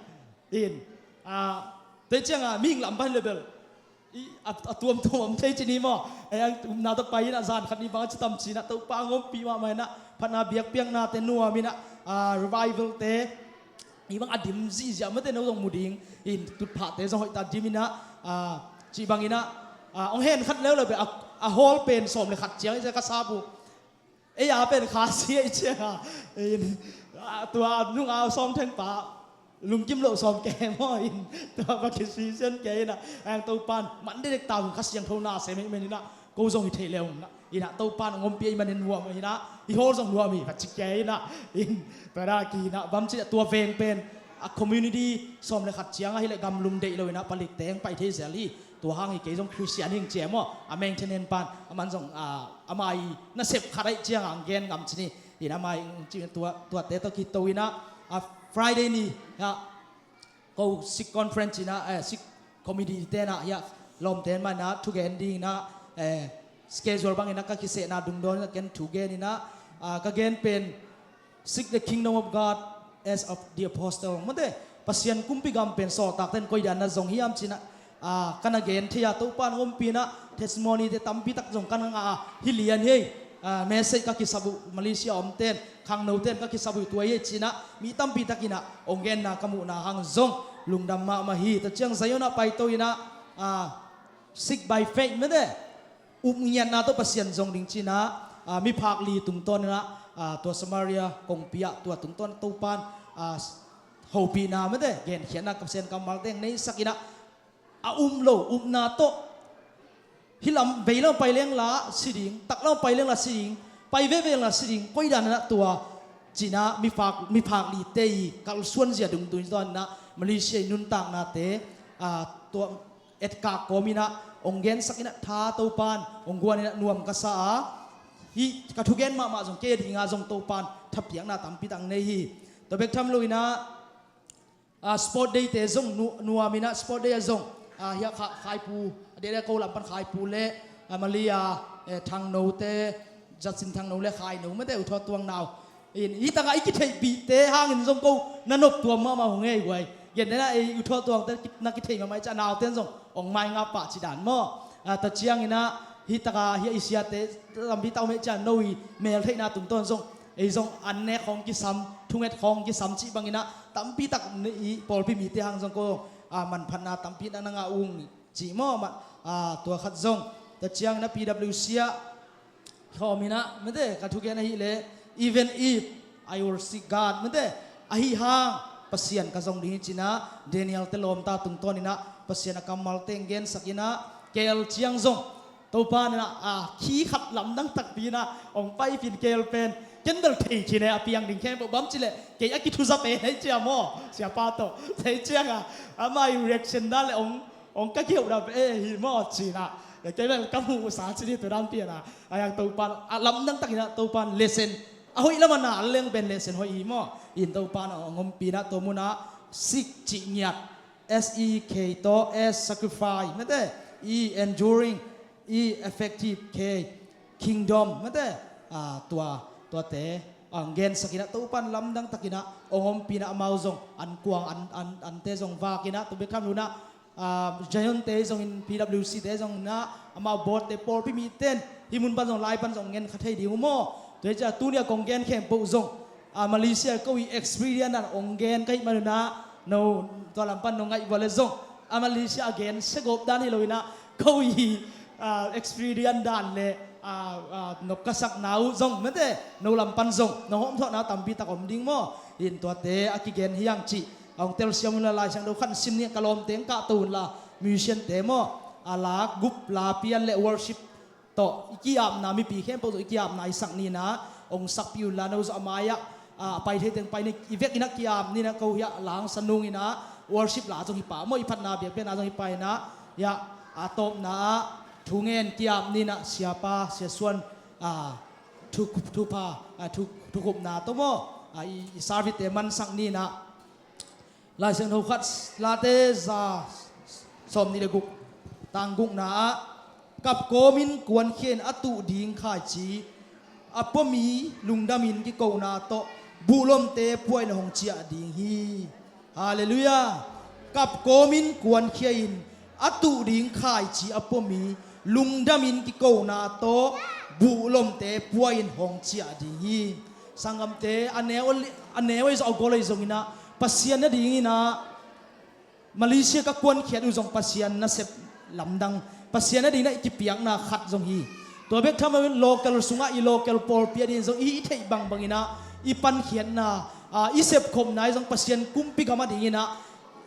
In, ah, tua hih ciangah mihing lam pan le bel i, a, a tuamtuam om thei ci ni maw. Ei, ang upna tawh pai in ah zan khat ni bang a ci tam ci-in ah Topa hong ompih mahmah in ah, phatna biakpiaknate nuam in ah, ah, revival te i bang a dim zihziah mate no zong mu ding. In tutphahte zong hoihtak dim in ah, ah, cih bang in ah, ah, hong hen khat leuleu beh a, a hall pen sawm le khat ciang i cia ka sap uh. Ei a pen kha sia i ciang a, in, ah, tua nung a sawm theng pa lungkim loh sawm ke maw, in, tua pa kisisian ke in ah, ang Topan man dekdek ta hun, Kha Siangtho na sem hih men in ah, ko zong hi thei le ung in ah, in ah Topan hong ompih ahih manin nuam in ah, i hall zong nuam hi va ci ke in ah, in, tua da ki in ah bang ci ah, tua veng pen a community sawm le khat ciang ahih leh gamlum deih lo in ah palik teng pai thei zel hi. Tua hang hi kei zong Khristian hing ci e maw, a maintenance pan, aman zong, ah, ama i nasep khat ahih ciang ang gen ngam ci ni. In ama i, ci, tua, tuate tawh kito in ah, ah, Friday ni ah, ko Sikh conference in ah, eh, Sikh committee te in ah, hiah lawmte mah in ah thugen ding in ah, eh, schedule bang in ah ka kisehna dungdawn in ah ken thugen in ah, ah, ka gen pen Seek the kingdom of God as of the apostle. Mate, Pasian kumpi gam pen sawltakte in koidan na zong hiam ci-in ah, ah, ka na gen thei a, Topa in hong ompih in ah, testimony te tampi tak zong ka na ngah a, hi lian hi. Ah, message ka kisap uh, Malaysia omte in, khangnote in ka kisap uh tua hi ci-in ah, mi tampi tak in ah hong genna ka muhna hang zong lungdam mahmah hi. Tua ciang Zion ah paito in ah, ah, Seek by faith, mate, up ngiatna tawh Pasian zong ding ci-in ah, ah, miphak li tungtawn in ah, ah, tua Samaria kongpi ah tua tungtawn Topa in, ah, hopihna, mate, genkhiatna, Pasian kammalte hong neisak in ah, a um lo upna tawh hih lam vei lam pai leng la si ding, tak lam pai leng la si ding, pai veve leng la si ding, koidan in ah tua ci-in ah miphak, miphak lite i kalsuanzia dungdung in ah Malaysia i nuntaknate, ah, tua etkak kawm in ah hong gensak in ah, tha Topa in hong guan in ah nuam ka sa a, hih ka thugen mahmah zong kei a ding ah zong Topa in thapiakna tampi tak nei hi. Tua bek tham lo in ah, ah, sport day te zong nu-, nuam in ah, sport day ah zong, ah, hiah Kha-, Khaipu, a dede ko lam pan Khaipu le, ah, Malaysia, eh, Thangnote, Zatsin Thangno le Khaino, mate, U Thaw Tuang nau in, hih tangah i kitheihpihte hangin zong ko na nop tuam mahmah hong ei guai. Gen den ah, ei U Thaw Tuangte na kithei mahmah i cih a, naute in zong hong maingap pah ci dan maw. Ah, tua ciang in ah, hih tangah, hiah i siate tampi tak om hi ci a, no i meltheihna tungtawn zong, ei zong an nek khawng kisam, thunget khawng kisam cih bang in ah, tampi tak i pawlpi mite hang zong ko, ah, manphatna tampi na na ngah ung cih maw, ma-, ah, tua khat zong. Tua ciang in ah P W C ah khawm in ah, mate, ka thugen ahih leh, even if I will seek God, mate, ahih hang Pasian ka zong ding hi ci-in ah, Daniel te lawmta tungtawn in ah Pasian a kammalte hong gensak in ah, K L ciang zong Topa in ah, ah, khi khat lamdang takpi in ah hong paipih in, K L pen ken bel thei khin e, a piang ding khempeuh, bang ci leh kei a kithuza pen hi ci a maw, siapa tawh. Tua ciang ah, ama i reaction dan le hong, hong ka kiheuh dan pen, eh, hi maw ci-in ah, kei bel ka muhsa ci ni, tua dan pian ah, a yang Topa in ah lamdang tak in ah, Topa in lesson, a hoih lam a na leng pen lesson hoih hi maw. In Topa in ah hong ompih in ah, tua mun ah Seek cih ngiat, S E K tawh, S sacrifice, mate, E enduring, E effective, K kingdom, mate, ah, tua, tuate, ah, hong gensak in ah, Topa in lamdang tak in ah hong ompih in ah, amau zong an kuang, an, an, ante zong vak in ah, tua bek tham lo in ah, ah, Zion te zong in, P W C te zong in ah, amau board te, pawlpi mite in hih mun pan zong, lai pan zong ngen kha thei ding uh maw. Tua hi ciang tuni a kong gen khempeuh zong, ah, Malaysia ko i experience dan hong gen ka hih man un ah, no, tua lam pan no ngaih vua leh zong, ah, Malaysia a gen segawp dan hi lo in ah, ko i, ah, experience dan le, ah, ah, nop ka sakna uh zong, mate, no lam pan zong no hawmthawhna tampi tak om ding maw. In tuate a kigen hi hang cih hong telsiam un la, Lai Siangtho khat sim ni, ka lawmte hong kahto un la, musician te maw, a lak gup, la pian le worship tawh i ki-apna, mipi khempeuh tawh i ki-apna i sak ni in ah, hong sakpih un la, no zong a mai-ah, ah, pai thei teng pai ni, i vek in ah ki-ap ni in ah, ko hiah Langsanung in ah worship la zong hi pah maw, i phatna biakpiakna zong hi pah in ah, hiah a tawpna ah thungen ki-ap ni in ah, siapa, Sia Suan, ah, thu, thupha, ah, thu, thukhupna tawh maw, ah, i, i service te mansak ni in ah, Lai Siangtho khat, Late za sawmnih le guk, tang gukna ah, kap kawmin kuankhia in a tuh ding khaici a pua mi lungdamin kikona tawh buhlomte pua in hong ciah ding hi. Halleluiah. Kap kawmin kuankhia in a tuh ding khaici a pua mi lungdamin kikona tawh buhlomte pua in hong ciah ding hi. Sanggamte, a neu, a neu ei zong a gol ei zongin ah, Pasian na dingin ah, Malaysia ka kuankhiat uh zong Pasian nasep lamdang, Pasian na dingin ah i kipiakna khat zong hi. Tua bek tham loin local sungah i local pawlpi a dingin zong i hih theih bangbangin ah, i pankhiatna, ah, i sepkhopna i zong Pasian kumpi gam a dingin ah,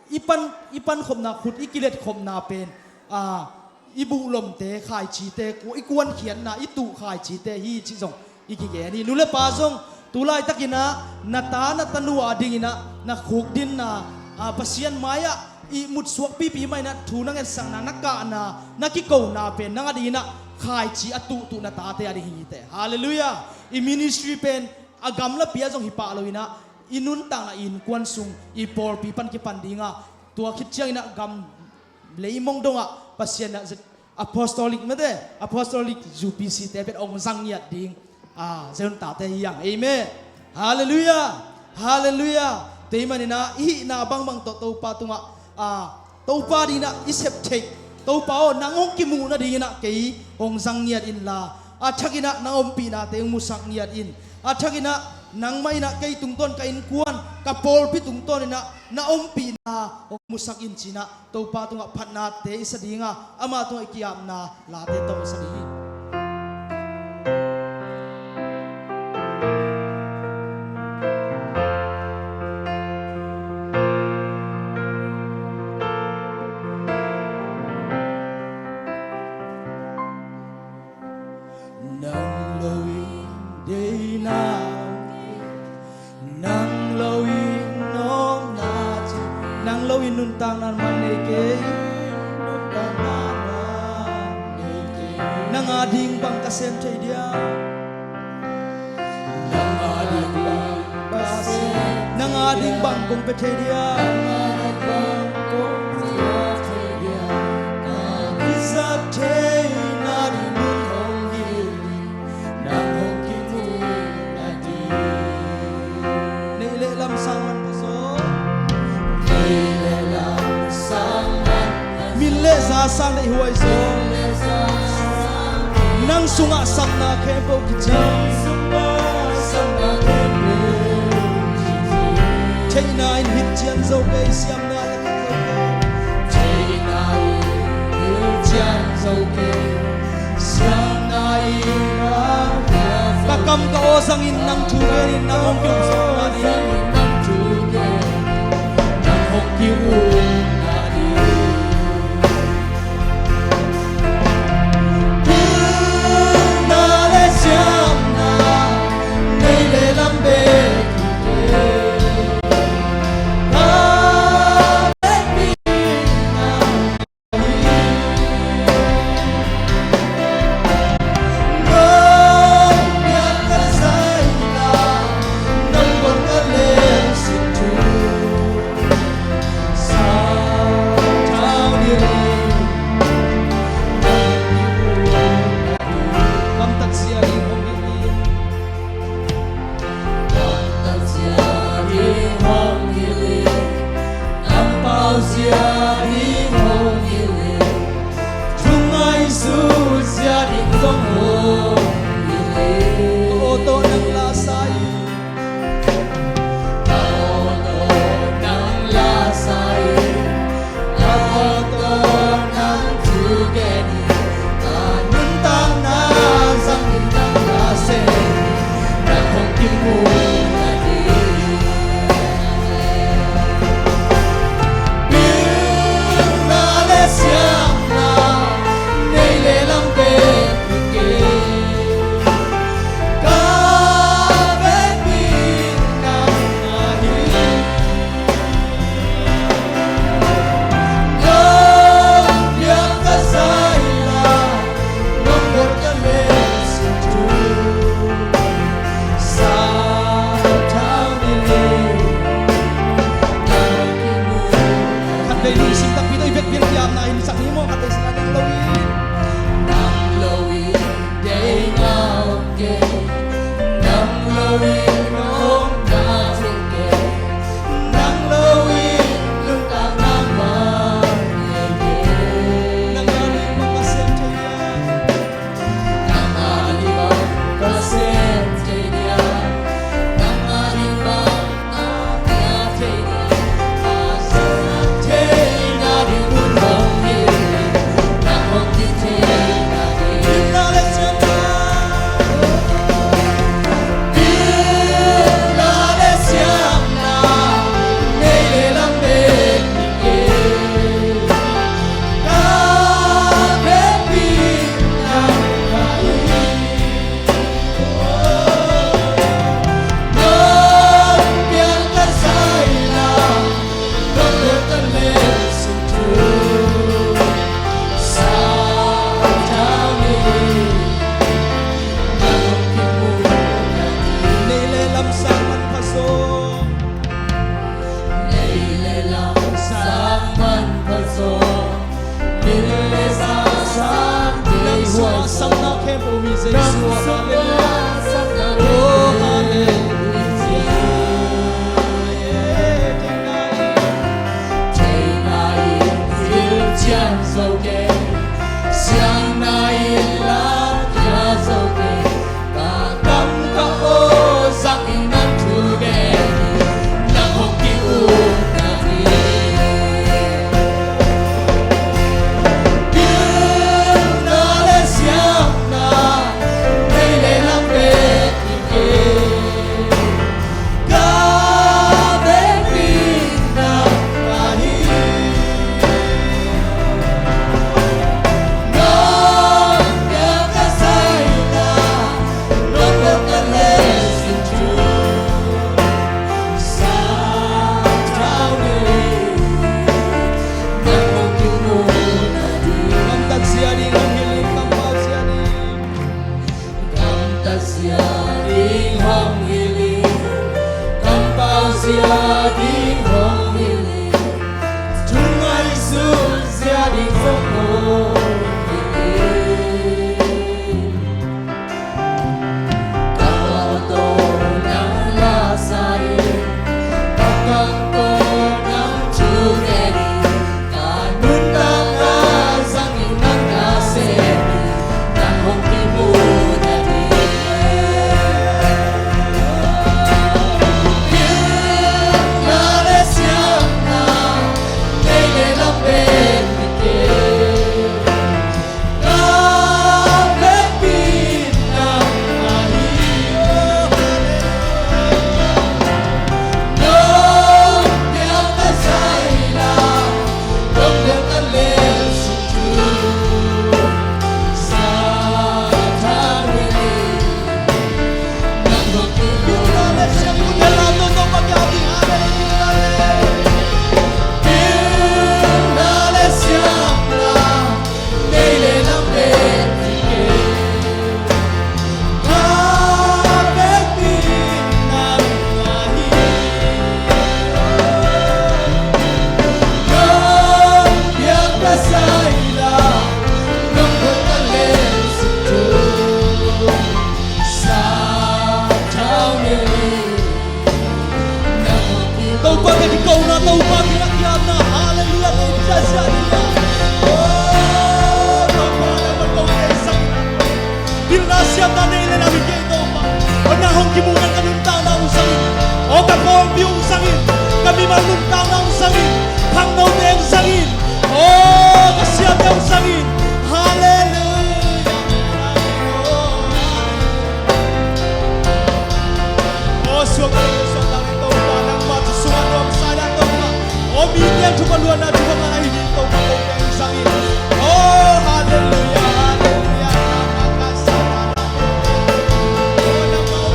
i pan, i pankhopna khut, i kiletkhopna pen, ah, i buhlomte khaicite, ku-, i kuankhiatna, i tuh khaicite hi cih zong i kigen hi. Nu le pa zong, tu laitakin ah, na ta, na tanu a dingin ah, na khukdinna, ah, Pasian mai-ah ihmut suak pipi mah in ah, thu na ngetsakna, na kahna, na kikona pen, nang a dingin ah, khaici a tuhtuh na tate a ding hi teh. Halleluiah. I ministry pen, a gamlapi ah zong hi pah loin ah, i nuntakna, i innkuan sung, i pawlpi pan kipan ding a, tua khit ciangin ah gam leimong dongah Pasian ah Z-, Apostolic mete, Apostolic U P C te pen hong zang ngiat ding, ah, Zion tate hi hang. Amen. Halleluiah. Halleluiah. Tua ahih manin ah, i hihna bangbang tawh Topa tungah, ah, Topa dingin ah i sep theih, Topa aw, nang hong kimuh nadingin ah kei hong zang ngiat inla, a thakin ah nang ompihnate hong musak ngiat in, a thakin ah nangmah in ah kei tungtawn, ka innkuan, ka pawlpi tungtawn in ah na ompihna hong musak in ci-in ah, Topa tungah phatnate i sa ding a, Ama tungah i ki-apna late tawh i sa ding hi. Nang lo in deihna, nang lo in nopna ci, nang lo in nuntakna man nei kei, nuntakna man nei kei. Nang a ding bang ka sem thei dia? Nang a ding bang ka sem, nang a ding bang kong pia thei dia? Nang a ding bang kong pia thei dia? Ka kizat theihna ding mun hong hilh in, nang hong kimu nading. Neih le lam sang man pha zaw. Neih le lam sang man pha zaw. Min le za sang neih huai zaw. Min le za sang. Nang sungah sapna khempeuh kicing. Nang sungah sapna khempeuh kicing. Theihna in hih cian zo kei, siamna in hih cian zo kei. Theihna in hih cian zo kei. Siamna in ka kam ka aw zangin nang thu genin, nang hong ki-um zawkna ding. Nang hong ki-umna ding. Pilna le siamna, neih le lam bek hi kei. Ka vekpi na Kamtat zia ding hong hilh in. Kamtat zia ding hong hilh in. Kampau zia ding hong hilh in. Thungaihsut zia ding zong hong hilh in. Ka aw tawh nang la sa in. Ka aw tawh nang la sa in. Ka aw tawh nang thu gen in, ka nuntakna zang in, nang Zia ding hong hilh in, kampau zia ding hong hilh in, thu ngaihsut zia ding zong hong hilh in. Ka aw tawh nang la sa in, ka kam tawh nang thuten in, ka nuntakna zangin nang na sem in, nang hong kimuhna ding hi. Pilna le siamna, nei le lam pen hi kei. Ka vekpi nangmah hi. Nong piak ka zaila, nong piak ka lel sung thu. Sa tha ni. Topa ka kikona, Topa ka kikhiatna, halleluiah, tei ciahciah ni a. Oh, Topa, nangmah ko kei zangin. Pilna siamna nei le lam hi kei Topa. Oh, nang hong kimuhna ka nuntakna uh zangin. Oh, ka pawlpi uh zangin. Ka mimal nuntakna uh zangin. Khangnote uh zangin. Oh, ka siate uh zangin. Halleluiah. Aw, suak ding, suak ding, Topa, nangmah thu sungah nuamsa in ah, Topa. Aw, mite thupha luanna, thupha ngahna hi ding, Topa, ko teng zangin. Aw, halleluiah, halleluiah, nangmah ka sa. Aw, nangmah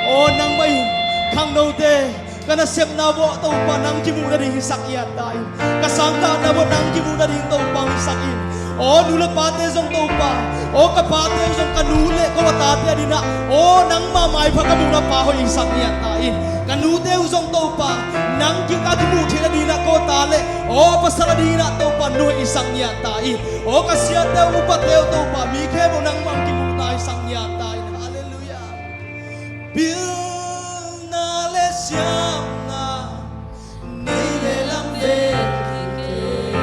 Aw, nangmah in khangnote ka nasepna vuah Topa nang kimuh nading hisak ngiat ta in. Ka sangkahna vuah nang kimuh nading Topa hisak in. Aw, nu le pate zong Topa, aw, ka pate zong ka nu le ko a tate a dinah, aw, nangmah maipha ka muhna pa hoih hisak ngiat ta in. Ka nute uh zong Topa, nang ki ka kimuh theih nadinah ko ta le, aw, pasal a dinah Topa nu hoih hisak ngiat ta in. Aw, ka siate uh, upate uh Topa, mi khempeuh nangmah kimuhna hisak ngiat ta in. Halleluiah. Pilna le siamna nei le lam pen hi kei.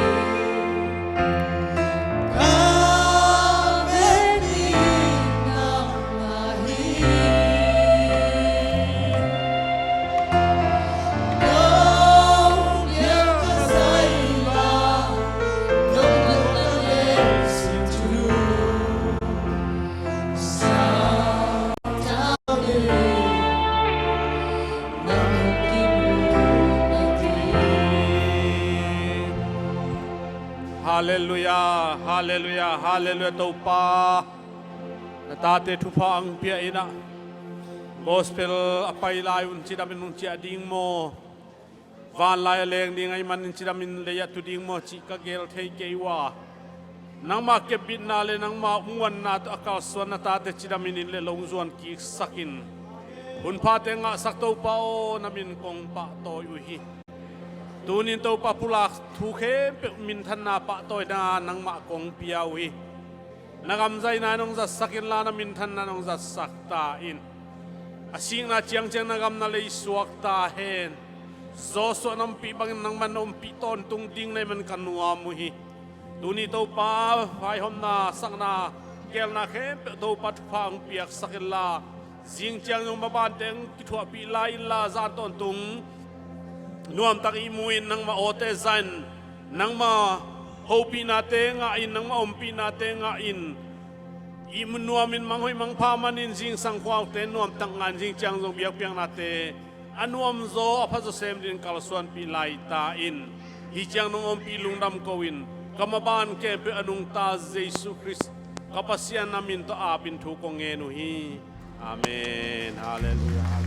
Ka vekpi nangmah hi. Nong piak ka zaila, nong piak ka lel sung thu. Halleluiah, halleluiah, halleluiah, Topa. Na tate thupha ang pia in ah, gospel a pai lai un cidamin hong ciah ding maw? Vanlai a leng ding ahih manin cidamin lei ah tu ding maw cih ka gel thei kei uh a, nangmah kepbitna le nangmah muanna tawh a kalsuan na tate cidamin inn le lo zuan kiksakin hunphate ngahsak Topa aw, na min kong pahtawi uh hi. Tunin Topa pulak thu khempeuh minthanna pahtawina nangmah kong pia uh hi. Na gam zaina in hong zatsak inla, na minthanna in hong zatsak ta in. A sikna ciangciang na gam na leisuak ta hen. Joshua na ompih bangin nangman na ompih tawntung ding na hih man ka nuam uh hi. Tuni Topa, vaihawmna, sakna, gelna khempeuh Topa thupha hong piaksak inla, zing ciang zong maban teng kithuahpih lai inla, zan tawntung nuamtak ihmu in, nangmah awte za in, nangmah hopihnate ngah in, nangmah ompihnate ngah in, ihmu nuamin manghoih mangpha manin zingsang khuaute nuamtak ngah in, zingciang zong biakpiaknate a nuamzaw a phazaw sem dingin kalsuanpih lai ta in. Hih ciang nong ompih lungdam ko in, ka maban khempeuh a nungta Jesu Khrist ka Pasian na min tawh apin thu kong ngen uh hi. Amen. Halleluiah.